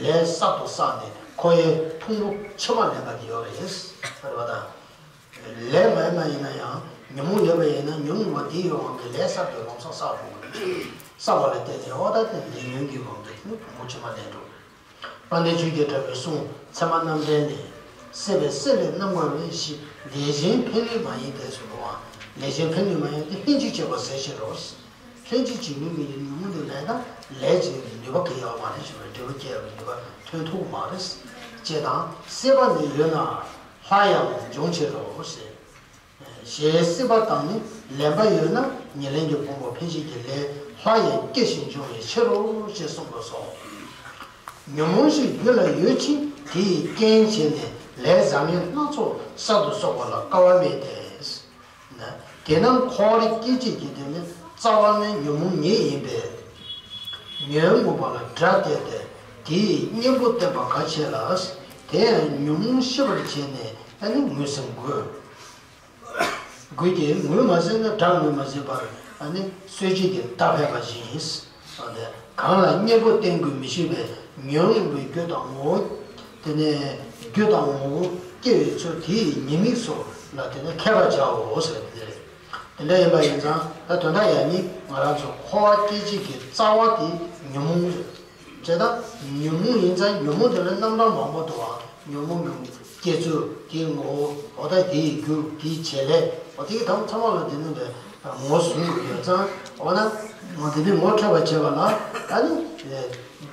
ལས་གསར་དུ་བསགས་ནས་ཁོ་ཡི་ཕུང་པོ་ཕྱི་མ་ལེན་པ་དེ་ཡོད་རེད། རེད་པ་དང་། ལས་མ་ཡིན་ན་ཡིན་ན་ཡང་ཉོན་མོངས་ཡོད་པ་ཡིན་ན་ཉོན་མོངས་པ་དེའི་དབང་གིས་ལས་གསར་དུ་ལམ་སང་བསགས་དགོས་པ་རེད། བསགས་པ་ལ་བརྟེན་ནས་འོ་ད་དེ་ལས་ཉོན་གྱི་དབང་གིས་ནི་ཕུང་པོ་ཕྱི་མ་ལེན་འགྲོ། དཔལ་ལྡན་ཆོས་ཀྱི་གྲགས་པས་གསུངས། ཚད་མ་རྣམ་འགྲེལ་ལས། སྲེད་པའི་སྲེད་ལས་རྣམ་ཀུན་རེ་ཞིག་ལས་གཞན་ཕན་ནུས་མ་ཡིན་ཏེ་གསུངས་པ། ལས་གཞན་ཕན་ནུས་མ་ཡིན་ཏེ་ལྷན་ཅིག་བྱེད་པ་ཟད་ཕྱིར་རོ། ལྷན་ཅིག་བྱེད་ནུས་མི་ཡིན་ཉོན་མོངས་དེ་མེད་ན་ལས་ཀྱི་ནུས་པ་གང་ཡང་ཡོད་མ་རེད་ཞེས་པའི་འབྲས་བུ་སྐྱེ་བའི་ནུས་པ་ཐོན་ཐུབ་མ་རེད། ཅེས་དང་སྲེད་པ་ནི་ཡོད་ན་སླར་ཡང་འབྱུང་ཕྱིར་རོ་ཞེས། ཞེས་སྲེད་པ་དང་ནི་ལེན་པ་ཡོད་ན་ཉེར་ལེན་གྱི་ཕུང་པོ་འཕེན་བྱེད་ཀྱི་ལས་སླར་ཡང་སྐྱེ་ཞིང་འབྱུང་བའི་ཕྱིར་རོ་ཞེས་གསུངས་པ་སོ། ཉོན་མོངས་ཤིག་རྒྱུད་ལ་ཡོད་ཕྱིན་དེ་ཡི་རྐྱེན་བྱས་ནས་ལས་བཟང་ངན་སྣ་ཚོགས་གསར་དུ་གསོག་པ་ལ་སྐལ་བ་མེད་དེ། དེས་ན་འཁོར་བར་སྐྱེ་བྱེད་ཀྱི་དེ་ནི་རྩ་བ་ནི་ཉོན་མོངས་ཉིད་ཡིན་པས། ཉོན་མོངས་པ་ལ་དགྲ་གཏད་དེ་དེའི་གཉེན་པོ་བསྟེན་པ་གལ་ཆེ་ལ། དེ་ཡང་ཉོན་མོངས་ཤེས་པར་བྱས་ནས་ཨ་ནི་ངོས་ཟིན་དགོས། དགོས་ཀྱི་ངོས་མ་ཟིན་ན་དགྲ་ངོས་མ་ཟིན་པར་ཨ་ནི་གསོད་བྱེད་ཀྱི་མདའ་ཕལ་པ་བཞིན། གང་ལ་གཉེན་པོ་བསྟེན་དགོས་མི་ཤེས་པས་ཉོན་མོངས་པའི་རྒྱུ་དང་ངོ་བོ། དེ་ནས་རྒྱུ་དང་ངོ་བོ་སྐྱེ་བའི་ཚུལ་དེ་ཡི་ཉེས་དམིགས་སོགས་ལ་དེ་ནས་མཁས་པར་བྱའོ་ཟེར་བ་དེ་རེད། དེ་འདྲ་ཡིན་པ་ཡིན་ཙང་ད་དོན་དག་ཡང་ནི་ང་རང་ཚོ་འཁོར་བ་སྐྱེ་བྱེད་ཀྱི་རྩ་བ་དེ་ཉོན་མོངས་རེད། བྱས་ཙང་ཉོན་མོངས་ཡིན་ཙང་ཉོན་མོངས་དེ་ལ་རྣམ་གྲངས་མང་པོ་འདུག་ཨ། ཉོན་མོངས་ཀྱི་སྐྱེ་ཚུལ་དེའི་ངོ་བོ་འོ་ད་དེའི་རྒྱུ་དེའི་བྱེད་ལས་འོ་དེའི་དང་ཚང་མ་ལ་དེ་ནི་ངོ་ཟིན་དགོས་ཡོད་ཙང་འོ་ན་ངོ་དེ་ནི་ངོ་འཕྲོད་པ་བྱེད་པ་ལ་ཨ་ནི་དེ་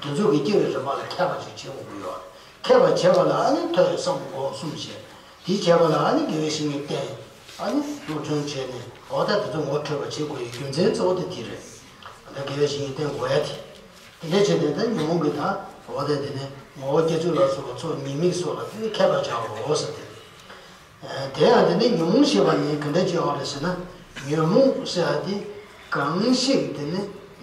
ཚོ་གི་སྐྱེ་བའི་རིམ་པ་ལ་མཁས་པ་ཅིག་བྱེད་དགོས་ཀྱི་ཡོད་རེད། མཁས་པ་བྱེད་པ་ལ་ཨ་ནི་ཐོས་བསམ་སྒོམ་གསུམ་བྱེད། དེ་བྱེད་པ་ལ་ཨ་ནི་དགེ་བའི་བཤེས་གཉེན་བསྟེན། ཨ་ནི་སློབ་སྦྱོང་བྱས་ནས་འོ་ད་དེ་ཚོ་ངོ་འཕྲོད་པ་བྱེད་དགོས་ཡའི་རྒྱུ་མཚན་གཙོ་བོ་དེ་དེ་རེད། ད་དགེ་བའི་བཤེས་གཉེན་བསྟེན་དགོས་ཡ་དེ། དེ་འདྲ་བྱས་ནས་ད་ཉོན་མོངས་ཀྱི་ད་འོ་ད་དེ་ནས་ངོ་བོ་སྐྱེ་ཚུལ་ལ་སོགས་པ་ཚོགས་ཉེས་དམིགས་སོགས་ལ་དེ་ནས་མཁས་པར་བྱའོ་ཟེར་ཏེ། དེ་ཡང་དེ་ནས་ཉོན་མོངས་ཞེས་པ་ནི་ག་འདྲ་ཅིག་ཡོད་རེད་ཟེར་ན། ཉོན་མོངས་ཟེར་བ་དེ་གང་ཞིག་དེ་ནི་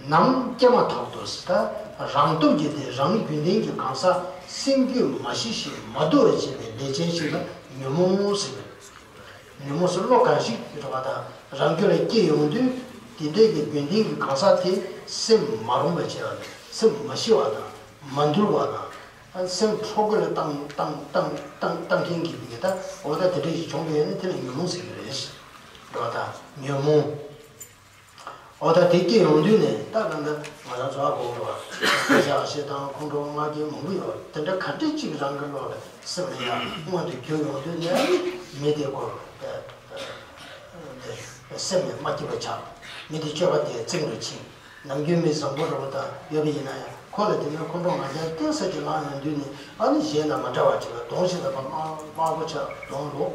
ནམ་སྐྱེ་མ་ཐག་ཏུ་ཟེར་ད་རང་སྟོབས་ཀྱིས་དེ་རང་རྒྱུན་ལྡན་གྱི་གང་ཟག་སེམས་རྒྱུད་མ་ཞི་ཞིང་མ་དུལ་བར་བྱེད་པའི་ལས་ཅན་ཞིག་ལ་ཉོན་མོངས་ཟེར་བས། ཉོན་མོངས་སུ་བློ་གང་ཞིག་རེ་བ་དང་རང་རྒྱུད་ལ་སྐྱེ་ཡོང་དུས་དེ་འདྲའི་གི་རྒྱུན་ལྡན་གྱི་གང་ཟག་དེ་སེམས་མ་རུངས་པར་བྱེད་པ་དང་སེམས་མ་ཞི་བ་དང་མ་དུལ་བ་དང་སེམས་འཕྲོ་རྒོད་ལ་བཏང་བཏང་བཏང་བཏང་བཏང་མཁན་གྱི་མི་དེ་ད་འོ་ད་དེ་འདྲ་ཞིག་བྱུང་བས་ནི་དེ་ལ་ཉོན་མོངས་ཟེར་གྱི་རེད། རེ་བ་དང་ཉོན་མོངས། འོ་ད་དེ་སྐྱེ་ཡོང་དུས་ནས་ད་ད་ལྟ་ང་རང་ཚོ་ཨ་ཁུ་རེད་བ། བྱ་བྱེད་དང་ཁོང་ཁྲོ་ང་རྒྱལ་མང་པོ་ཡོད་དེ་འདྲ་ག་འདྲ་གཅིག་རང་གི་བློ་ལ་སེམས་ལ་ཡང་མངོན་དུ་གྱུར་ཡོང་དུས་ནས་མི་དེ་ཁོ་སེམས་ནས་མ་སྐྱིད་པ་ཆགས། མི་དེ་སྤྱོད་པ་དེ་བཙན་དུ་ཕྱིན། ནམ་རྒྱུན་མི་བཟང་པོ་རེ་བ་དང་ཡོད་པ་ཡིན་ན་ཡང་ཁོ་ལ་དེ་ནས་ཁོང་ཁྲོ་ང་རྒྱལ་གཏིང་ཟབ་ཅིག་ལངས་ཡོང་དུས་ནས་ཨ་ནི་གཞན་དང་མ་འདྲ་བ་ཅིག་ལ་གདོང་ཞིག་ལ་དམར་དམར་པོ་ཆགས་གདོང་ལོག་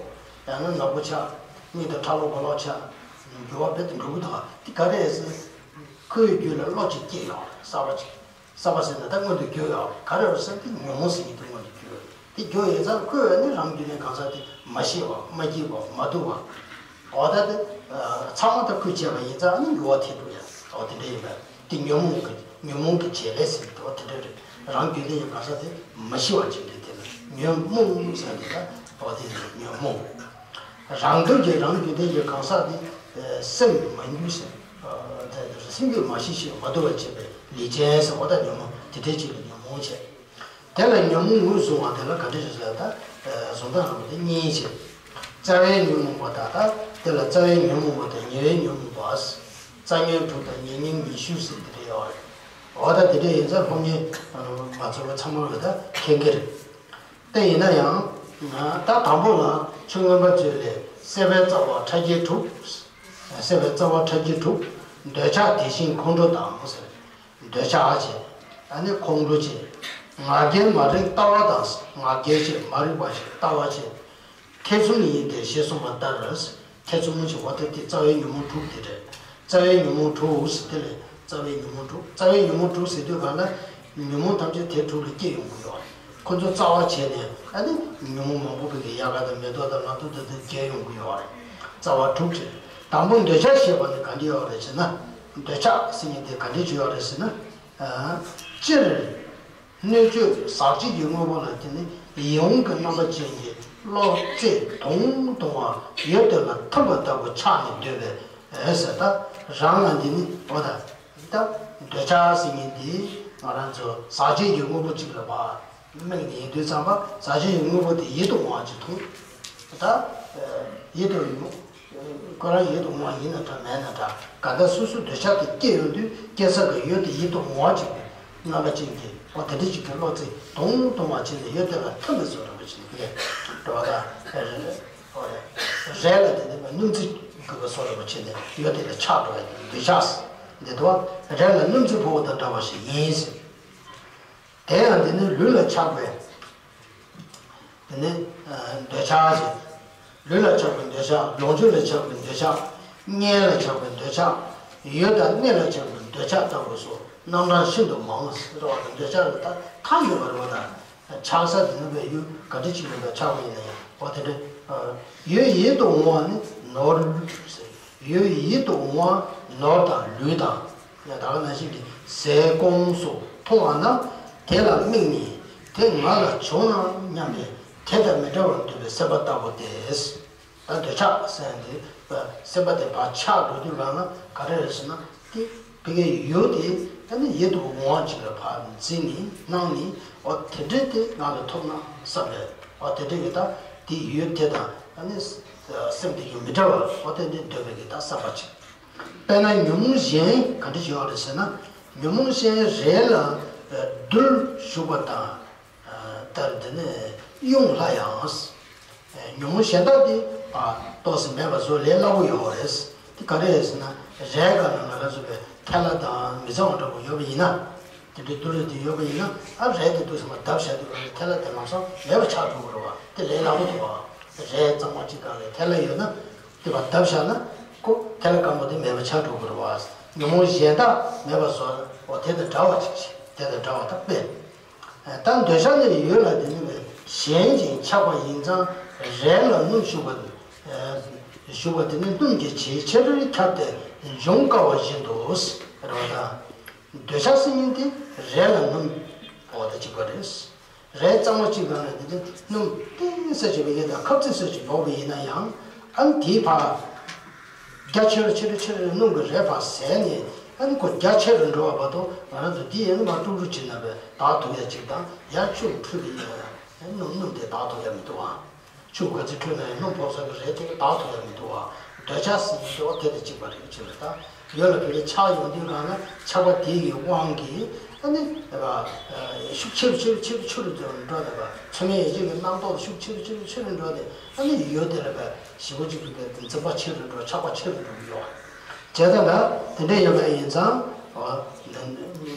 ཡང་ན་ནག་པོ་ཆགས། མིག་དང་ཁྲ་ལོག་གོ་ལོག་ཆགས། འགྱུར་བ་རྦད་དེ་འགྲོ་གི་འདུག་དེ་ག་རེ་རེད་ཟེར། ཁོའི་རྒྱུད་ལ་བློ་གཅིག་སྐྱེས་ཡོད་རེད་གསར་པ་ཅིག་གསར་པ་ཟེར་ན་ད་སྔོན་དུ་འགྱུར་ཡོད་རེད་ག་རེ་རེད་ཟེར་དེ་ཉོན་མོངས་ཟེར་གྱི་དེ་སྔོན་དུ་འགྱུར་ཡོད་རེད་དེ་འགྱུར་ཡོད་ཙང་ཁོས་ནི་རང་རྒྱུད་ནས་གང་ཟག་དེ་མ་ཤེས་པ་མ་སྐྱིད་པ་མ་སྡུག་པ། འོ་ད་དེ་ཚང་མ་ད་ཁོས་བྱས་པ་ཡིན་ཙང་ནི་འགྱུར་བ་ཐེབས་འགྲོ་ཡ་འོ་དེ་འདྲ་ཡིན་པ་དེ་ཉོན་མོངས་ཀྱི་ཉོན་མོངས་ཀྱི་བྱེད་ལས་ཟེར་གྱི་འོ་དེ་འདྲ་རེད་རང་རྒྱུད་ནས་ཡང་གང་ཟག་དེ་མ་ཤེས་པ་ཅིག་རེད་དེ་ལ་ཉོན་མོངས་ཟེར་དེ་ད་འོ་དེ་ཉོན་མོངས། རང་སྟོབས་ཀྱིས་རང་རྒྱུད་ལྡན་གྱི་གང་ཟག་དེ་སེམས་མ་འགྱུར་ཟེར། སེམས་རྒྱུད་མ་ཞི་ཞིང་མ་དུལ་བར་བྱེད་པའི་ལས་ཅན་ཟེར་བ་དང་ཉོན་མོངས་དེ་འདྲའི་ཅིག་ལ་ཉོན་མོངས་བྱེད། དེ་ལ་ཉོན་མོངས་ངོས་བཟུང་བ་དེ་ལ་ག་འདྲ་ཞིག་ཟེར་ད་བཟུང་སྟངས་རང་དེ་གཉིས་བྱེད། རྩ་བའི་ཉོན་མོངས་པ་དང་ད་དེ་ལ་རྩ་བའི་ཉོན་མོངས་པ་དང་ཉེ་བའི་ཉོན་མོངས་པ། རྩ་ཉོན་དྲུག་དང་ཉེ་ཉོན་ཉི་ཤུ་ཟེར་དེ་འདྲ་ཡོད་རེད། འོ་ད་དེ་འདྲ་ཡིན་ཙང་སློབ་གཉེར་མ་ཚོར་བ་ཚང་མ་ལ་ད་མཁྱེན་གྱི་རེད། དེ་ཡིན་ན་ཡང་། ད་དང་པོ་ལ་ཆོས་མངོན་པ་མཛོད་ལས་སྲེད་པའི་རྩ་བ་ཕྲ་རྒྱས་དྲུག་སྲེད་པའི་རྩ་བ་ཕྲ་རྒྱས་དྲུག་འདོད་ཆགས་དེ་བཞིན་ཁོང་ཁྲོ་དང་ཟེར། འདོད་ཆགས་བྱས། ཨ་ནི་ཁོང་ཁྲོ་བྱས། ང་རྒྱལ་མ་རིག་ལྟ་བ་དང་ང་རྒྱལ་བྱས་མ་རིག་པ་བྱས་ལྟ་བ་བྱས། ཐེ་ཚོམ་ཡིན་ཏེ་ཞེས་གསུངས་པ་ལྟར། ཐེ་ཚོམ་གྱི་འོ་དེ་དེ་རྩ་བའི་ཉོན་མོངས་དྲུག་དེ་རེད། རྩ་བའི་ཉོན་མོངས་དྲུག་ཟེར་དེ་ལས་རྩ་བའི་ཉོན་མོངས་དྲུག་རྩ་བའི་ཉོན་མོངས་དྲུག་ཟེར་དུས་གང་ལ། ཉོན་མོངས་ཐམས་ཅད་དེ་དྲུག་ལ་སྐྱེ་ཡོང་གི་ཡོད་རེད། ཁོ་ཚོ་རྩ་བ་བྱས་ནས་ཨ་ནི་ཉོན་མོངས་མང་པོ་ཕ་གི་དབྱར་ཁ་དང་མེ་ཏོག་དང་ལ་ཐུག་དང་དེ་སྐྱེ་ཡོང་གི་ཡོད་རེད། རྩ་བ་དྲུག་ཅེས། དང་པོ་འདོད་ཆགས་ཞེས་པ་ནི་ག་འདྲ་ཡོད་རེད་ཟེར་ན། འདོད་ཆགས་ཟེར་མཁན་དེ་ག་འདྲ་ཅིག་ཡོད་རེད་ཟེར་ན། སྤྱིར། སྣོད་བཅུད་ཟག་བཅས་ཀྱི་དངོས་པོ་ལ་བརྟེན་ནས་ཡིད་འོང་གི་རྣམ་པ་ཅན་གྱི་བློ་རྩེ་དུང་དུང་བ་ཡུལ་དེ་ལ་ཐིམ་པ་ལྟ་བུ་ཆགས་ནས་སྡོད་པའི་ཟེར། ད་རང་ལ་འདི་ནི་འོ་ད། ད་འདོད་ཆགས་ཟེར་མཁན་འདི་ང་རང་ཚོ་ཟག་བཅས་ཀྱི་དངོས་པོ་གཅིག་ལ་ཕར་དམིགས་ནས་ཡིན་དུས་ཙམ་པ་ཟག་བཅས་ཀྱི་དངོས་པོ་དེ་ཡིད་དུ་འོང་བ་ཅིག་མཐོང་། ད་ཡིད་དུ་འོང་། ཁོ་རང་ཡིད་དུ་འོང་བ་ཡིན་ན་འདྲ་མེད་ན་འདྲ། གང་ལྟར་སོ་སོའི་འདོད་ཆགས་དེ་སྐྱེ་ཡོང་དུས་སྐྱེ་ས་གི་ཡུལ་དེ་ཡིད་དུ་འོང་བ་ཅིག་གི་རྣམ་པ་ཅན་གྱི་འོ་དེ་འདྲ་ཅིག་གི་བློ་རྩེ་དུང་དུང་བ་བྱས་ནས་ཡུལ་དེ་ལ་ཐིམ་པའི་བཟོ་འདྲ་པོ་ཅིག་ནས་འགྲོ་བ་དང་། རེད་ལ་དེ་ནི་སྣུམ་རྩི་གི་བཟོ་འདྲ་པོ་བྱས་ནས་ཡུལ་དེ་ལ་ཆགས་འགྲོ་བའི་འདོད་ཆགས་འདི་དུ་བ་རེད་ལ་སྣུམ་རྩི་ཕོ་བོ་དང་འདྲ་བ་ཞིག་ཡིན་ཟེར། དེ་ཡང་འདི་ནི་ལུས་ལ་ཆགས་པའི། དེ་ནི་འདོད་ཆགས་ཞེས། ལུས་ལ་ཆགས་པའི་འདོད་ཆགས། ལོངས་སྤྱོད་ལ་ཆགས་པའི་འདོད་ཆགས། གཉེན་ལ་ཆགས་པའི་འདོད་ཆགས། ཡུལ་དང་གནས་ལ་ཆགས་པའི་འདོད་ཆགས་ལྟ་བུ་སོགས་རྣམ་གྲངས་ཤིན་ཏུ་མང་། ཟེར་བ་དང་འདོད་ཆགས་ལ་ད་ཐ་ཡོད་པ་རེད་བ་དང་། ཆགས་ས་དེ་ནི་བའི་ཡུལ་ག་འདྲ་ཅིག་ཡིན་པ་ཆགས་པ་ཡིན་ན་ཡང་འོ་དེ་འདྲ། ཡུལ་ཡིད་དུ་འོང་བ་ནི་ནོར་ཟེར། ཡུལ་ཡིད་དུ་འོང་བ་ནོར་དང་ལུས་དང་། ཡང་ད་ག་ནང་བཞིན་གྱི་ཟས་སྐོམ་སོགས་མཐོང་བ་ན་དེ་ལ་དམིགས་ནས་དེ་ང་ལ་བྱུང་ན་སྙམ་པའི་དེ་དང་མི་འབྲལ་བར་འདོད་པའི་སེམས་པ་ལྟ་བུ་སྟེ། ད་འདོད་ཆགས་ཟེར་ཡང་དེ་སེམས་པ་དེ་ཕར་ཆགས་འགྲོ་དུས་གང་ལ་ག་རེ་རེད་ཟེར་ན་དེ་ཕ་གིའི་ཡུལ་དེ་ཨ་ནི་ཡིད་དུ་འོང་བ་ཅིག་ལ་ཕར་འཛིན་ནས་སྣང་ནས་འོ་དེ་འདྲའི་དེ་ང་ལ་ཐོབ་ན་བསམ་པའི་འོ་དེ་འདྲའི་གི་ད་དེ་ཡུལ་དེ་དང་ཨ་ནི་སེམས་དེ་གི་མི་འབྲལ་བར་འོ་དེ་འདྲའི་འདོད་པའི་གི་ད་བསམ་པ་ཅིག་དཔེར་ན་ཉོན་མོངས་གཞན་ག་འདྲ་ཞིག་ཡོད་རེད་ཟེར་ན། ཉོན་མོངས་གཞན་རེ་ལ་རྡུལ་ཞུགས་པ་དང་། ལྟར་དེ་ནས་དབྱུང་སླ་ཡང་། ཉོན་མོངས་གཞན་དག་དེ་ཏོག་ཙམ་མེད་པ་བཟོ་ལས་སླ་པོ་ཡོད་རེད། དེ་ག་རེ་རེད་ཟེར་ན། རས་སྒང་ལ་ང་རང་ཚོ་བའི་ཐལ་བ་དང་མི་གཙང་བ་འདྲ་པོ་ཡོད་པ་ཡིན་ན། དེ་འདྲའི་རྡུལ་ལ་དེ་ཡོད་པ་ཡིན་ན་ཨ་རས་དེ་ཏོག་ཙམ་བརྡབ་བཞག་དུས་ག་རེ་ཐལ་བ་དེ་ལམ་སང་མེད་པ་ཆགས་འགྲོ་གི་རེད་བ། དེ་ལས་སླ་པོ་འདུག་བ། རས་གཙང་མ་གཅིག་སྒང་ལ་ཐལ་བ་ཡོད་ན། དེ་བར་བརྡབ་བཞག་ན་ཁོ་ཐལ་བ་སྐམ་པོ་དེ་མེད་པ་ཆགས་འགྲོ་གི་རེད་བ། ཉོན་མོངས་གཞན་དག་མེད་པ་བཟོ་འོ་དེ་དང་འདྲ་བ་ཅིག་བྱེད། དེ་དང་འདྲ་བ་དག་པས། ད་འདོད་ཆགས་ནི་ཡུལ་ལ་དེ་ནི་བས་གཞན་གྱི་ཆགས་པ་ཡིན་ཙང་རས་ལ་སྣུམ་ཞུགས་པ། ཞུགས་པ་དེ་ནི་སྣུམ་གྱི་ཇེ་ཆེར་ཁྱབ་སྟེ་འབྱུང་དཀའ་བ་བཞིན་དུ་རེད་བ་དང་། འདོད་ཆགས་ཟེར་མཁན་དེ་རས་ལ་སྣུམ་འོ་དེ་གཅིག་པ་རེད། རས་གཙང་མ་གཅིག་སྒང་ལ་འདི་འདྲ་སྣུམ་ཏིང་ཟེར་བྱས་པ་ཡིན་དང་ཁབ་ཙིག་ཟེར་བྱས་འབོགས་པ་ཡིན་ན་ཡང་ཨ་ནི་དེའི་བར་རྒྱ་ཆེ་རུ་ཆེ་རུ་ཆེ་རུ་སྣུམ་གྱི་རས་ཕར་ཟད་ནས་ཨ་ནི་ཁོ་རྒྱ་ཆེ་རུ་འགྲོ་བ་བར་དུ་ང་རང་ཚོ་འདི་ཡན་མར་དཀྲུག་དཀྲུག་བྱེད་ན་བས་དག་ཐུབ་ཡ་གཅིག་དང་ཡར་ཆུ་ཁྲུས་པ་ཡིན་ན་ཡང་སྣུམ་སྣུམ་དེ་དག་ཐུབ་ཡ་མི་འདུག་ཨ། ཆུ་ག་ཚོད་ཁྲུས་ན་ཡང་སྣུམ་ཕོག་ས་གི་རས་དེ་ག་དག་ཐུབ་ཡ་མི་འདུག་བ། འདོད་ཆགས་ཟེར་མཁན་དེ་འོ་དེ་དང་གཅིག་པ་རེད་ཅེས་རེད་ད། ཡོད་ལ་བོད་ལ་ཆགས་ཡོང་དུས་གང་ན་ཆགས་པ་དེ་ཡི་དབང་གིས་ཨ་ནི་ཤུགས་ཆེ་རུ་ཆེ་རུ་ཆེ་རུ་ཆེ་རུ་འགྲོ་ནས་པ་མཚན་མོ་ཡིད་ཆེས་ཀྱི་རྣམ་རྟོག་ཤུགས་ཆེ་རུ་ཆེ་རུ་ཆེ་རུ་འགྲོ་ནས་ཨ་ནི་ཡོད་དེ་ལ་པ་ཞིབ་པོ་གཅིག་གི་པའི་འཛིན་པ་ཆེ་རུ་འགྲོ་ཆགས་པ་ཆེ་རུ་འགྲོ་གི་ཡོད། བྱས་ཙང་ལ་དེ་འདྲ་ཡོད་པ་ཡིན་ཙང་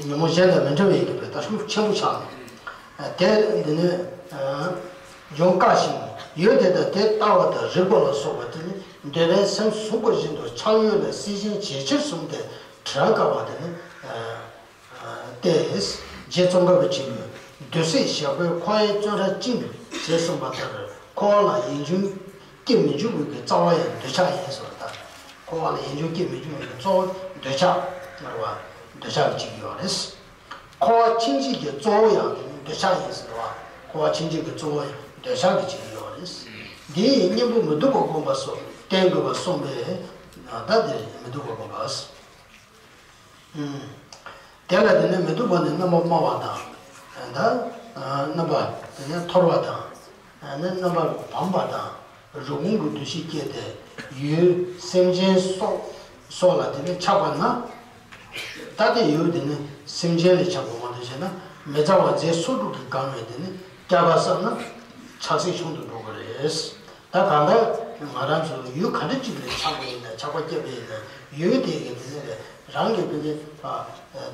ཉོན་མོངས་གཞན་དང་མི་འབྲལ་བའི་གི་པའི་ད་ཤུགས་ཆེན་པོ་ཆགས་ནས་དེ་འདི་ནི། འབྱུང་དཀའ་ཞིང་ཡུལ་དེ་དང་དེ་ལྟ་བ་དང་རིག་པ་ལ་སོགས་པ་དེ་ནི་འདོད་པའི་སེམས་ཟུག་པ་བཞིན་དུ་ཆགས་ཡུལ་ལ་སྲེད་ཞེན་ཇེ་ཆེར་སོང་སྟེ་བྲལ་དཀའ་བ་དེ་ནི་སྟེ། རྗེ་ཙོང་ཁ་པ་ཆེན་པོས་འདོད་སྲེད་ཞག་པོའི་འཁོར་བའི་བཙོན་རར་བཅིངས་ཞེས་གསུངས་པ་ལྟར་འཁོར་བ་ལ་ཡིད་འབྱུང་སྐྱེ་མི་འཇུག་པའི་གི་རྩ་བ་ཡང་འདོད་ཆགས་ཡིན་ཟེར་བ་དང་། འཁོར་བ་ལ་ཡིད་འབྱུང་སྐྱེ་མི་འཇུག་པའི་གི་གཙོ་བོ་འདོད་ཆགས་ངར་བ་འདོད་ཆགས་ཀྱི་གཅིག་ཡོད་རེད། འཁོར་བ་འཆིང་བྱེད་ཀྱི་གཙོ་བོ་ཡང་དེ་ནི་འདོད་ཆགས་ཡིན་ཟེར་བ། འཁོར་བ་འཆིང་བྱེད་ཀྱི་གཙོ་བོ་ཡང་འདོད་ཆགས་ཀྱི་གཅིག་ཡོད་རེད། འདི་ཡི་གཉེན་པོ་མི་སྡུག་པ་བསྒོམ་པ་སོགས་བསྟེན་དགོས་པར་གསུངས་པས་ན་ད་དེ་མི་སྡུག་པ་བསྒོམ་པ། དེ་ལ་དེ་ནི་མི་སྡུག་པ་ནི་རྣམ་པར་སྨྲ་བ་དང་། ད་རྣམ་པ་དེ་ནི་འཐོར་བ་དང་། ནི་རྣམ་པར་བམ་པ་དང་རུས་ཁུང་གི་འདུ་ཤེས་སྐྱེས་ཏེ་ཡུལ་སེམས་ཅན་སོགས་སོགས་ལ་དེ་ནི་ཆགས་པ་ན། ད་དེ་ཡུལ་དེ་ནི་སེམས་ཅན་ལ་ཆགས་པའི་དབང་དུ་བྱས་ན་མི་མཛའ་བ་རྫས་སོ་དྲུག་གིས་གང་བའི་དེ་ནི་སྐྱ་ཀ་བསམ་ན་ ཆགས་སྲེད་ཆུང་དུ་འགྲོ་གི་རེད། ད་གང་ལྟར་ང་རང་ཚོ་ཡུལ་ག་འདྲ་ཅིག་ལ་ཆགས་པ་ཡིན་ན་ཆགས་པ་སྐྱེས་པ་ཡིན་ན་ཡུལ་དེ་གི་དེ་ནས་རང་གི་ཕན་ཆད་ཨ་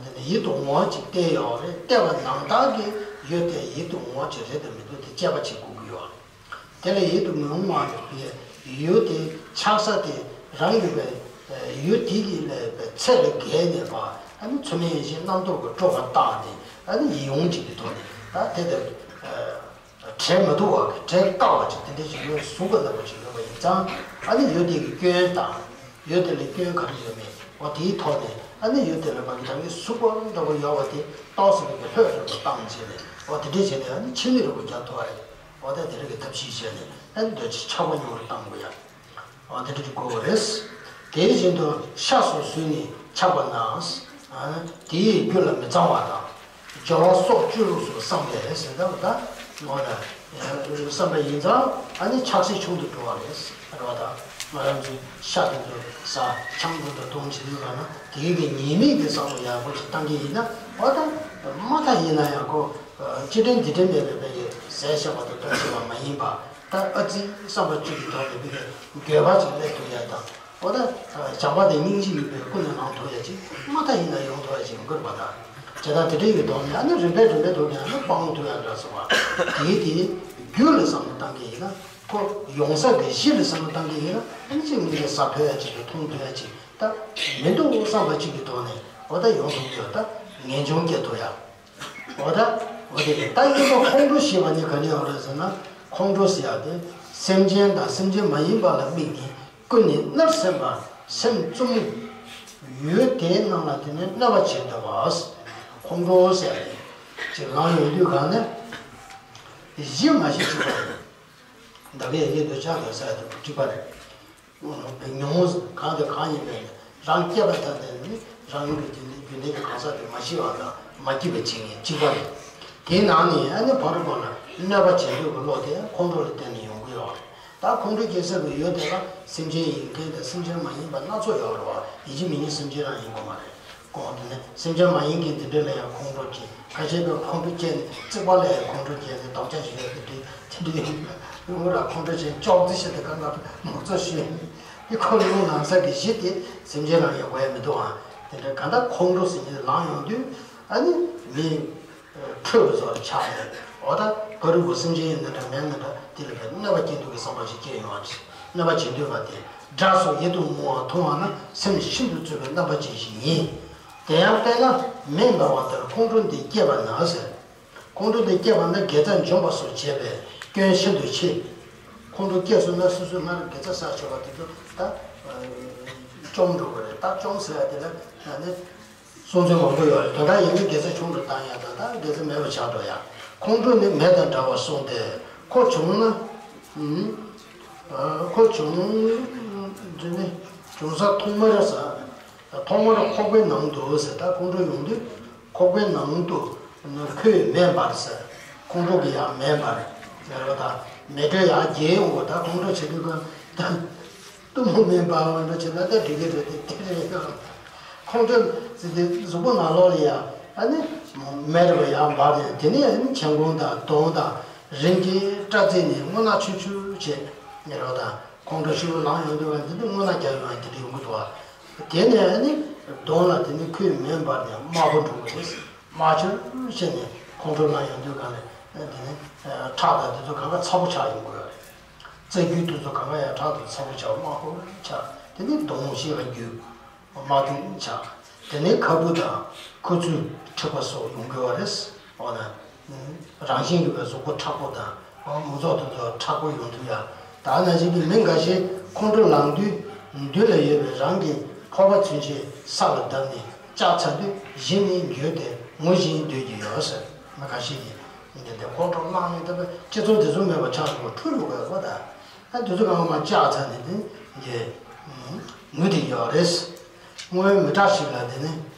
དེ་ནས་ཡིད་དུ་འོང་བ་ཅིག་བལྟས་ཡོད་རེད། བལྟས་པ་ནང་བདག་གིས་ཡུལ་དེ་ཡིད་དུ་འོང་བ་ཅིག་རེད་དམ་མི་འདུག་དེ་དཔྱད་པ་བྱེད་དགོས་ཀྱི་ཡོད་རེད། དེ་ལ་ཡིད་དུ་མི་འོང་བ་ཡོད་པའི་ཡུལ་དེ་ཆགས་ས་དེ་རང་གི་བའི་ཡུལ་དེ་གི་ལས་པའི་ཚད་ལས་བརྒལ་ནས་པ་ཨ་ནི་མཚན་མའི་ཡེ་ཤེས་རྣམ་རྟོག་གི་སྤྲོ་བ་བཏང་ནས་ཨ་ནི་ཡིད་འོང་ཅིག་གི་ཐོག་ནས་ད་དེ་ལྟར་བྲལ་མི་ཐུབ་པ་གི་བྲལ་དཀའ་བ་ཅིག་དེ་འདྲ་ཞིག་ཡོད་གཟུགས་ཀྱི་ལྟ་བུ་ཅིག་ཡོད་པ་ཡིན་ཙང་ཨ་ནི་ཡུལ་དེ་གི་སྐྱོན་དང་ཡུལ་དེ་ལ་སྐྱོན་ག་རེ་ཡོད་མེད་འོ་དེའི་ཐོག་ནས་ཨ་ནི་ཡུལ་དེ་ལ་བ་གི་རང་གི་གཟུགས་པོ་ལྟ་བུ་ཡོད་པ་དེ་རྟོགས་ཟིན་པའི་ལྷོད་ལྷོད་དུ་བཏང་བྱས་ནས་འོ་དེ་འདྲ་བྱས་ནས་ཨ་ནི་ཕྱི་ལུས་རུ་རྒྱག་ཐུབ་པ་རེད། འོ་ད་དེ་རིགས་ཀྱི་ཐབས་ཤེས་བྱས་ནས་ཨ་ནི་འདོད་ཆགས་ཆགས་པ་ཉུང་རུ་བཏང་དགོས་ཡ། འོ་དེ་འདྲ་ཅིག་དགོས་པ་རེད། དེ་བཞིན་དུ་ཤ་སོགས་ཟོས་ནས་ཆགས་པ་ན། ཨ་ནི་དེའི་རྒྱུ་ལ་མི་གཙང་བ་དང་། སྦྱོར་བ་སྲོག་གཅོད་ལུགས་སུ་བསམ་པས་ཟེར་ད་འོ་ད་འོ་ད་བསམ་པ་ཡིན་ཙང་ཨ་ནི་ཆགས་སྲེད་ཆུང་དུ་འགྲོ་བ་རེད། རེད་བ་ད། ང་རང་ཚོས་ཤ་དེ་ཚོ་ཟ་ཆང་དེ་ཚོ་འཐུང་བྱེད་དུས་ག་ན་དེའི་གི་ཉེས་དམིགས་དེ་བསམ་བློ་ཡག་པོ་ཞིག་བཏང་གི་ཡིན་ན་འོ་ད་མ་མཐའ་ཡིན་ན་ཡང་ཁོ། ཅི་དྲན་འདི་དྲན་མེད་པའི་བའི་ཟས་བཞག་པ་དང་ལྟོགས་ཤི་བ་མ་ཡིན་པ། ད་ཨ་ཙི་བསམ་པ་གཅིག་གི་ཐོག་ནས་བི་གའི་འགྱོད་པ་ཅིག་སླེབས་ཐུབ་ཡ་དང་། འོ་ད་བྱམས་པ་དང་སྙིང་རྗེ་ཡོད་པའི་ཀུན་ནས་བསླང་ཐུབ་ཡ་ཅིག་མ་མཐའ་ཡིན་ན་ཡོང་ཐུབ་ཡ་ཅིག་ཡོང་གི་རེད་པ་ད། བྱས་ཙང་དེ་འདྲ་ཡོད་དོགས་ནས་ཨ་ནི་རིམ་པས་རིམ་པས་ཐོག་ནས་ཨ་ནི་སྤང་ཐུབ་ཡ་འདྲ་སོང་བ། དེའི་དེ་རྒྱུ་ལ་བསམ་བློ་བཏང་གི་ཡིན་ན་ཁོ་ཡོང་ས་གི་གཞི་ལ་བསམ་བློ་བཏང་གི་ཡིན་ན་ཨ་ནི་ཅིག་མི་འདྲ་ཟ་ཕོད་ཡ་ཅིག་དང་འཐུང་ཐུབ་ཡ་ཅིག་ད་མི་འདུག་བསམ་པ་ཅིག་གི་ཐོག་ནས་འོ་ད་ཡོང་ཐུབ་ཀྱི་ཡོད་ད་ངེས་འབྱུང་སྐྱེ་ཐུབ་ཡ། འོ་ད། འོ་དེ་རེད། ད་གཉིས་པ་ཁོང་ཁྲོ་ཞེས་པ་ནི་ག་ནས་ཡོང་རེད་ཟེར་ན། ཁོང་ཁྲོ་ཟེར་ཡག་དེ་སེམས་ཅན་དང་སེམས་ཅན་མ་ཡིན་པ་ལ་དམིགས་ཏེ་ཀུན་ནས་མནར་སེམས་པ་སེམས་བཙུམ་ཡུལ་དེའི་ནང་ལ་དེ་ནས་གནོད་པ་བྱེད་འདོད་པ། ཁོང་ཁྲོ་ཟེར་ཡག་དེ་ཅིག་ལངས་ཡོང་དུས་གང་ནས་གཞི་མ་གཞི་གཅིག་པ་རེད། ད་གའི་ཡིད་དུ་ཆགས་དང་ཟེར་ཡག་དེ་གཅིག་པ་རེད། ཉོན་མོངས་གང་དང་གང་ཡིན་པའི་རང་སྐྱེ་བ་ཐ་དད་ནི་རང་གི་རྒྱུ་ནི་རྒྱུ་ནི་གང་ཟག་དེ་མ་ཤི་བ་དང་མ་སྐྱེས་པ་བྱེད་མཁན་གཅིག་པ་རེད། དེའི་ནང་ནས་ཨ་ནི་ཕ་རོལ་པོ་ལ་གནོད་པ་བྱེད་འདོད་ཀྱི་བློ་དེ་ཁོང་ཁྲོ་ལ་བརྟེན་ནས་ཡོང་གི་ཡོད་རེད། ད་ཁོང་ཁྲོ་སྐྱེ་ས་གི་ཡུལ་དེ་ལ་སེམས་ཅན་ཡིན་མཁན་དང་སེམས་ཅན་མ་ཡིན་པ་སྣ་ཚོགས་ཡོད་རེད་བ། ཡིན་གཅིག་མིན་གཅིག་སེམས་ཅན་རང་ཡིན་དགོས་མ་རེད། ཁོང་དེ་ནི་སེམས་ཅན་མ་ཡིན་མཁན་དེ་འདྲ་ལ་ཡང་ཁོང་ཁྲོ་སྐྱེ། ཁ་ཤས་པས་ཁོང་ཁྲོ་སྐྱེས་ནས་རྩིག་པ་ལ་ཡང་ཁོང་ཁྲོ་སྐྱེས་ནས་རྡོག་ཆ་ཞིག་ཡོད་དེ་དེ་འདྲ་ཡིན། ངུ་ར་ཁོང་ཁྲོ་ཆེན་ཅོག་ཙི་ཞིག་དེ་ག་ང་མུ་གཙོ་ཞུས་ནས་ཁོ་ལུང་ལངས་ས་གི་གཞི་དེ་སེམས་ཅན་ལ་ཡང་དགོས་ཡ་མི་འདུག་ཨ། དེ་འདྲ་ག་འདྲ་ཁོང་ཁྲོ་ཟེར་ནས་ལངས་ཡོང་དུས་ཨ་ནི་མི་ཁྲོས་པ་ཚོར་ཆགས་ནས་འོ་ད་ཕ་རོལ་པོ་སེམས་ཅན་ཡིན་ན་འདྲ་མེད་ན་འདྲ་དེ་ལ་བས་གནོད་པ་སྐྱེལ་འདོད་ཀྱི་བསམ་པ་ཞིག་སྐྱེས་ཡོང་བ་རེད། གནོད་པ་བྱེད་འདོད་པ་དེ་དགྲ་སོགས་ཡིད་དུ་འོང་བ་མཐོང་བ་ན་སེམས་ཤིན་ཏུ་གཙོས་པའི་རྣམ་པ་ཅན་ཞིག་ཡིན། དེ་ཡང་དཔེར་ན་མེ་འབར་བ་ལྟར་ཁོང་ཁྲོ་འདི་སྐྱེས་པ་ན་ཟེར། ཁོང་ཁྲོ་འདི་སྐྱེས་པ་ན་དགེ་རྩ་འཇོམས་པ་སོགས་བྱས་པས་སྐྱོན་ཤིན་ཏུ་ཆེ། ཁོང་ཁྲོ་སྐྱེས་སོང་ན་སོ་སོའི་སྔར་དགེ་རྩ་བསགས་བྱས་པ་དེ་ཚོ་ད་བཅོམ་འགྲོ་གི་རེད། ད་བཅོམ་ཟེར་ཡ་དེ་ལ་ཡང་ནི། གསུང་ཚུལ་མང་པོ་ཡོད་རེད། དོན་དག་ཡིན་ན་དགེ་རྩ་ཆུང་དུ་བཏང་ཡ་དང་ད་དགེ་རྩ་མེད་པ་ཆགས་འགྲོ་ཡ། ཁོང་ཁྲོ་ནི་མེ་དང་འདྲ་བར་གསུངས་ཏེ། ཁོ་བྱུང་ན། ཨུམ། ཨ། ཁོ་བྱུང་། འདི་ནི་བྱུང་ས་ཐོག་མར་ཟ། ཐོག་མར་ཁོག་པའི་ནང་དུ་ཟེར། ད་ཁོང་ཁྲོ་ཡོང་དུས་ཁོག་པའི་ནང་དུ་ཁོའི་མེ་འབར་ཟེར། ཁོང་ཁྲོ་གི་ཡང་མེ་འབར་ཟེར་བ་དང་མེ་དྲོད་ཡང་རྒྱས་ཡོང་གི། ད་ཁོང་ཁྲོ་བྱེད་དུས་ཀ་ད། གཏུམ་མོ་མེ་འབར་བ་འདྲ་བྱས་ན་ད་འགྲིག་གི་རེད་དེ། དེ་རེད། ཁོང་ཁྲོ་ཟེར་དེ་གཟུགས་པོ་ནང་ལོགས་ལ་ཡ་ཨ་ནི་མེ་རེད་པ་ཡར་འབར་ནས་དེ་ནས་ཨ་ནི་མཆན་ཁུང་དང་གདོང་དང་རིམ་གྱིས་སྐྲ་བཙིར་ནས་རྔུལ་ནག་ཆུ་ཆུ་བྱས་ནས་རོ་དང་ཁོང་ཁྲོ་ཞེ་པོ་ལངས་ཡོང་དུས་ཨ་འདི་ནི་རྔུལ་ནག་རྒྱག་ཡོང་ཨ་དེ་འདྲ་ཡོང་གི་འདུག་བ། དེ་ནས་ཨ་ནི་གདོང་ལ་དེ་ནི་ཁོའི་མེ་འབར་ནས་དམར་པོ་འགྲོ་གི་རེད། དམར་ཆུ་བྱས་ནས་ཁོང་ཁྲོ་ལངས་ཡོང་དུས་གང་ལ་དེ་ནི་ཁྲག་དང་དེ་ཚོ་གང་ག་ཚ་པོ་ཆགས་ཡོང་གི་ཡོད་རེད། རྩ་རྒྱུས་དེ་ཚོ་གང་ག་ཡང་ཁྲག་དང་ཚ་པོ་ཆགས་དམར་པོ་ཆགས། དེ་ནི་གདོང་ཤེས་པ་རྒྱུ་དམར་ཐིང་ཆགས། དེ་ནས་ཁ་སྤུ་དང་ཁུ་ཚུར་མཁྲིས་པ་སོགས་ཡོང་དགོས་པ་རེད། འོ་ན། རང་བཞིན་གྱིས་པའི་གཟུགས་པོ་མཁྲེགས་པོ་དང་མིག་ཏོ་དེ་ཚོ་མཁྲེགས་པོ་ཡོང་ཐུབ་ཡ། ད་ནང་བཞིན་གྱི་མི་འགའ་ཤས་ཁོང་ཁྲོ་ལངས་དུས་མདུན་ལ་ཡོད་པའི་རང་གི་ཕོར་པ་ཚུན་ཆད་ས་ལ་བརྡབས་ནས་བཅག་ཚར་དུས་གཞི་ནས་འགྱོད་དེ་ངུ་བཞིན་སྡོད་ཀྱི་ཡོད་ཟེར། མི་འགའ་ཤས་ཀྱིས་འདི་འདྲ་ཁོང་ཁྲོ་ལངས་ནས་ད་སྤྱི་ཚོགས་དེ་ཚོ་མེད་པ་ཆགས་སོང་བ་འཁྲུལ་འགྲོ་གི་ཡོད་པ་དང་། ཨ་དེ་ཚོ་གང་མ་བཅག་ཚར་ནས་དེ་འདྲ་ངུ་བསྡད་ཀྱི་ཡོད་རེད། སྔོན་མི་དྲག་ཞིག་ལ་དེ་ནི།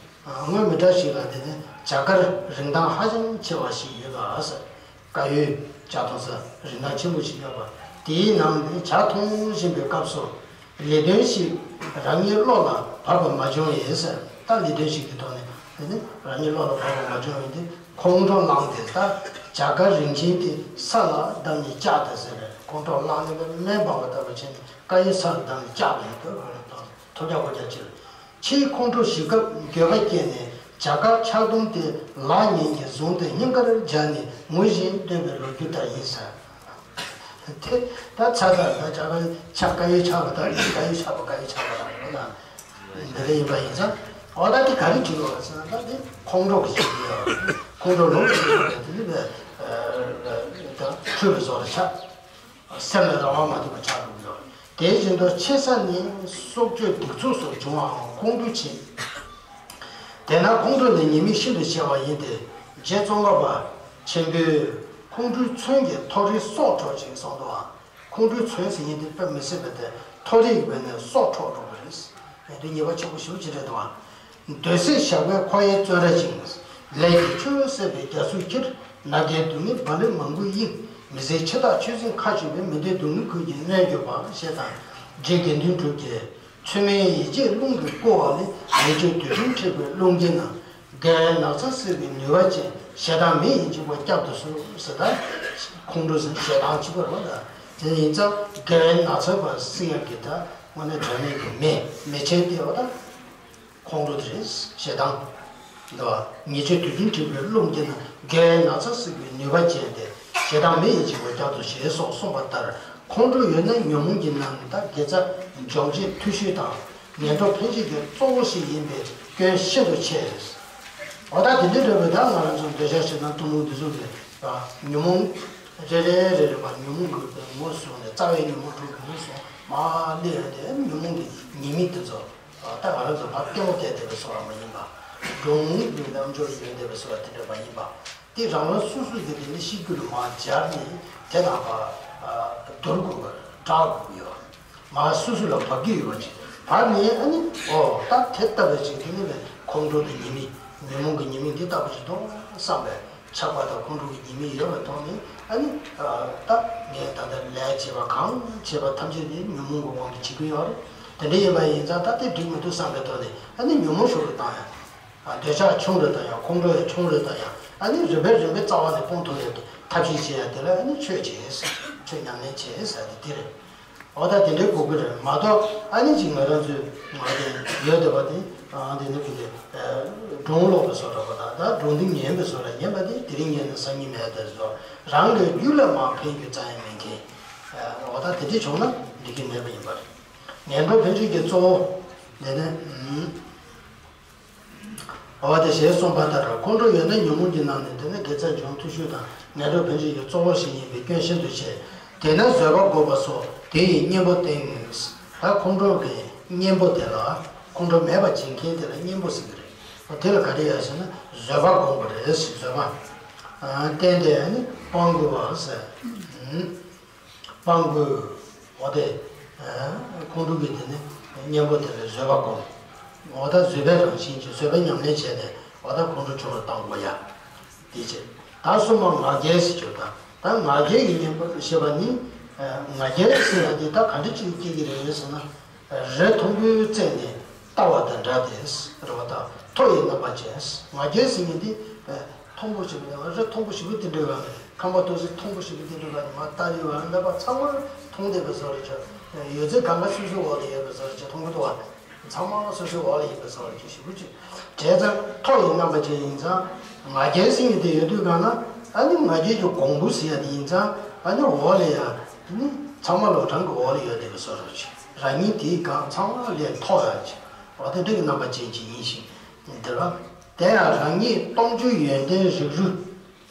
སྔོན་མི་དྲག་ཞིག་ལ་དེ་ནི་བྱ་དཀར་རིན་ཐང་ཧ་ཅང་ཆེ་བ་ཞིག་ཡོད་པ་ཟེར། དཀར་ཡོལ་ཇ་འཐུང་ས་རིན་ཐང་ཆེན་པོ་ཞིག་ཡོད་པ། དེའི་ནང་ནས་ཇ་འཐུང་བཞིན་པའི་སྐབས་སུ་ལས་དོན་ཞིག་རང་ཉིད་བློ་ལ་བབས་པ་མ་བྱུང་བས་ཟེར། ད་ལས་དོན་ཞིག་གི་ཐོག་ནས་དེ་ནི་རང་ཉིད་བློ་ལ་བབས་པ་མ་བྱུང་བས་དེ་ཁོང་ཁྲོ་ལངས་ཏེ་ད་ བྱ་དཀར་རིན་ཆེན་དེ་ས་ལ་བསྡམས་ནས་བཅག་དང་ཟེར་རེད། ཁོང་ཁྲོ་ལངས་ནས་སྨན་འབར་བ་ལྟ་བུ་བྱས་ནས་དཀར་ཡོལ་ས་ལ་བསྡམས་ནས་བཅག་པ་ཡིན་དུས་ཐོབ་རྒྱག་གོ་རྒྱག་ཕྱིར། ཕྱིས་ཁོང་ཁྲོ་ཞི་སྐབས་འགྱོད་པ་སྐྱེས་ནས་བྱ་དཀར་ཆག་དུམ་དེ་ལག་གཉིས་ཀྱིས་བཟུང་སྟེ་སྙིང་གར་སྦྱར་ནས་ངུ་བཞིན་སྡོད་པའི་ལོ་རྒྱུས་ལྟར་ཡིན་ཟེར། དེ་ད་ཚ་ཚ་ད་བྱ་དཀར་ཆག་དཀར་ཡོལ་ཆག་པ་ལྟར་དཀར་ཡོལ་ཆག་པ་དཀར་ཡོལ་ཆག་པ་ལྟར་ཡོད་ན། འདི་འདྲ་ཡིན་པ་ཡིན་ཙང་། འོ་ད་འདི་ག་རེ་བྲིས་ཡོད་ཟེར་ན། ད་འདི་ཁོང་ཁྲོ་གི་ཞིག་ཡོད། ཁོང་ཁྲོ་ལོངས་སུ་སྤྱོད་པའི་དེ་ནི་ད་འཁྲུལ་པའི་བཟོ་འདྲ་ཆགས། སེམས་ལ་རང་དབང་མ་ཐོབ་པ་ཆགས་འགྲོ་གི་ཡོད། དེ་བཞིན་དུ་འཆི་ས་ནི་སྲོག་གཅོད་སྡིག་མཚོན་སོགས་འབྱུང་བའང་ཁོང་ཁྲོའི་ཕྱིར། དེས་ན་ཁོང་ཁྲོ་ནི་ཉེས་དམིགས་ཤིན་ཏུ་ཆེ་བ་ཡིན་ཏེ། རྗེ་ཙོང་ཁ་པ་ཆེན་པོས་ཁོང་ཁྲོའི་མཚོན་གྱིས་མཐོ་རིས་སྲོག་འཕྲོག་ཅིང་གསུངས་འདུག་ཨང་། ཁོང་ཁྲོའི་མཚོན་ཟེར་མཁན་དེ་དཔེ་མི་སྲིད་པ་དེ་མཐོ་རིས་ཀྱི་སྒོ་ནས་སྲོག་འཕྲོག་འགྲོ་བ་རེད། ཡང་དེ་ཉེས་པ་ཆེན་པོ་ཞེ་པོ་ཅིག་རེད་འདུག་ཨ། འདོད་སྲེད་ཞགས་པས་ཁོ་ཡི་བཙོན་ར་ཅིང་། ལས་ཀྱིས་ཆུ་བོ་བསྲེགས་པའི་རྒྱ་མཚོར་འཁྱིལ། ནམ་མཁའི་སྡུག་བསྔལ་རྦ་རླབས་མང་པོས་གཡེངས། མི་བཟད་ཕྱི་ཐག་ཆོད་ཅིང་ཁ་ཕྱེ་བའི། མི་འདོད་སྡུག་བསྔལ་ཁུར་གྱིས་གནོད་གྱུར་པ། ཞེས་དང་། རྗེ་དགེ་འདུན་གྲུབ་ཀྱིས། མཚོན་མའི་ཡིད་བྱེད་རླུང་གིས་བསྐོར་བ་ལས། ཉེས་སྤྱོད་དུད་འགྲོའི་འཁྲིག་པའི་རླུང་རྒྱུད་ན། དགེ་བའི་ནགས་ཚལ་བསྲེགས་པའི་ནུས་པ་ཅན། ཞེ་སྡང་མེ་ཡིས་འཇིག་པ་བསྐྱབ་ཏུ་གསོལ། ཟེར། ད་ཁོང་ཁྲོ་ཟེར་ཞེ་སྡང་གཅིག་པ་རེད་པ། ད་དེ་ཡིན་ཙང་དགེ་བའི་ནགས་ཚལ་བ་བསྲེག་ཡག་གི་ད་དངོས་གནས་དྲང་གནས་ཀྱི་མེ་མེ་ཆེན་དེ་བ་ད་ཁོང་ཁྲོ་དེ་རེད། ཞེ་སྡང་། འདུག་བ། ཉེས་སྤྱོད་དུད་འགྲོའི་འཁྲིག་པའི་རླུང་རྒྱུད་ན། དགེ་བའི་ནགས་ཚལ་བསྲེགས་པའི་ནུས་པ་ཅན་ཏེ། ཞེ་སྡང་མེ་ཡིས་འཇིག་པ་བསྐྱབ་ཏུ་གསོལ། ཞེས་སོགས་གསུངས་པ་ལྟར། ཁོང་ཁྲོ་ཡོད་ན་ཉོན་མོངས་ཀྱི་ནང་ནས་ད་དགེ་རྩ་སྦྱོང་བྱེད་མཐུ་ཆུ་དང་། ངན་འགྲོ་འཕེན་བྱེད་ཀྱི་གཙོ་བོ་ཞིག་ཡིན་པའི་སྐྱོན་ཤིན་ཏུ་ཆེ། འོ་ད་དེ་འདྲའི་འདྲ་བའི་ད་ང་རང་ཚོ་འདོད་ཆགས་ཞེ་སྡང་གཏི་མུག་འདི་ཚོ་གི་ཉོན་མོངས་རེ་རེ་རེ་རེ་བ་ཉོན་མོངས་ཀྱི་ངོས་བཟུང་ནས། རྩ་བའི་ཉོན་མོངས་དྲུག་གི་ངོས་བཟུང་མར་སླེབས་ཡོང་དུས། ཉོན་མོངས་ཀྱི་ཉེས་དམིགས་དེ་ཚོ་ད་ང་རང་ཚོ་ཕར་ལྟད་མོ་བལྟས་བསྡད་པའི་བཟོ་འདྲ་མ་ཡིན་པ། སྒྲུང་གི་རྣམ་འགྱུར་ཡོད་བསྡད་པའི་བཟོ་འདྲ་དེ་འདྲ་མ་ཡིན་པ། དེ་རང་རང་སོ་སོ་གི་དེ་ནི་གཤིས་རྒྱུད་ལ་མར་སྦྱར་ནས། དེ་དང་ཕར་བསྡུར་དགོས་པ། སྦྲགས་དགོས་ཀྱི་ཡོད། མར་སོ་སོ་ལ་བབས་ཀྱི་ཡོད་པ་ཅིག་བབས་ནས། ཨ་ནི་འོ་ད་དེ་ལྟ་བུ་ཅིག་དེ་ནི་ཁོང་ཁྲོ་དང་ཉེས་དམིགས། ཉོན་མོངས་ཀྱི་ཉེས་དམིགས་འདི་ལྟ་བུ་ཅིག་འདུག་བསམ་པའི། ཆགས་པ་དང་ཁོང་ཁྲོ་གི་ཉེས་དམིགས་ཡོད་པའི་ཐོག་ནས། ཨ་ནི་ད་ངས་ད་ལྟ་ལས་བྱས་པ་གང་བྱས་པ་ཐམས་ཅད་དེ་ཉོན་མོངས་ཀྱི་དབང་གིས་བྱེད་ཀྱི་ཡོད་རེད། དེ་འདྲ་ཡིན་པ་ཡིན་ཙང་ད་དེ་འགྲིག་མི་འདུག་བསམ་པའི་ཐོག་ནས། ཨ་ནི་ཉོན་མོངས་ཤུགས་རུ་བཏང་ཡ། འདོད་ཆགས་ཆུང་རུ་བཏང་ཡ། ཁོང་ཁྲོ་ཡང་ཆུང་རུ་བཏང་ཡ། ཨ་ནི་རིམ་པས་རིམ་པས་རྩ་བ་ནས་སྤོང་ཐུབ་ཡ་གི་ཐབས་ཤེས་བྱེད་ཡ་དེ་ལ་ཨ་ནི་ཆོས་བྱེད། ཆོས་ཉམས་ལེན་བྱེད་ཟེར་ཡ་དེ་དེ་རེད། འོ་ད་དེ་འདྲའི་དགོས་ཀྱི་རེད་མ་གཏོགས། ཨ་ནི་ཅིག་ང་རང་ཚོའི་ང་དེ་ཡོད་བསྡད་པ་དེ། ཨ་དེ་ནི་གི་དེ་སྒྲུང་ཀློག་པའི་བཟོ་འདྲ་པོ་དང་། ད་སྒྲུང་འདི་ཉན་པའི་བཟོ་འདྲ། ཉན་པ་དེ་དེ་རིང་ཉན་ན་སང་ཉིན་མེད་དེ་བཟོ། རང་གི་རྒྱུད་ལ་མར་ཕན་རྒྱུ་རྩ་ཡང་མེད་མཁན། འོ་ད་དེ་འདྲ་བྱུང་ན་འགྲིག་གི་མེད་པ་ཡིན་པ་རེད། ངན་འགྲོ་ཕན་ཕྱིར་གྱི་གཙོ་བོ་དེ་ནི། འོ་དེ་ཞེས་གསུངས་པ་ལྟར། ཁོང་ཁྲོ་ཡོད་ན་ཉོན་མོངས་ཀྱི་ནང་ནས་དེ་ནི་དགེ་རྩ་སྦྱོང་ཐུབ་ཤོས་དང་། ངན་འགྲོ་ཕན་ཕྱིར་གྱི་གཙོ་བོ་ཞིག་ཡིན་པའི་སྐྱོན་ཤིན་ཏུ་ཆེ། དེས་ན་བཟོད་པ་བསྒོམ་པ་སོགས་དེ་ཡི་གཉེན་པོ་བསྟེན་ངེས། ད་ཁོང་ཁྲོ་གི་གཉེན་པོ་དེ་ལ། ཁོང་ཁྲོ་མེད་པ་བྱེད་མཁན་དེ་ལ་གཉེན་པོ་ཟེར་གྱི་རེད། འོ་དེ་ལ་ག་རེ་ཡོད་ཟེར་ན། བཟོད་པ་བསྒོམ་དགོས་རེད། བཟོད་པ་བསྟེན་ཏེ་ནི་སྤང་དགོས་པ་ཟེར། སྤང་དགོས། འོ་དེ། ཁོང་ཁྲོ་གི་དེ་ནི་གཉེན་པོ་དེ་ལ་བཟོད་པ་སྒོམ། འོ་ད་བཟོད་པའི་རང་བཞིན་གྱིས་བཟོད་པ་ཉམས་ལེན་བྱས་ཏེ། འོ་ད་ཁོང་ཁྲོ་ཆུང་རུ་བཏང་དགོས་ཡ། དེ་བྱས། ད་གསུམ་པ་ང་རྒྱལ་ཟེར་གྱི་ཡོད། ད་ད་ང་རྒྱལ་གྱི་གཉེན་པོ་ཞེས་པ་ནི། ང་རྒྱལ་ཟེར་ཡ་དེ་ད་ག་འདྲ་ཅིག་སྐྱེ་གི་རེད་ཟེར་ན། རི་མཐོན་པོའི་རྩེ་ནས་ལྟ་བ་དང་འདྲ་སྟེ། རེད་པ། ད་མཐོ་ཡི་རྣམ་པ་ཅན། ང་རྒྱལ་ཟེར་མཁན་དེ་མཐོན་པོ་ཞིག་གི་རི་མཐོན་པོ་ཞེ་པོ་དེ་འདྲའི་བ་ནས། ཁང་པ་ཏོག་ཙམ་མཐོན་པོ་ཞེ་པོ་དེ་འདྲའི་བ་ནས་མར་ལྟ་ཡི་བ་ནས། ད་ཚང་མ་མཐོང་བསྡད་པའི་བཟོ་འདྲ་ཅིག་ཡོད་ཚད་གང་ག་སོ་སོའི་འོག་ལ་ཡོད་པའི་བཟོ་འདྲ་ཅིག་མཐོང་གི་འདུག་བ། ཚང་མ་སོ་སོའི་འོག་ལ་ཡོད་པའི་བཟོ་འདྲ་ཅིག་ཞེ་པོ་ཅིག་བྱས་ཙང་མཐོ་ཡི་རྣམ་པ་ཅན་ཡིན་ཙང་། ང་རྒྱལ་ཟེར་མཁན་དེ་ཡོད་དུས་གང་ན། ཨ་ནི་ང་རྒྱལ་གྱི་གོང་བུ་ཟེར་ཡ་དེ་ཡིན་ཙང་། ཨ་ནི་འོག་ལ་ཡ་དེ་ནི་ཚང་མ་ལོ་གྲངས་ཀྱི་འོག་ལ་ཡོད་བསྡད་པའི་བཟོ་འདྲ་ཅིག་རང་ཉིད་དེའི་སྒང་ཚང་མ་ལས་མཐོ་ཡ་ཅིག་འོ་དེ་འདྲ་གི་རྣམ་པ་ཅན་ཅིག་ཡིན་ཞིང་། འདིར་བ། དེ་ཡང་རང་ཉིད་སྟོབས་འབྱོར་ཡོན་ཏན་རིགས་རུས།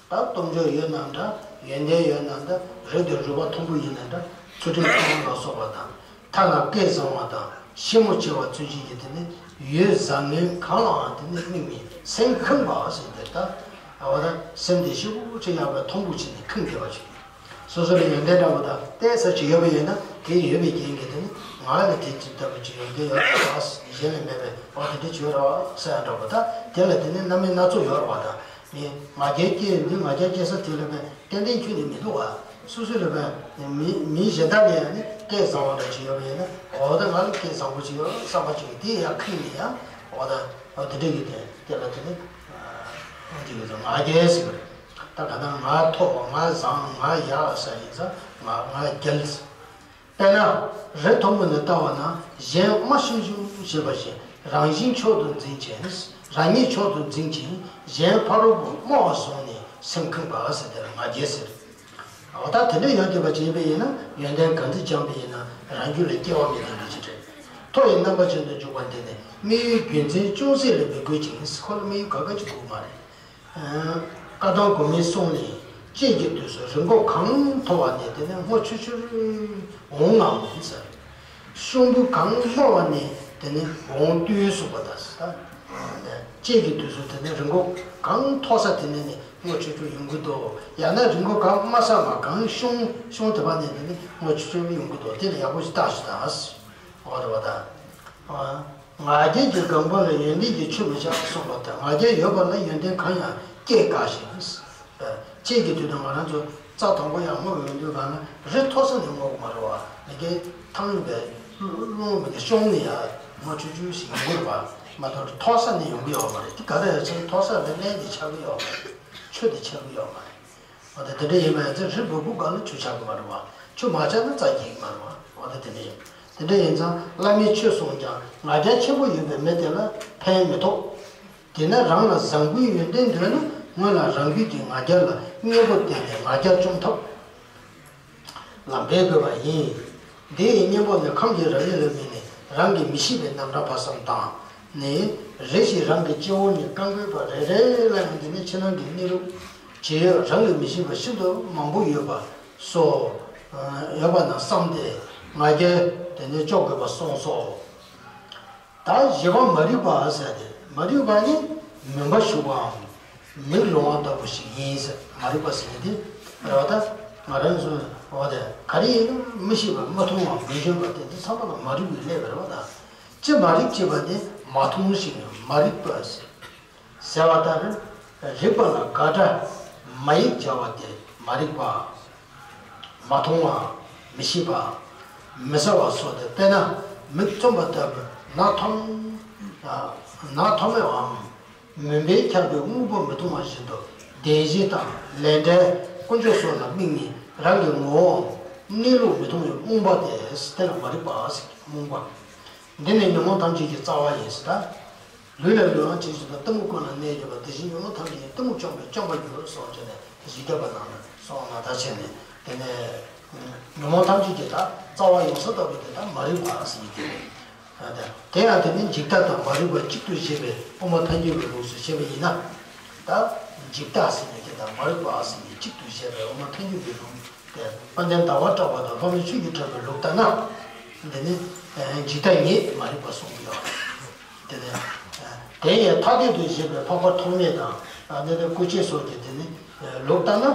ད་སྟོབས་འབྱོར་ཡོད་ན་འདྲ། ཡོན་ཏན་ཡོད་ན་འདྲ། རིགས་དེ་རུས་པ་མཐོན་པོ་ཡིན་ན་འདྲ། ཚུལ་ཁྲིམས་གཙང་མ་ལ་སོགས་པ་དང་། ཐ་ན་སྐལ་བཟང་བ་དང་ཤེས་མོ་ཆེ་བ་ཚུན་ཆད་ཀྱི་དེ་ནི་ཡུལ་བཟང་ངན་གང་ལའང་དེ་ནི་དམིགས་ནས་སེམས་ཁེངས་པ་ཟེར་དེ། ད་འོ་ད་སེམས་དེ་ཞེ་པོ་ཅིག་ཡག་པའི་མཐོན་པོ་བྱས་ནས་ཁེངས་བསྡད་པ་ཞིག་སོ་སོ་ལ་ཡོན་ཏན་འདྲ་པོ་དང་ཏོག་ཙམ་ཅིག་ཡོད་པ་ཡིན་ན། དེ་ཡོད་པའི་རྐྱེན་གྱིས་དེ་ནི་ང་ལ་དེ་ཅིག་ལྟ་བུ་ཅིག་ཡོན་ཏན་ཡོད་རེད་པ། གཞན་ལ་མེད་པའི་འོ་དེ་འདྲ་ཅིག་ཡོད་རེད་པ་ཟེར་ཡ་འདྲ་པོ། ད་དེ་ལ་དེ་ནི་རྣམ་སྨིན་སྣ་ཚོགས་ཡོད་རེད་པ། ད་ནི་ང་རྒྱལ་སྐྱེ་འདི། ང་རྒྱལ་སྐྱེ་ས་དེ་ལ་བས་ཏན་ཏན་ཁྱོན་ནས་མི་འདུག་བ། སོ་སོ་ལ་བས་མི་མི་གཞན་དག་ལ་ཡང་ནི་སྐལ་བཟང་བ་འདྲ་ཅིག་ཡོད་པ་ཡིན་ན། འོ་ད་ང་ལ་སྐལ་བཟང་པོ་ཅིག་ཡོད་བསམ་པ་ཅིག་དེ་ཡང་ཁེངས་ནས་ཡང་། འོ་ད་འོ་དེ་འདྲ་གི་དེ་དེ་ལ་དེ་ནི་འདི་གི་ང་རྒྱལ་ཟེར་གི་རེད། ད་ག་ད་ང་ཐོབ་པ་ང་བཟང་ང་ཡག་ས་ཡིན་ཙང་ང་ང་རྒྱལ། དཔེར་ན། རི་མཐོན་པོ་ནས་ལྟ་བ་ན་གཞན་དམའ་ཤོས་ཤོས་ཞེས་པ་བཞིན་རང་བཞིན་མཆོག་ཏུ་འཛིན་ཅིང་། རང་ཉིད་མཆོག་ཏུ་འཛིན་ཅིང་གཞན་ཕ་རོལ་པོ་དམའ་བར་བཟུང་ནས་སེམས་ཁེངས་པ་ཟེར་དེ་ལ་ང་རྒྱལ་ཟེར། འོ་ད་དེ་འདྲ་ཡོང་བསྡད་པ་བྱས་པ་ཡིན་ན་ཡོན་ཏན་ག་ཚོད་སྦྱངས་པ་ཡིན་ན་རང་རྒྱུད་ལ་སྐྱེ་བ་མེད་དེ་འདྲ་ཅིག་རེད། མཐོ་བའི་རྣམ་པ་ཅན་དུ་འཇུག་པ་འདི་ནི་དམིགས་ཡུལ་རྒྱུ་མཚན་ཅུང་ཟད་ལས་མི་དགོས་ཅིང་ཁོ་ལ་དམིགས་ཡུལ་ག་ག་ཅིག་དགོས་མ་རེད། བཀའ་གདམས་གོང་མའི་གསུང་ནི། དཔྱད་ཀྱི་དུས་སུ་རི་མགོ་གང་མཐོ་བ་ནས་དེ་ནས་སྔོ་ཆུ་ཆུར་འོང་ངམ་ཟེར། གཤོང་བུ་གང་དམའ་བ་ནས་དེ་ནས་འོང་བཏུལ་གསུངས་པ་དང་ཟེར། དཔྱད་ཀྱི་དུས་སུ་དེ་ནས་རི་མགོ་གང་མཐོ་ས་དེ་ནས་ནས་སྔོ་ཆུ་ཆུར་ཡོང་གི་འདུག་ཡང་ན་རི་མགོ་གང་དམའ་ས་མ་གང་གཤོང་གཤོང་དེ་བ་ནས་དེ་ནས་སྔོ་ཆུ་ཆུར་ཡོང་གི་འདུག་དེ་ལ་ཡག་པོ་ཞིག་བལྟ་ཞིག་དང་ཟེར། འོ་རེད་བ་ད། ང་རྒྱལ་གྱི་གང་པོ་ལ་ཡོན་ཏན་གྱི་ཆུ་མི་ཆགས་གསུངས་པ་ལྟར་ང་རྒྱལ་ཡོད་པ་ལ་ཡོན་ཏན་གང་ཡང་སྐྱེ་དཀའ་ཞིང་། དཔྱད་ཀྱི་དུས་དང་ང་རང་ཚོ་རྩྭ་དང་པོ་ཡང་རྔོ་བའི་དུས་གང་ན་རི་མཐོ་ས་ནས་རྔོ་དགོས་མ་རེད་བ། མི་དགེ་ཐང་ཡིན་པའི་རླུང་མི་དགེ་གཤོང་ནས་ཡང་རྔོ་ཆུ་ཆུ་ཞིག་ཡོང་དགོས་རེད་བ། མ་གཏོགས་མཐོ་ས་ནས་ཡོང་གི་ཡོད་མ་རེད། དེ་ག་རེ་ཡོད་ཚེ་མཐོ་ས་ལ་གནས་དེ་ཆགས་ཀྱི་ཡོད་མ་རེད། ཆུ་དེ་ཆགས་ཀྱི་ཡོད་མ་རེད། འོ་ད་དེ་འདྲ་ཡིན་པ་ཡིན་ཚེ་རི་སྦུག་སྦུག་སྒང་ལ་ཆུ་ཆགས་ཀྱི་མ་རེད་བ། ཆུ་མ་ཆགས་ན་རྩྭ་སྐྱེ་གི་མ་རེད་བ། འོ་ད་དེ་འདྲ་ཡིན། དེ་འདྲ་ཡིན་ཙང་བླ་མས་ཆོས་གསུངས་ཀྱང་ང་རྒྱལ་ཆེན་པོ་ཡོད་པའི་མི་དེ་ལ་ཕན་མི་ཐོགས། དེས་ན་རང་ལ་བཟང་པོའི་ཡོན་ཏན་འདོད་ན་སྔོན་ལ་རང་རྒྱུད་ཀྱི་ང་རྒྱལ་ལ་གཉེན་པོ་བསྟེན་ནས་ང་རྒྱལ་བཅོམ་ཐབས་ལ་འབད་དགོས་པ་ཡིན། འདི་ཡི་གཉེན་པོ་ནི་ཁམས་ཀྱི་རབ་དབྱེ་ལ་དམིགས་ནས་རང་གི་མི་ཤེས་པའི་རྣམ་གྲངས་སྤར་གསུམ་དང་། ནི། རེ་ཞིག་རང་གི་སྐྱེ་བོ་ནི་རྐང་པའི་བར་རེ་རེ་ལ་ཡང་འདི་ནི་ཕྱི་ནང་གི་གནས་ལུགས་ཇི་ཡོད་རང་གི་མི་ཤེས་པ་ཤིན་ཏུ་མང་པོ་ཡོད་པ་སོགས་ཡོད་པ་རྣམས་བསམས་ཏེ་ང་རྒྱལ་དེ་ནི་གཅོག་དགོས་པ་གསུངས་སོ། ད་བཞི་པ་མ་རིག་པ་ཟེར་ཏེ་མ་རིག་པ་ནི་མུན་པ་ཞུགས་པའམ་མིག་ལོང་བ་ལྟ་བུ་ཞིག་ཡིན་ཟེར། མ་རིག་པ་ཟེར་ནི་དེ་རེད་བ། ད་ང་རང་ཚོ་འོ་དེ་ག་རེ་ཡིན་ན་མི་ཤེས་པ་མི་མཐོང་བ་མི་འཇོན་པ་དེ་འདི་ཚང་མ་ལ་མ་རིག་པའི་སླད་པ་རེད་བ། ད་ཅི་མ་རིག་ཅེས་པ་དེ་མ་མཐོང་ཞིང་མ་རིག་པ་ཟེར། ཟེར་བ་ལྟར་རིག་པ་ལ་དགག་སྒྲ་མ་ཡིག་སྦྱར་བ་དེ་མ་རིག་པ། མ་མཐོང་བ། མི་ཤེས་པ། མི་གསལ་བ་སོགས་ཏེ། དཔེར་ན་མིག་བཙུམ་པ་ལྟ་བུ་ནག་ཐོམ་ནག་ཐོམ་མེའམ་མུན་པས་ཁྱབ་པའི་དངོས་པོ་མི་མཐོང་བ་བཞིན་དུ་བདེན་བཞི་དང་ལས་འབྲས་དཀོན་མཆོག་སོགས་ལ་དམིགས་ནས་རང་གི་ངོ་བོའམ་གནས་ལུགས་མི་མཐོང་བའི་རྨོངས་པ་དེ་དེ་ལ་མ་རིག་པ་ཟེར། རྨོངས་པ། འདི་ནི་ཉོན་མོངས་ཐམས་ཅད་ཀྱི་རྩ་བ་ཡིན་ཟེར། ད་ལུས་ལ་ལུས་དབང་བྱེད་བཞིན་དུ་གཏི་མུག་ཀུན་ལ་གནས་གྱུར་པ་དེ་བཞིན་ཉོན་མོངས་ཐམས་ཅད་ཀྱི་གཏི་མུག་བཅོམ་པས་བཅོམ་པར་འགྱུར་གསུངས་བྱས་ནས་དེ་བཞིན་སྐྱོབ་པ་རྣམས་ལ་གསུངས་ན་ད་བྱས་ནས་དེ་ནས་ཉོན་མོངས་ཐམས་ཅད་ཀྱི་ད་རྩ་བ་ཡོང་ས་ལྟ་བུ་དེ་ད་མ་རིག་པ་ཟེར་གྱི་དེ་རེད། དེ་ཡང་དེ་ནི་འཇིག་ལྟ་དང་མ་རིག་པ་གཅིག་ཏུ་བཞེད་པའི་དབུ་མ་ཐལ་འགྱུར་བའི་ལུགས་སུ་བཤད་པ་ཡིན་ན། ད་འཇིག་ལྟ་ཟེར་ནས་དེ་དང་མ་རིག་པ་ཟེར་ནས་གཅིག་ཏུ་བཞེད་པའི་དབུ་མ་ཐལ་འགྱུར་བའི་ལུགས། དེ་དཔལ་ལྡན་ཟླ་བ་གྲགས་པ་དང་ལྷོ་མོན་ཆོས་ཀྱི་གྲགས་པའི་ལུགས་ལྟར་ན། འདི་ནི་འཇིག་ལྟ་ཉིད་མ་རིག་པ་གསུངས་ཡོད། དེ་ནི་དེ་ཡང་ཐ་དད་དུ་བཞེད་པའི་འཕགས་པ་ཐོགས་མེད་དང་། འདི་ནི་སྐུ་མཆེད་སོགས་ཀྱི་དེ་ནི་ལུགས་ལྟར་ན།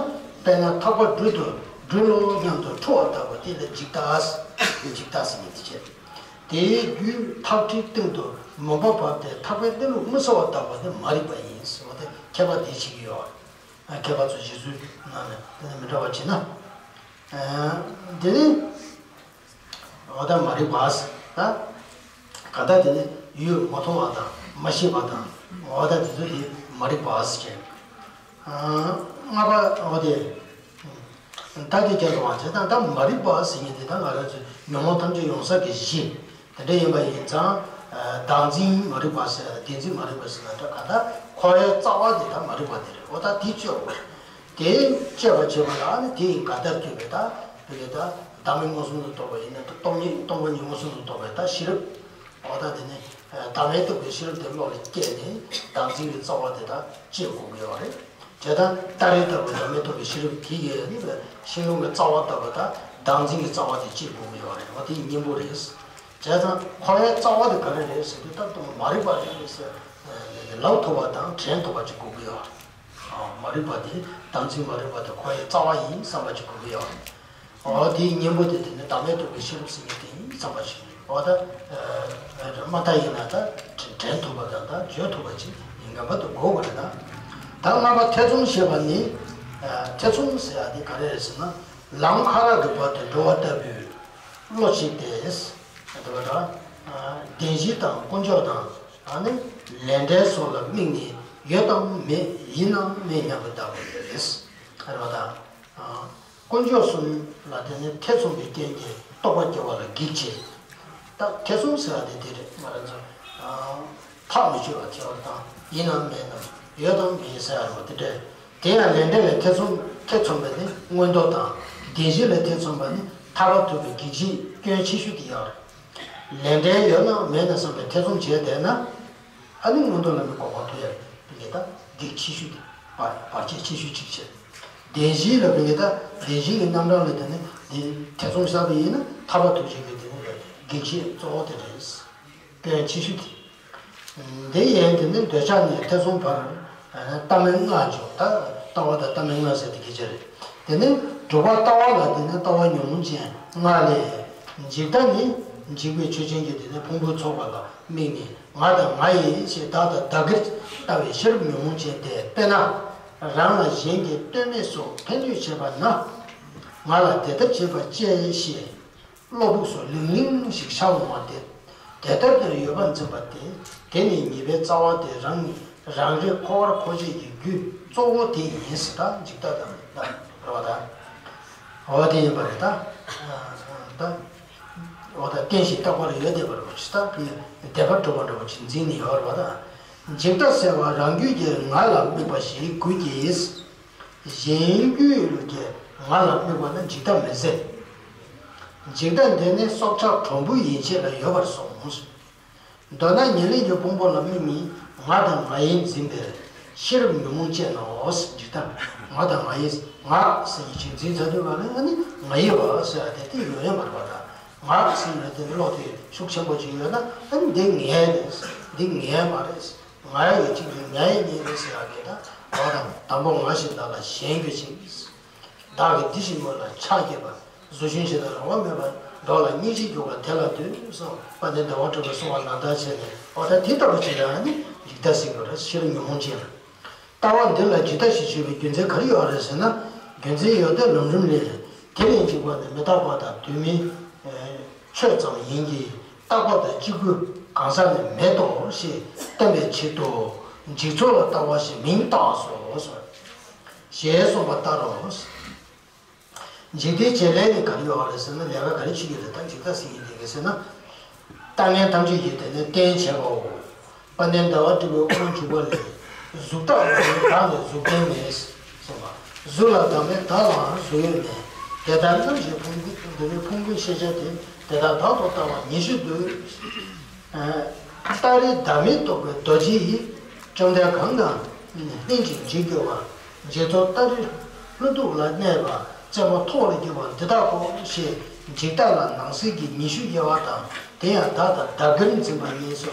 དཔེར་ན་ཐག་པ་སྦྲུལ་དུ་སྦྲུལ་ལོ་སྙམ་དུ་འཁྲུལ་བ་ལྟ་བུ་དེ་ལ་འཇིག་ལྟ། འཇིག་ལྟ་ཟེར་ནས་དེ་བྱས། དེའི་རྒྱུད་ཐག་ཁྲིའི་སྟེང་དུ་མུན་པ་བབས་ཏེ་ཐག་པའི་གནས་ལུགས་མི་གསལ་བ་ལྟ་བུ་དེ་མ་རིག་པ་ཡིན་ཟེར་བ་དེ་ཁྱད་པར་དེ་བྱེད་ཀྱི་ཡོད། མཁས་པ་ཚོ་རྗེས་སུ་གནང་ནས་དེ་ནས་མི་འདྲ་བ་བྱེད་ན། དེ་ནི་འོ་ད་མ་རིག་པ་ཟེར། ད་ག་ད་དེ་ནི་ཡུལ་མ་མཐོང་བ་དང་མ་ཤེས་པ་དང་འོ་ད་དེ་ཚོ་དེ་མ་རིག་པ་ཟེར་བྱས། ལྔ་པ་འོ་དེ། ད་དེ་ཀྱང་རུང་བ་བྱས་ཙང་ད་མ་རིག་པ་ཟེར་མཁན་དེ་ད་ང་རང་ཚོའི་ཉོན་མོངས་ཐམས་ཅད་ཡོང་ས་གི་གཞི། དེ་འདྲ་ཡིན་པ་ཡིན་ཙང་། བདག་འཛིན་མ་རིག་པ་ཟེར་བདེན་འཛིན་མ་རིག་པ་ཟེར་ན་འདྲ་ག་ད་འཁོར་བའི་རྩ་བ་དེ་ད་མ་རིག་པ་དེ་རེད། འོ་ད་དེ་གཅོད་དགོས་རེད། དེ་གཅོད་པ་བྱེད་པ་ལ་ཨ་ནི་དེ་ཡི་འགལ་ཟླར་གྱུར་པའི་ད་བི་ལི་ད་བདག་མེད་མངོན་སུམ་དུ་རྟོགས་པ་ཡིན་ན་ད་སྟོང་ཉིད་སྟོང་པ་ཉིད་མངོན་སུམ་དུ་རྟོགས་པའི་ད་ཤེས་རབ། འོ་ད་དེ་ནི་བདག་མེད་རྟོགས་པའི་ཤེས་རབ་དེ་བློ་ལ་སྐྱེས་ནས་བདག་འཛིན་གྱི་རྩ་བ་དེ་ད་གཅོད་དགོས་ཀྱི་ཡོད་རེད། དེ་ལྟར་ལྟ་རེ་ལྟ་བུ་བདག་མེད་རྟོགས་པའི་ཤེས་རབ་དེ་ཡིས་ནི་ཤིང་ལོང་གི་རྩ་བ་ལྟ་བུ་དང་བདག་འཛིན་གྱི་རྩ་བ་དེ་གཅིག་དགོས་ཀྱི་ཡོད་རེད་བ། དེ་གཉེན་པོ་རེད། བྱས་ཙང་འཁོར་བའི་རྩ་བ་དེ་ག་རེ་རེད་ཟེར་དུས་ད་དུང་མ་རིག་པ་རེད་ཟེར། ལམ་ཐོབ་པ་དང་དྲན་ཐོབ་པ་གཅིག་དགོས་ཀྱི་ཡོད། མ་རིག་པ་དེ་བདག་འཛིན་མ་རིག་པ་དེ་འཁོར་བའི་རྩ་བ་ཡིན་བསམ་པ་གཅིག་དགོས་ཀྱི་ཡོད། འོ་དེའི་གཉེན་པོ་དེ་དེ་ནི་བདག་མེད་རྟོགས་པའི་ཤེས་རབ་ཟེར་མཁན་དེ་ཡིན་བསམ་པ་ཞིག་འོ་ད། མ་མཐའ་ཡིན་ན་ད་དྲན་ཐུབ་པ་དང་ད་བརྗོད་ཐུབ་པ་ཅིག་ངེས་པར་དུ་དགོས་པ་རེད་ད། ད་ལྔ་པ་ཐེ་ཚོམ་ཞེས་པ་ནི། ཐེ་ཚོམ་ཟེར་ཡ་དེ་ག་རེ་རེད་ཟེར་ན། ལམ་ཁ་རག་གི་བར་དུ་འགྲོ་བ་ལྟ་བུའི་བློ་ཞིག་སྟེ། དེ་བ་ད། བདེན་བཞི་དང་དཀོན་མཆོག་དང་ཨ་ནི་ལས་འབྲས་སོགས་ལ་དམིགས་ནས་ཡོད་དམ་མེད་ཡིན་ནམ་མེད་སྙམ་པའི་ལྟ་བ་རེད། རེད་བ་དང་། དཀོན་མཆོག་གསུམ་ལ་དེ་ནི་ཐེ་ཚོམ་པའི་རྐྱེན་གྱིས་རྟོག་པ་སྐྱེ་བ་ལ་གེགས་བྱེད། ད་ཐེ་ཚོམ་ཟེར་བ་དེ་དེ་རེད་མ་རེད་ཚོ། ཐག་མི་ཆོད་པ་བྱེད་པ་དང་ཡིན་ནམ་མེད་ནམ་ཡོད་དམ་མེད་ཟེར་བ་དེ་འདྲ། དེ་ཡང་ལས་འབྲས་ལ་ཐེ་ཚོམ་ཐེ་ཚོམ་པ་ནི་མངོན་རྟོགས་དང་བདེན་བཞི་ལ་ཐེ་ཚོམ་པ་ནི་ཐར་པ་ཐོབ་པའི་གེགས་བྱེད་སྐྱོན་ཆེ་ཤོས་དེ་ཡང་རེད། ལས་འབྲས་ཡོད་ནམ་མེད་ནམ་བསམ་པའི་ཐེ་ཚོམ་བྱས་བསྡད་ན། ཨ་ནི་མངོན་མཐོ་ལམ་གྱི་གོ་འཕང་ཐོབ་ཡག་གི་ད་གེགས་ཆེ་ཤོས་དེ་བར་བར་ཆད་ཆེ་ཤོས་གཅིག་བྱས། བདེན་བཞི་ལ་བས་ད་བདེན་བཞི་གི་རྣམ་གྲངས་ལ་དེ་ནི་དེ་ཐེ་ཚོམ་ཟ་བ་ཡིན་ན་ཐར་པ་ཐོབ་བྱེད་ཀྱི་དེ་ནི་གེགས་བྱེད་གཙོ་བོ་དེ་རེད། སྐྱོན་ཆེ་ཤོས་དེ། དེ་ཡན་དེ་ནི་འདོད་ཆགས་ནས་ཐེ་ཚོམ་བར་ལྟ་མིན་ལྔ་འཇོག་ད་ལྟ་བ་དང་ལྟ་མིན་ལྔ་ཟེར་དེ་སྐད་ཆ་རེད། དེ་ནི་དྲུག་པ་ལྟ་བ་ལ་དེ་ནི་ལྟ་བ་ཉོན་མོངས་ཅན་ལྔ་ལས། འཇིག་ལྟ་ནི་འཇིག་པའི་ཆོས་ཅན་གྱི་དེ་ནི་ཕུང་པོའི་ཚོགས་པ་ལ་དམིགས་ནས། ང་དང་ང་ཡི་ཞེས་བདག་དང་བདག་གིར་ལྟ་བའི་ཤེས་རབ་ཉོན་མོངས་ཅན་ཏེ། དཔེར་ན། རང་ལ་གཞན་གྱིས་ལྟོས་མེད་སོགས་ཕན་གནོད་བྱེད་པ་ན། ང་ལ་དེ་ལྟར་བྱེད་པ་ཅི་ཞེས་བློ་ཕུགས་སུ་ལིང་ལིང་ཞིག་ཤར་འོང་བ་སྟེ། དེ་ལྟར་དུ་ཡོད་པར་འཛིན་པ་སྟེ། དེ་ནི་ཉེས་པའི་རྩ་བ་སྟེ། རང་རང་རིག་འཁོར་བར་འཁོར་བྱེད་ཀྱི་རྒྱུ་གཙོ་བོ་དེ་ཡིན་ཟེར། ད་འཇིག་ལྟ་དང་ད་རེད་བ་ད། འོ་དེ་ཡིན་པ་རེད་ད། ད། འོ་ད་རྟེན་ཞིག་རྟག་པར་ཡོད་བསྡད་པ་རེད་པ་ཅི་ལྟར་བདེན་པར་གྲུབ་པ་འདྲ་པོ་ཅིག་འཛིན་ནས་ཡོད་རེད་པ་དང་། འཇིག་ལྟ་ཟེར་བ་རང་རྒྱུད་ཀྱི་ང་ལ་དམིགས་པ་ཞིག་དགོས་ཀྱི། གཞན་རྒྱུད་ཀྱི་ང་ལ་དམིགས་པ་ན་འཇིག་ལྟ་མི་ཟེར། འཇིག་ལྟ་འདི་ནི་སྲོག་ཆགས་གྲུང་པོ་ཡན་ཆད་ལ་ཡོད་པར་གསུངས། མདོར་ན་ཉེར་ལེན་གྱི་ཕུང་པོ་ལ་དམིགས་ནས་ང་དང་ང་ཡིན་འཛིན་པའི་ཤེས་རབ་ཉོན་མོངས་ཅན་ནོ། འཇིག་ལྟ་ང་དང་ང་ཡིན་ང་ཟེར་ཡིན་ཅིག་འཛིན་ཚར་དུས་ག་ལ་ཨ་ནི་ང་ཡི་བ་ཟེར་བ་དེ་དེ་ཡོད་ཡོད་མ་རེད་པ་ད། ང་ཟེར་ཡོད་དེ་བློ་དེ་ཤུགས་ཆེན་པོ་ཅིག་ཡོད་ན་ཨ་ནི་འདི་ངའི་རེད། འདི་ངའི་མ་རེད། ང་ཡི་གཅིག་རེད། ང་ཡི་གཉིས་རེད་ཟེར་ཡག་གི་ད་བ་དང་དང་པོ་ང་ཞིག་བདག་ལ་ཞེན་དགོས་ཅིང་། བདག་གི་འདི་ཞིག་མོད་ལ་ཆགས་བསྐྱེད་པ། གཟུགས་ཅན་ཞིག་ལ་རང་དབང་མེད་པར་འགྲོ་ལ་སྙིང་རྗེ་རྒྱུ་བ་དེ་ལ་འདུད་གསུངས་པ་ནི་ཟླ་བ་གྲགས་པས་གསུངས་པ་ལ་བརྟག་བྱས་ནས་འོ་ད་དེ་ལྟ་བུ་ཅིག་ཡང་ནི་འཇིག་ལྟ་ཟེར་དགོས་རེད། ཤེས་རབ་ཉོན་མོངས་ཅན། ལྟ་བ་འདི་ལ་འཇིག་ལྟ་ཞེས་བརྗོད་པའི་རྒྱུ་མཚན་ག་རེ་ཡོད་རེད་ཟེར་ན། རྒྱུ་མཚན་ཡོད་དེ་ལམ་རིམ་ལས། དེ་ལས་འཇིག་པ་ནི་མི་རྟག་པ་དང་དུས་མིན། ཆོས་ཙམ་ཡིན་གྱི། རྟག་པ་དང་གཅིག་པུ་གང་ཟག་ནི་མེད་དོ་ཞེས་བསྟན་པའི་ཆེད་དུ། འཇིག་ཚོགས་ལ་ལྟ་བ་ཞེས་མིང་བཏགས་སོ། ཞེས་གསུངས་པ་ལྟར་རོ། འཇིག་ལྟའི་བྱེད་ལས་ནི་ག་རེ་ཡོད་རེད་ཟེར་ན། ལས་ཀ་ག་རེ་བྱེད་ཀྱི་རེད། ད་འཇིག་ལྟ་ཟེར་ཡིན་དེ་ག་ཟེར་ན། ལྟ་ངན་ཐམས་ཅད་ཀྱི་དེ་ནི་རྟེན་བྱེད་པའོ། དཔལ་ལྡན་ཟླ་བ་སྤྲུལ་པའི་དབུ་མ་འཇུག་པ་ལས། གཟུགས་བདག་ལ་ནི་བདག་ནི་གཟུགས་ལྡན་མེད། གསུངས་པ། གཟུགས་ལ་བདག་མེད་བདག་ལའང་གཟུགས་ཡོད་མེད། དེ་ལྟར་རྣམ་ཤེས་ཕུང་པོ་འདི་ནི་ཕུང་པོའི་ཤེས་བྱ་སྟེ། དེ་དག་བདག་ཏུ་ལྟ་བ་ཉེར་ཞི་འདུས། སྟ་རེ་བདག་མེད་རྟོགས་པའི་རྡོ་རྗེ་ཡིས། བཅོམ་ལྡན་གང་དང་ལྷན་ཅིག་འཇིག་འགྱུར་བ། འཇིག་ཚོགས་སྟ་རེ་ཀླུ་གདུག་ལ་གནས་པ། རྩེ་མོ་ཐོག་ལ་རྒྱུ་བ་འདི་དག་གོ་ཞེས་འཇིག་ལྟ་ལ་ནང་གསེས་ཀྱི་ཉི་ཤུ་དབྱེ་བ་དང་། དེ་ཡང་བདག་དང་བདག་གིར་འཛིན་པ་གཉིས་སུ་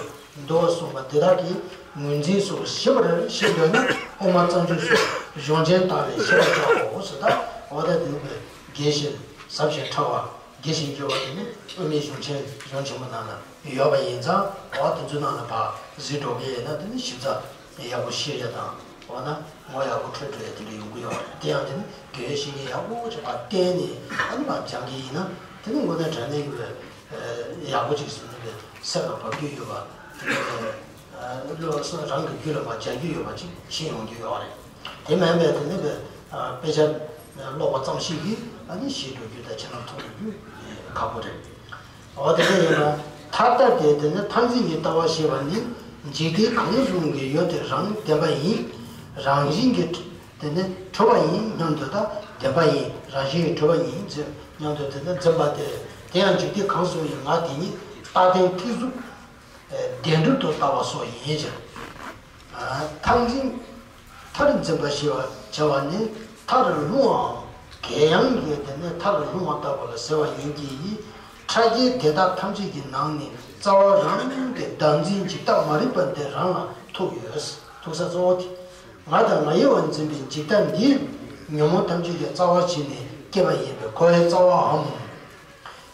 འདུ་བ་གསུངས་པ་འདི་དག་གི་ངོས་འཛིན་སོགས་ཞིབ་པར་ཤེས་འདོད་ན་དབུ་མ་རྩ་འཇུག་སོགས་གཞུང་ཆེན་དག་ལས་ཤེས་པར་བྱའོ། ཟེར་ད་འོ་ད་འདི་བས་རྒྱས་ཤིང་ཟབ་ཞིང་ཕྲ་བ། རྒྱས་ཤིང་རྒྱས་པ་དེ་ནི་དབུ་མའི་གཞུང་ཆེན་གཞུང་ཆེན་མོ་ནང་ལ་ཡོད་པ་ཡིན་ཙང་། འོ་དེ་ཚོའི་ནང་ལ་ཕར་གཟིགས་འགྲོ་གི་ཡིན་ན་དེ་ནི་ཞིབ་ཚགས་ཡག་པོ་ཤེས་ཡ་དང་། འོ་ན་ངོ་ཡག་པོ་འཕྲོད་འགྲོ་ཡ་དེ་འདྲ་ཡོང་གི་ཡོད་རེད། དེ་ཡང་དེ་ནི་དགེ་བའི་བཤེས་གཉེན་ཡག་པོ་ཅིག་ཕར་བསྟེན་ནས་ཨ་ནི་ཕར་སྦྱང་གི་ཡིན་ན་དེ་ནི་དངོས་གནས་དྲང་གནས་ཀྱི་བའི་ཡག་པོ་ཅིག་ཟེར་ནས་བའི་སེམས་ལ་བབས་རྒྱུ་ཡོད་པ། དེ་ནི་བློ་སེམས་རང་གི་རྒྱུད་ལ་མར་འཇགས་རྒྱུ་ཡོད་པ་ཅིག་ཤེས་ཡོང་རྒྱུ་ཡོད་རེད། དེ་མིན་པའི་དེ་ནི་དཔེ་ཆ་ཀློག་པ་ཙམ་ཞིག་གིས་ཨ་ནི་ཤེས་འགྲོ་རྒྱུ་དང་བྱིན་རླབས་ཐོབ་འགྲོ་རྒྱུ་ཁག་པོ་རེད། འོ་དེ་འདྲ་ཡིན་ན་ཐར་ལྟ་སྟེ། དེ་ནི་མཐར་འཛིན་གྱི་ལྟ་བ་ཞེས་པ་ནི་འཇིག་རྟེན་གང་བཟུང་གི་ཡུལ་དེ་རང་བདེན་པ་ཡིན། རང་བཞིན་གྱིས་དེ་ནི་གྲུབ་པ་ཡིན་སྙམ་དུ། ད་བདེན་པ་ཡིན། རང་བཞིན་གྱིས་གྲུབ་པ་ཡིན་ཟེར་སྙམ་དུ་དེ་ནི་འཛིན་པ་སྟེ། དེ་ཡང་འཇིག་རྟེན་གང་བཟུང་བའི་ང་དེ་ཉིད་རྟག་བརྟན་ཐེར་ཟུག་བདེན་གྲུབ་ཏུ་ལྟ་བ་སོགས་ཡིན་ཀྱང་། མཐར་འཛིན། མཐར་འཛིན་པ་ཞེས་པ་བྱ་བ་ནི་མཐར་ལྷུང་བའམ་གད་ཡངས་ཀྱི་དེ་ནི་མཐར་ལྷུང་བ་ལྟ་བུ་ལ་ཟེར་བ་ཡིན་གྱི། ཕྲ་རྒྱས་དེ་དག་ཐམས་ཅད་ཀྱི་ནང་ནས་རྩ་བ་རང་སྟེ་བདག་འཛིན་འཇིག་ལྟ་མ་རིག་པ་འདི་རང་ལ་ཐུག་ཡོད། ཐུག་ས་གཙོ་བོ་དེ། ང་དང་ང་ཡི་བ་འཛིན་པའི་འཇིག་ལྟ་འདིས་ཉོན་མོངས་ཐམས་ཅད་ཀྱི་རྩ་བ་བྱས་ནས་སྐྱེས་པ་ཡིན་པས་ཁོ་བོའི་རྩ་བའམ།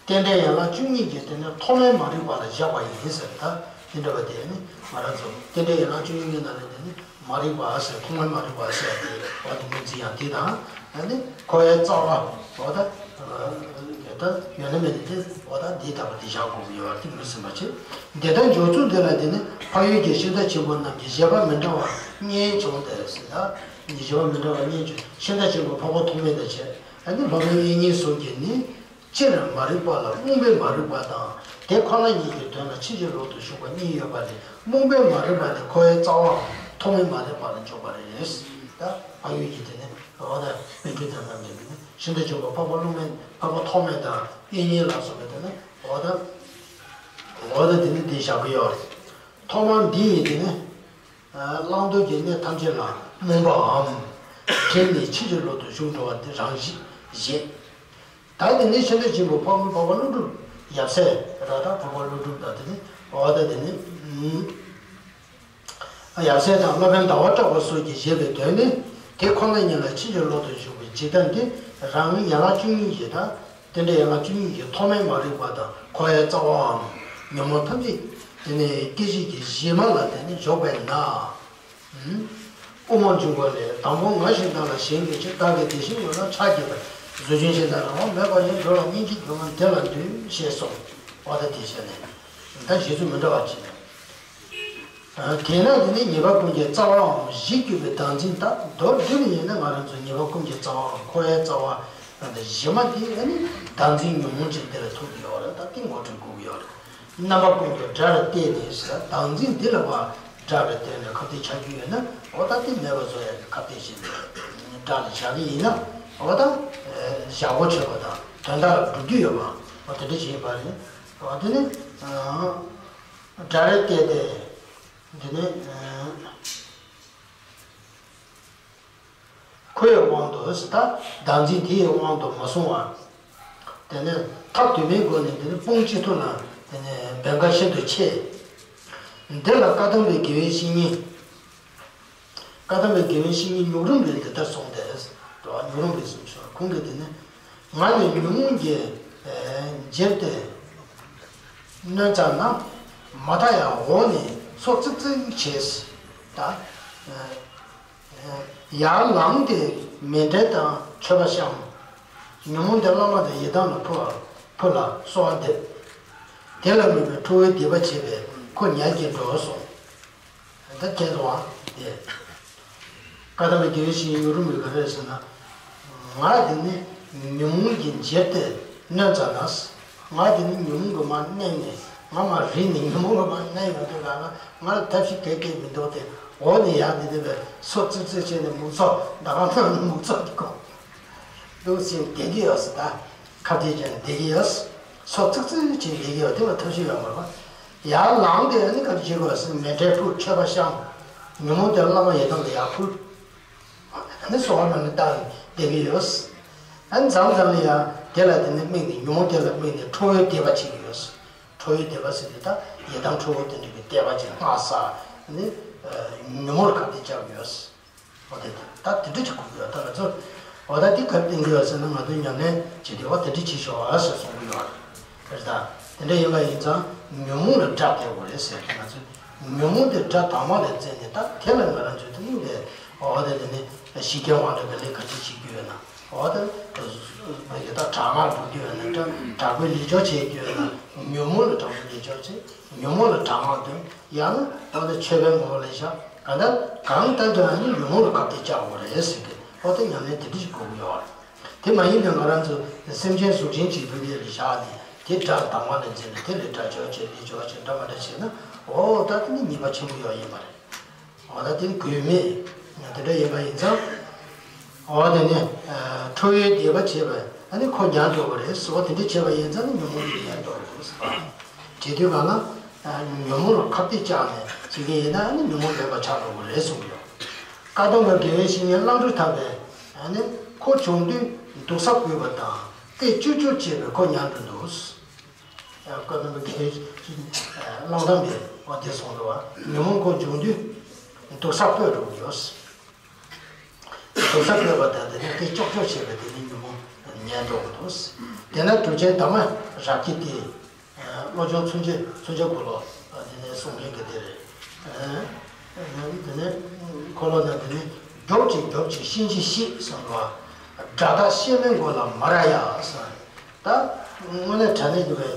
རྟེན་འབྲེལ་ཡན་ལག་བཅུ་གཉིས་ཀྱི་དེ་ནི་ཐོག་མའི་མ་རིག་པ་ལ་བཞག་པ་ཡིན་ཟེར། ད་དེ་འདྲ་བ་དེ་ནི་ང་རང་ཚོ་རྟེན་འབྲེལ་ཡན་ལག་བཅུ་གཉིས་ཀྱི་ནང་ནས་དེ་ནི་མ་རིག་པ་ཟེར། ཐོག་མའི་མ་རིག་པ་ཟེར་དེ་འོ་དེ་ངོས་འཛིན་ཡང་དེ་དང་། ཨ་ནི་ཁོ་བོའི་རྩ་བ་འོ་ད་ད་ཡོད་ན་མེད་ན་དེ་འོ་ད་འདི་ལྟ་བུ་དེ་བཞག་དགོས་ཀྱི་ཡོད་པ་དེ་ངོས་ཟིན་པ་བྱེད། དེ་ལྟར་འཇོག་ཚུལ་འདི་ལ་དེ་ནི་འཕགས་ཡུལ་གྱི་ཤིང་རྟ་ཆེན་པོ་རྣམས་ཀྱི་བཞེད་པ་མི་འདྲ་བ་སྙན་བྱུང་སྟེ་ཟེར། ད། ཉེར་བཞི་པ་མི་འདྲ་བ་སྙན་བརྒྱུད་ཤིང་རྟ་ཆེན་པོ་འཕགས་པ་ཐོགས་མེད་དང་བཅས། ཨ་ནི་སློབ་དཔོན་དབྱིག་གཉེན་གསུམ་གྱིས་ནི། སྤྱིར་མ་རིག་པ་ལ་རྨོངས་པས་མ་རིག་པ་དང་། དེ་ཁོ་ན་ཉིད་ཀྱི་དོན་ལ་ཕྱིན་ཅི་ལོག་ཏུ་ཞུགས་པ་གཉིས་ཡོད་པ་ལས། རྨོངས་པས་མ་རིག་པ་ནི་ཁོ་བོའི་རྩ་བའམ་ཐོགས་མེད་མ་རིག་པ་ལ་འཇོག་པ་རེད། ད་འཕགས་ཡུལ་གྱི་དེ་ནི་འོ་ད་པཎ་གྲུབ་དེ་རྣམས་ཀྱིས་ནི་ཤིང་རྟ་ཆེན་པོ་འཕགས་པ་ཀླུ་མེད་འཕགས་པ་ཐོགས་མེད་དང་དབྱིག་གཉེན་ལ་སོགས་པའི་དེ་ནི་འོ་ད་འོ་ད་དེ་ནི་དེ་བཞག་གི་ཡོད་རེད། ཐོག་མར་འདི་ཡི་དེ་ནི། བླང་དོར་གྱི་གནས་ཐམས་ཅད་ལ་རྨོངས་པའམ། དེ་ནི་ཕྱིན་ཅི་ལོག་ཏུ་ཞུགས་འགྲོ་བ་དེ་རང་བཞིན་བཞེད། ད་དེ་ནི་ཤིང་རྟ་ཆེན་པོ་འཕགས་མ་འཕགས་པ་ཀླུ་སྒྲུབ་ཡབ་སྲས་ར་ད་འཕགས་པ་ཀླུ་སྒྲུབ་དང་དེ་ནི་འོ་ད་དེ་ནི། ཡབ་སྲས་དང་སློབ་དཔོན་ཟླ་བ་གྲགས་པ་སོགས་ཀྱིས་བཞེད་པའི་དོན་ནི། དེ་ཁོ་ན་ཉིད་ལ་ཕྱིན་ཅི་ལོག་ཏུ་ཞུགས་པའི་འཇིག་ལྟ་འདི་རང་ཡན་ལག་བཅུ་གཉིས་ཀྱི་ད། དེ་འདྲའི་ཡན་ལག་བཅུ་གཉིས་ཀྱི་ཐོགས་མེད་མ་རིག་པ་དང་ཁོ་བོའི་རྩ་བའམ་ཉོན་མོངས་ཐམས་ཅད་དེ་ནི་སྐྱེ་མཆེད་ཀྱི་གཞི་མ་ལ་དེ་ནི་འཇོག་པས་ན། དབུ་མ་འཇུག་པ་ལས། དང་པོ་ང་ཞིག་བདག་ལ་ཞེན་གྱུར་ཅིང་། བདག་གི་དེ་བཞིན་ཡོད་ན་ཆགས་བསྐྱེད་པ། གཟུགས་ཅན་གཞན་དག་རང་དབང་མེད་པ་ཡིན། འགྲོ་ལ་སྙིང་རྗེ་སྒྱུ་མ་དེ་ལ་འདུད། ཞེས་སོ། འོ་ད་དེ་བྱས་ནས་ད་གཞི་ཚུལ་མི་འདྲ་བ་ཅིག་ནས། དེས་ན་དེ་ནི་ཉེས་པ་ཀུན་གྱི་རྩ་བའམ་གཞི་གྱུར་པའི་བདག་འཛིན་དང་མདོར་བསྡུས་ནས་ཡིན་ན་ང་རང་ཚོ་ཉེས་པ་ཀུན་གྱི་རྩ་བའམ་འཁོར་བའི་རྩ་བ་གཞི་མ་དེ་ཨ་ནི་བདག་འཛིན་ཉོན་མོངས་ཅན་དེ་ལ་ཐུག་གི་ཡོད་རེད། ད་དེ་ངོ་སྤྲོད་དགོས་ཀྱི་ཡོད་རེད། རྣམ་པ་ཀུན་གྱི་དགྲར་བལྟས་ནས་ཟེར། བདག་འཛིན་འདི་ལ་བ་དགྲར་བལྟས་ནས་ཁ་གཏད་བཅག་རྒྱུ་ཡོད་ན་འོ་ད་དེ་མེད་པ་བཟོ་ཡག་གི་ཁ་གཏད་བྱས་ནས་དགྲ་ལ་བཞག་གི་ཡིན་ན་འོ་ད་བཞག་གོ་ཆོད་པ་དང་དོན་དག་ལ་འགྲོ་རྒྱུ་ཡོད་པ་འོ་དེ་འདྲ་ཞིག་ཡིན་པ་རེད། འོ་དེ་ནི། དགྲར་བལྟས་ཏེ། འདི་ནི། ཁོའི་དབང་དུ་ཟེར། ད་བདག་འཛིན་དེའི་དབང་དུ་མ་སོང་བ། དེ་ནི་ཐབས་དུ་མའི་སྒོ་ནས་འདི་ནི་སྤོང་ཅི་ཐུབ་ན་དེ་ནི་འབེན་པ་ཤིན་ཏུ་ཆེ། འདི་ལ་བཀའ་གདམས་པའི་དགེ་བའི་བཤེས་གཉེན། བཀའ་གདམས་པའི་དགེ་བའི་བཤེས་གཉེན་ཉུག་རུམ་པས་འདི་ལྟར་གསུངས་ཏེ། ཉུག་རུམ་པས་གསུངས་སོ། ཁོང་གིས་དེ་ནི། ང་ནི་ཉོན་མོངས་ཀྱི་འཇིར་ཏེ་གནོན་ཙམ་ན། མ་མཐའ་ཡང་འོག་ནས་སོ་ཙིག་ཙིག་བྱས། ད་ཡར་ལངས་ཏེ་མཎྜལ་དང་མཆོད་པ་བཤམས། ཉོན་མོངས་དེ་བླ་མ་དང་ཡི་དམ་ལ་ཕུལ་བ་ཕུལ་ལ་གསོལ་བ་འདེབས། དེ་ལ་དམིགས་པའི་ཁྲོ་བོའི་སྡིག་པ་བྱས་པས་ཁོ་ཉལ་གྱིན་འགྲོ་གསུངས། ད་ཁྱེད་ཚོ་དེ། བཀའ་གདམས་པའི་དགེ་བའི་བཤེས་གཉེན་ཉུག་རུམ་པས་ག་རེ་ཟེར་ན། ང་འདི་ནི་ཉོན་མོངས་ཀྱི་འཇིར་ཏེ་གནོན་ཙམ་ན། ང་འདི་ནི་ཉོན་མོངས་ཀྱིས་མར་མནན་ནས་ང་མར་རིལ་ནས་ཉོན་མོངས་ཀྱིས་མར་མནན་ཡོང་དུས་ལ་ང་ང་ལ་ཐབས་ཤེས་ག་གེ་མི་འདུག་སྟེ། འོག་ནས་ཡར་འདི་འདི་བས་སོ་ཙིག་ཙིག་བྱས་ནས་མུག་ཙོག་ད་ག་ནང་ནས་མུག་ཙོག་འདི་གོ། འདུག་ཟིན་བསྡད་ཀྱི་ཡོད་ཟེར། ད་ཁ་གཏད་བྱས་ནས་བསྡད་ཀྱི་ཡོད། སོ་ཙིག་ཙིག་བྱས་བསྡད་ཀྱི་ཡོད། དེ་ལ་ཐབས་ཤེས་ཡོད་མ་རེད་པ། ཡར་ལངས་ཏེ་ཨ་ནི་ག་རེ་བྱེད་དགོས་ཟེར། མཎྜལ་ཕུལ། མཆོད་པ་བཤམས། ཉོན་མོངས་དེ་བླ་མ་ཡི་དམ་ལ་ཡར་ཕུལ། ཨ་ནི་གསོལ་བ་ནང་ནས་བཏབ་ནས་བསྡད་ཀྱི་ཡོད། ཨ་ནི་མཚམས་མཚམས་ལ་ཡང་དེ་ལ་དེ་ནས་དམིགས་ནས་ཉོན་མོངས་དེ་ལ་དམིགས་ནས་ཁྲོ་བོའི་བཟླས་པ་བྱེད་ཀྱི་ཡོད། ཁྲོ་བོའི་བཟླས་པ་ཟེར་དུས་ད་ཡི་དམ་ཁྲོ་བོ་དེ་འདྲ་གི་བཟླས་པ་བྱེད། སྔགས་བསགས་ནས་ཉོན་མོངས་ལ་ཁ་གཏད་བཅག་གི་ཡོད། འོ་དེ་ད་དེ་འདྲ་ཅིག་དགོས་ཀྱི་ཡོད། ད་ང་ཚོ་འོ་ད་དེ་ག་རེ་བསྟན་གྱི་ཡོད་ཟེར་ན། ང་ཚོ་ཉམས་ལེན་བྱེད་དུས་འོ་དེ་འདྲ་བྱེད་ཤོག་ཨ་ཟེར་གསུང་གི་ཡོད་རེད། རེད་ད། དེ་འདྲ་ཡིན་པ་ཡིན་ཙང་ཉོན་མོངས་ལ་དགྲ་བལྟ་དགོས་རེད་ཟེར་གྱི། ང་ཚོས་ཉོན་མོངས་དེ་དགྲ་དང་པོ་ལ་བརྩིས་ནས་ད་དེ་ལ་ང་རང་ཚོས་དེ་ནི་ལས་འོ་དེ་དེ་ནི་ཞི་རྒྱས་དབང་དྲག་གི་ལས་ག་ཚོད་བྱེད་རྒྱུ་ཡོད་ན། འོ་དེ་ད་དྲག་སྔགས་འབུལ་རྒྱུ་ཡོད་ན། དྲག་དྲག་པོའི་ལས་སྦྱོར་བྱེད་རྒྱུ་ཡོད་ན། ཉོན་མོངས་ལ་དྲག་པོའི་ལས་སྦྱོར་བྱེད། ཉོན་མོངས་ལ་དྲག་སྔགས་འདོན། ཡང་ན་འོ་དེ་མཆོད་པའི་ངོ་བོ་ལ་བཞག་གང་ལྟར་གང་ལྟར་ཀྱང་ནི་ཉོན་མོངས་ལ་ཁ་གཏད་བཅག་དགོས་རེད་ཟེར་གི། འོ་དེ་ཉམས་ལེན་དེ་འདྲ་ཞིག་དགོས་ཀྱི་ཡོད་རེད། དེ་མ་ཡིན་པའི་ང་རང་ཚོ་སེམས་ཅན་གཟུགས་ཅན་གཅིག་པུ་དེ་ལ་བཞག་ནས་དེ་དགྲ་དང་པོ་ལ་འཛིན་ནས་དེ་ལས་དགྲ་སྦྱོར་བྱེད། ལས་སྦྱོར་བྱེད། འདྲ་མ་འདྲ་བྱས་ན་འོ་ད་དེ་ནི་ཉེས་པ་ཆེན་པོ་ཡོད་ཡིན་པ་རེད། འོ་ད་དེ་དགོས་མེད། དེ་འདྲ་ཡིན་པ་ཡིན་ཙང་། འོ་དེ་ནི་ཁྲོ་བོའི་བཟླས་པ་བྱས་པ་ཨ་ནི་ཁོ་ཉལ་འགྲོ་གི་རེད་ཟེར། འོ་དེ་འདྲ་བྱས་པ་ཡིན་ཙང་ནི་ཉོན་མོངས་དེ་ཉལ་འགྲོ་གི་རེད་ཟེར། བྱེད་དུས་གང་ལ་ཉོན་མོངས་ལ་ཁ་གཏད་བཅག་ནས་བྱེད་ཀྱི་ཡིན་ན་ཨ་ནི་ཉོན་མོངས་མེད་པ་ཆགས་འགྲོ་གི་རེད་གསུངས་ཡོད། བཀའ་གདམས་པ་དགེ་བའི་བཤེས་གཉེན་གླང་ཕྲུག་ཐར་པས་ཨ་ནི་ཁོ་བྱུང་དུས་འདུག་ས་བཀོད་པ་དང་སྐད་ཅོག་ཅོག་བྱས་པས་ཁོ་ཉལ་འགྲོ་འདུག། བཀའ་གདམས་པ་དགེ་བའི་བཤེས་གཉེན་གླང་ཐར་པས་འོ་དེ་གསུངས་འདུག་བ། ཉོན་མོངས་ཁོ་བྱུང་དུས་འདུག་ས་བཀོད་འགྲོ་གི་ཡོད། འདུག་ས་བཀོད་པ་དང་དེ་ནས་སྐད་ཅོག་ཅོག་བྱས་པ་དེ་ནི་ཉོན་མོངས་ཉལ་འགྲོ་གི་འདུག། དེ་ན་གྲུབ་ཆེན་དར་མ་རབ་ཀྱིས་ཏེ། བློ་སྦྱོང་མཚོན་བྱེད་མཚོན་བྱེད་འཁོར་ལོ་དེ་ནས་གསུང་མཁན་གྱི་དེ་རེད། དེ་ནས་འཁོར་ལོ་ནང་དེ་ནས་རྒྱོབ་ཅིག་རྒྱོབ་ཅིག་ཤིན་ཅི་ཤེས་གསུངས་པ། དགྲ་དག་ཤེས་མེད་མགོ་ལ་མ་ར་ཡ་གསུངས། ད་དངོས་གནས་དྲང་གནས་ཀྱི་བའི་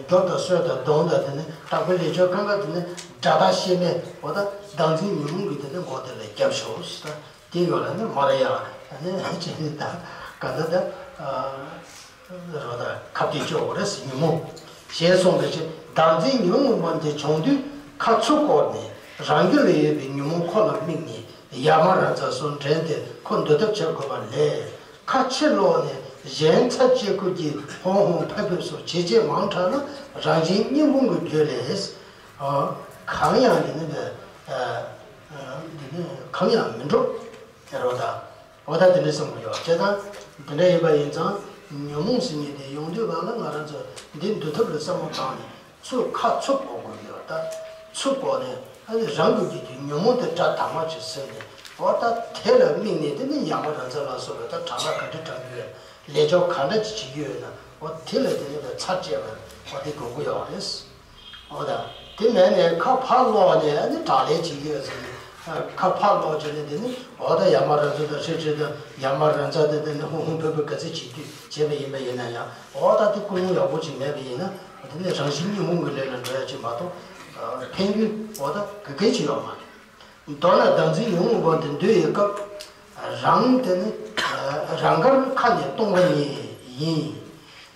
རྒྱོབ་དང་གསོད་དང་རྡུང་དང་དེ་ནས་དྲག་པོའི་ལས་སྦྱོར་གང་ག་དེ་ནས་དགྲ་དག་ཤེས་མེད་འོ་ད་བདག་འཛིན་ཉོན་མོངས་ཀྱི་དེ་ནས་མགོ་དེ་ལ་རྒྱབ་ཤོག་ཟེར། ད་ ཡིན་ཡོད་ལ་ནི་མ་རེད་ཡ། ཨ་ནི་ཅི་ནི་ད་ག་ད་ད་རོ་ད་ཁ་གཏད་གཅོག་རེད་ཟེར། ཉོན་མོངས་ཞེས་གསུངས་པའི་ཕྱིར། བདག་འཛིན་ཉོན་མོངས་པ་འདི་བྱུང་དུས་ཁ་ཚུར་བསྐོར་ནས་རང་རྒྱུད་ལ་ཡོད་པའི་ཉོན་མོངས་ཁོ་ལ་དམིགས་ནས་ཡ་མ་ར་ཛ་སོགས་འདྲེན་ཏེ་ཁོ་འདུལ་ཐབས་བྱེད་དགོས་པ་ལས། ཁ་ཕྱིར་སློག་ནས་གཞན་ཚ་གཅིག་ཁུར་གྱིས་ཧོང་ཧོང་ཕེབས་ཕེབས་སོགས་བྱེད་ཅེས་མང་དྲགས་ན་རང་བཞིན་གཉིས་ཕུང་གི་རྒྱུད་ལས། ཨ། གང་ཡང་འདི་ནི་འདི་ནི་གང་ཡང་མི་འགྲུབ་ཟེར་བ་དང་། འོ་ད་དེ་འདྲ་བསམ་དགོས་ཡོད། བྱས་ཙང་དེ་འདྲ་ཡིན་པ་ཡིན་ཙང་ཉོན་མོངས་ཟེར་མཁན་དེ་ཡོང་དུས་གང་ལ་ང་རང་ཚོ་འདི་འདུལ་ཐབས་ལ་བསམ་བློ་བཏང་ནས་ཚུར་ཁ་ཚུར་སྤོ་དགོས་ཡོད། ད་ཚུར་སྤོ་ནས་ཨ་ནི་རང་གི་རྒྱུད་ཀྱི་ཉོན་མོངས་དེ་དགྲ་དང་པོ་ཅིག་ཟིན་ནས། འོ་ད་དེ་ལ་དམིགས་ནས་དེ་ནི་ཡ་མ་ར་ཛ་ལ་སོགས་པའི་ད་དྲག་སྣང་ག་འདྲ་དྲག་གི་ཡོད། ལས་ཆོག་ག་འདྲ་ཅིག་བྱེད་ཀྱི་ཡོད་ན། འོ་དེ་ལ་དེ་ནི་ཚར་བཅད་པ་འོ་དེ་དགོས་ཀྱི་ཡོད་རེད། འོ་ད། དེ་མེད་ནས་ཁ་ཕར་སློག་ནས་ཨ་ནི་དྲག་ལས་བྱེད་ཀྱི་ཡོད་ཟེར་ནས། ཁ་ཕར་སློག་བྱས་ནས་དེ་ནི་འོ་ད་ཡ་མ་ར་ཛ་དང་ཧྲི་ཧྲི་དང་ཡ་མ་ར་ཛ་དེ་དེ་ནི་ཧུང་ཧུང་ཕུ་ཕུ་ག་ཚོད་བྱེད་དུས་བྱས་པ་ཡིན་པ་ཡིན་ན་ཡང་། འོ་ད་དེ་ཀུན་སློང་ཡག་པོ་ཅིག་མེད་པ་ཡིན་ན་དེ་ནི་རང་བཞིན་གཉིས་ཕུང་གི་ལས་ལ་འགྲོ་ཡ་ཅིག་མ་གཏོགས་ཕན་རྒྱུ་འོ་ད་ག་གེ་ཅིག་ཡོད་མ་རེད། མདོར་ན་བདག་འཛིན་ཉོན་མོངས་པ་འདི་འདུལ་བའི་སྐབས། རང་དེ་ནི་རང་དགར་ཁ་ནས་སྟོང་པ་ཉིད་ཡིན།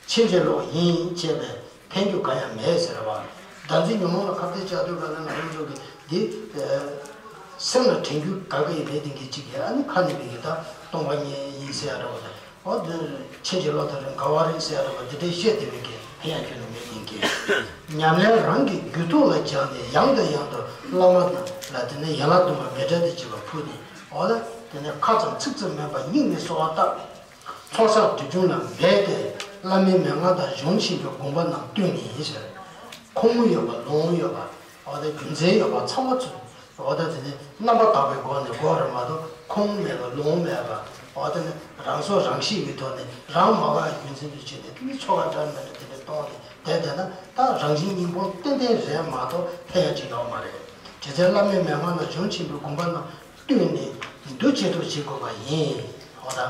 ཕྱིན་ཅི་ལོག་ཡིན་ཅེས་པའི་ཕན་རྒྱུ་གང་ཡང་མེད་ཟེར་བ། བདག་འཛིན་ཉོན་མོངས་ལ་ཁ་གཏད་བཅག་དུས་ག་ལ་ང་རང་ཚོ་གི་འདི་སེམས་ལ་དྲན་རྒྱུ་ག་གེ་ཡང་མེད། དེ་གི་ཅིག་གིས་ཨ་ནི་ཁ་ནས་བི་གི་ད་སྟོང་པ་ཉིད་ཡིན་ཟེར་ཡ་འདྲ་བ་དང་། འོ་འདི་ཕྱིན་ཅི་ལོག་དང་རིང་ག་བ་རིང་ཟེར་ཡ་འདྲ་བ་འདི་འདྲའི་བཤད་བསྡད་པའི་གི་ཕན་ཡང་ཁྱོན་ནས་མེད་ཡིན་གི། ཉམས་ལེན་རང་གི་རྒྱུད་ཐོག་ལ་སྦྱར་ནས་ཡང་དང་ཡང་དུ་བླ་མ་རྣམས་ལ་དེ་ནས་ཡན་ལག་བདུན་པ་མེ་སྦྲེལ་དུ་བྱེད་པ་ཕུལ་ནས། འོ་ལ་དེ་ནས་ཁ་ཙམ་ཚིག་ཙམ་མིན་པར་སྙིང་ནས་གསོལ་བ་བཏབ་ནས། ཚོགས་བསགས་སྒྲིབ་སྦྱོང་ལ་འབད་དེ་བླ་མའི་མན་ངག་དང་གཞུང་ཆེན་པོའི་དགོངས་པ་རྣམས་བསྟུན་ནས་ཟེར། ཁུངས་ཡོད་པ་ལུང་ཡོད་པ། འོ་དེ་རྒྱུ་མཚན་ཡོད་པ་ཚང་མ་ཚུར། འོ་ད་དེ་ནི་རྣམ་པར་དག་པའི་སྒོ་ནས་དགོས་རེད་མ་གཏོགས་ཁུངས་མེད་པ་ལུང་མེད་པ། འོ་དེ་ནི་རང་སྲོག་རང་ཤེས་ཀྱི་ཐོག་ནས་རང་མ་བཀག་རྒྱུ་མཚན་དུ་བྱས་ཏེ་དེ་ནི་ཆོ་ག་འདྲ་མི་འདྲ་དེ་འདྲ་གཏོང་ནས་བསྡད་བསྡད་ན་ད་རང་བཞིན་གཉིས་ཕུང་ཏན་ཏན་རེད་མ་གཏོགས་ཕན་ཡང་ཅི་ཡོད་མ་རེད། དེ་ཚེ་བླ་མའི་མན་ངག་ན་གཞུང་ཆེན་པོའི་དགོངས་པ་རྣམས་བསྟུན་ནས་འདུ་བྱེད་དུ་བྱེད་དགོས་པ་ཡིན། འོ་ད།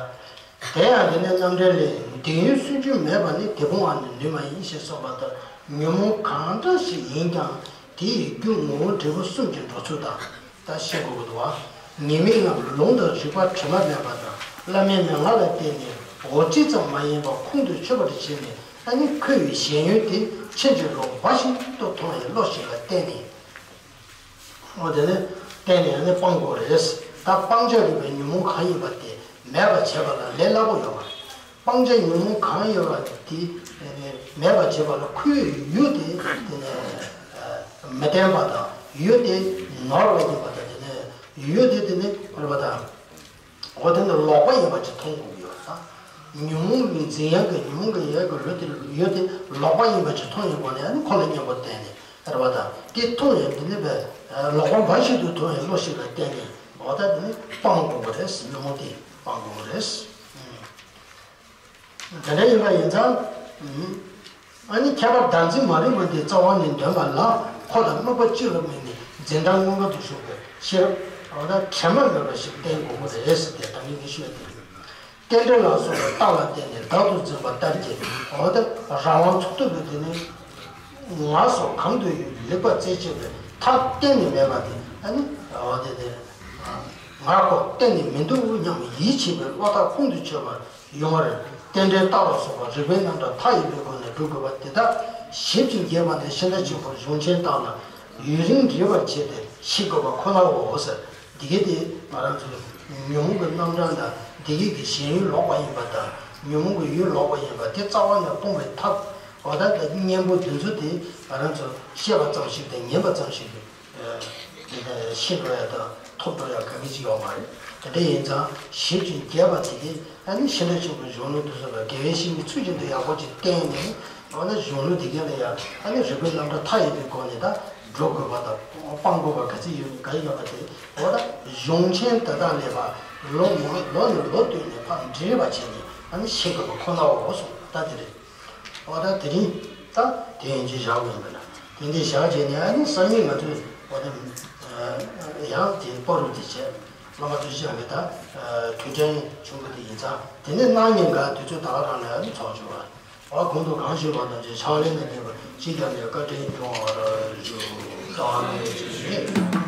དེ་ཡང་འདི་ནི་རྣམ་འགྲེལ་ལས། འདི་ཡུལ་སུན་འབྱིན་མེད་པ་ནི་དེ་སྤོང་བ་ནི་ནུས་མ་ཡིན་ཞེས་གསུངས་པ་ལྟར་ཉོན་མོངས་གང་འདྲ་ཞིག་ཡིན་ཀྱང་དེ་ཡི་རྒྱུ་ངོ་བོ་འབྲས་བུ་གསུམ་གྱི་འགྲོ་ཚུལ་དང་ད་ཤེས་དགོས་ཀྱི་འདུག་བ། ཉེས་དམིགས་རྣམས་ལུང་དང་རིགས་པ་དྲི་མ་མེད་པ་དང་བླ་མའི་མན་ངག་ལ་བརྟེན་ནས་འོ་ཙི་ཙམ་མ་ཡིན་པ་ཁུངས་དུ་ཆུད་པར་བྱས་ནས་ཨ་ནི་ཁོ་བོའི་ཞེན་ཡུལ་དེ་ཕྱིན་ཅི་ལོག་འབའ་ཞིག་ཏུ་མཐོང་བའི་བློ་ཞིག་ལ་བརྟེན་ནས། འོ་དེ་ནི་བརྟེན་ནས་ནི་སྤང་དགོས་རེད། ད་སྤང་བྱ་རིགས་པའི་ཉོན་མོངས་གང་ཡིན་པ་དེ་མེད་པར་བྱེད་པ་ལ་ལས་སླ་པོ་ཡོད་མ་རེད། སྤང་བྱ་ཉོན་མོངས་གང་ཡོད་པ་དེ་མེད་པར་བྱེད་པ་ལ་ཁོའི་ཡུལ་དེ་དེ་ནི་མི་བརྟན་པ་དང་ཡུལ་དེ་ནོར་བ་ཡིན་པ་དང་དེ་ནི་ཡུལ་དེ་དེ་ནི་རེད་པ་དང་། འོ་དེ་ནི་ལོག་པ་ཡིན་པ་ཅིག་མཐོང་དགོས་ཀྱི་ཡོད་ད། ཉོན་མོངས་ཀྱི་འཛིན་ཡག་གི་ཉོན་མོངས་ཀྱི་ཡུལ་གྱི་ལུས་དེ་ཡུལ་དེ་ལོག་པ་ཡིན་པ་ཅིག་མཐོང་ཡོང་གོང་ནས་ཨ་ནི་ཁོ་ལ་གཉེན་པོ་བསྟེན་ནས་རེད་པ་དང་། དེ་མཐོང་ཡང་འདི་ནི་བས་ལོག་པ་འབའ་ཞིག་ཏུ་མཐོང་བའི་བློ་ཞིག་ལ་བརྟེན་ནས་འོ་ད་འདི་ནི་སྤང་དགོས་པ་རེད། ཉོན་མོངས་དེ་སྤང་དགོས་པ་རེད། དེ་འདྲ་ཡིན་པ་ཡིན་ཙང་། ཨ་ནི་ཁྱད་པར་བདག་འཛིན་མ་རིག་པ་འདི་རྩ་བ་ནས་འདོན་པ་ལ་འཁོར་དང་དམིགས་པ་གཅིག་ལ་དམིགས་ནས་འཛིན་གྲྭ་མངོན་པ་དུ་ཞུགས་པའི་ཕྱིར་འོ་ད་དྲན་པ་མེད་པ་ཞིག་བསྟེན་དགོས་ཀྱི་རེད་ཟེར་ཏེ་ད་ངས་འདི་ཤོད་དེ། རྟེན་འབྲེལ་ལ་སོགས་པའི་རྟགས་ལ་བརྟེན་ནས་བདག་ཏུ་འཛིན་པ་ལྟར་གྱི་འོ་ད་རང་དབང་ཚུགས་ཐུབ་པའི་དེ་ནི་ང་སོགས་གང་དུ་ཡོད་ལེགས་པར་རྩད་ཆོད་པའི་ཐབས་གཏན་ནས་མེད་པ་དེ་ཨ་ནི་འོ་དེ་དེ་ང་ཁོ་གཏན་ནས་མི་འདུག་སྙམ་ཡིད་ཆེས་པའི་བློ་ཐག་ཁུང་དུ་ཆོད་པར། ཡོང་བར་རྟེན་འབྲེལ་རྟགས་ལ་སོགས་པ་རིགས་པའི་རྣམ་གྲངས་མཐའ་ཡས་པའི་སྒོ་ནས་སྒྲུབ་དགོས་པ་དེ་དག་ཞིབ་ཅིང་རྒྱས་པ་ནི་ཤིང་རྟ་ཆེན་པོར་གཞུང་ཆེན་བཏགས་ལ་ཡུན་རིང་རིང་བར་བྱས་ཏེ་ཤེས་དགོས་པ་ཁོ་ནའོ་ཟེར། འདི་གའི་དེ་ང་རང་ཚོ་ཉོན་མོངས་ཀྱི་རྣམ་གྲངས་དང་འདི་གའི་གི་ཞེན་ཡུལ་ལོག་པ་ཡིན་པ་དང་ཉོན་མོངས་ཀྱི་ཡུལ་ལོག་པ་ཡིན་པ་དེ་རྩ་བ་ནས་སྤོང་བའི་ཐབས་འོ་ད་ལྟ་གཉེན་པོ་འདི་ཚོ་དེ་ང་རང་ཚོ་ཤེས་པ་ཙམ་ཞིག་དང་ཉན་པ་ཙམ་ཞིག་གིས། དེ་ཤེས་འགྲོ་ཡ་དང་ཐོབ་འགྲོ་ཡ་ག་གེ་ཅིག་ཡོད་མ་རེད། དེ་འདྲ་ཡིན་ཙང་ཞིབ་ཅིང་རྒྱས་པ་དེ་གས་ཨ་ནི་ཤིང་རྟ་ཆེན་པོའི་གཞུང་ལུགས་དེ་ཚོ་ལ་དགེ་བའི་བཤེས་གཉེན་ཚུལ་བཞིན་དུ་ཡག་པོ་ཅིག་བསྟེན་ནས་འོ་ན་གཞུང་ལུགས་དེ་གས་ལ་ཡ་ཨ་ནི་རིགས་པའི་རྣམ་གྲངས་མཐའ་ཡས་པའི་སྒོ་ནས་ད་སྒྲུབ་དགོས་པ་དང་སྤང་དགོས་པ་ག་ཚོད་ཡོད་ག་ཡོད་པ་དེ་འོ་ད་གཞུང་ཆེན་དེ་དག་ལས་པ་ལོ་མང་ལོ་ནས་ལོ་བསྟུད་ནས་ཕར་འདྲིས་པ་བྱས་ནས་ཨ་ནི་ཤེས་དགོས་པ་ཁོ་ནའོ་གསུངས་ད་དེ་རེད། འོ་ད་དེ་རིང་ད་དེ་ཡན་ཆད་བཞག་པ་ཡིན་པ་ལ། དེ་འདྲའི་བཞག་བྱས་ནས་ཨ་ནི་སང་ཉིན་ང་ཚོས་འོ་ད་ཡང་དེ་པོ་རུ་དེ་བྱས་བླ་མ་ཐུགས་རྗེ་ཅན་གྱི་ད་དུས་དྲན་ཆུང་གུ་དེ་ཡིན་ཙང་དེ་ནས་གནངས་ཉིན་ག་དུས་ཚོད་ད་ག་རང་ལ་ཨ་ནི་ཚོགས་བཅུག་པ། འོ་གོང་དུ་གང་ཞུས་པ་ནང་བཞིན་ཕྱག་ལེན་ལ་ནུས་པ་ཅི་བསྐྱངས་ནས་བཀའ་དྲིན་སྐྱོང་བར་ཞུ། ད་ནས་ཅི་ཞུ།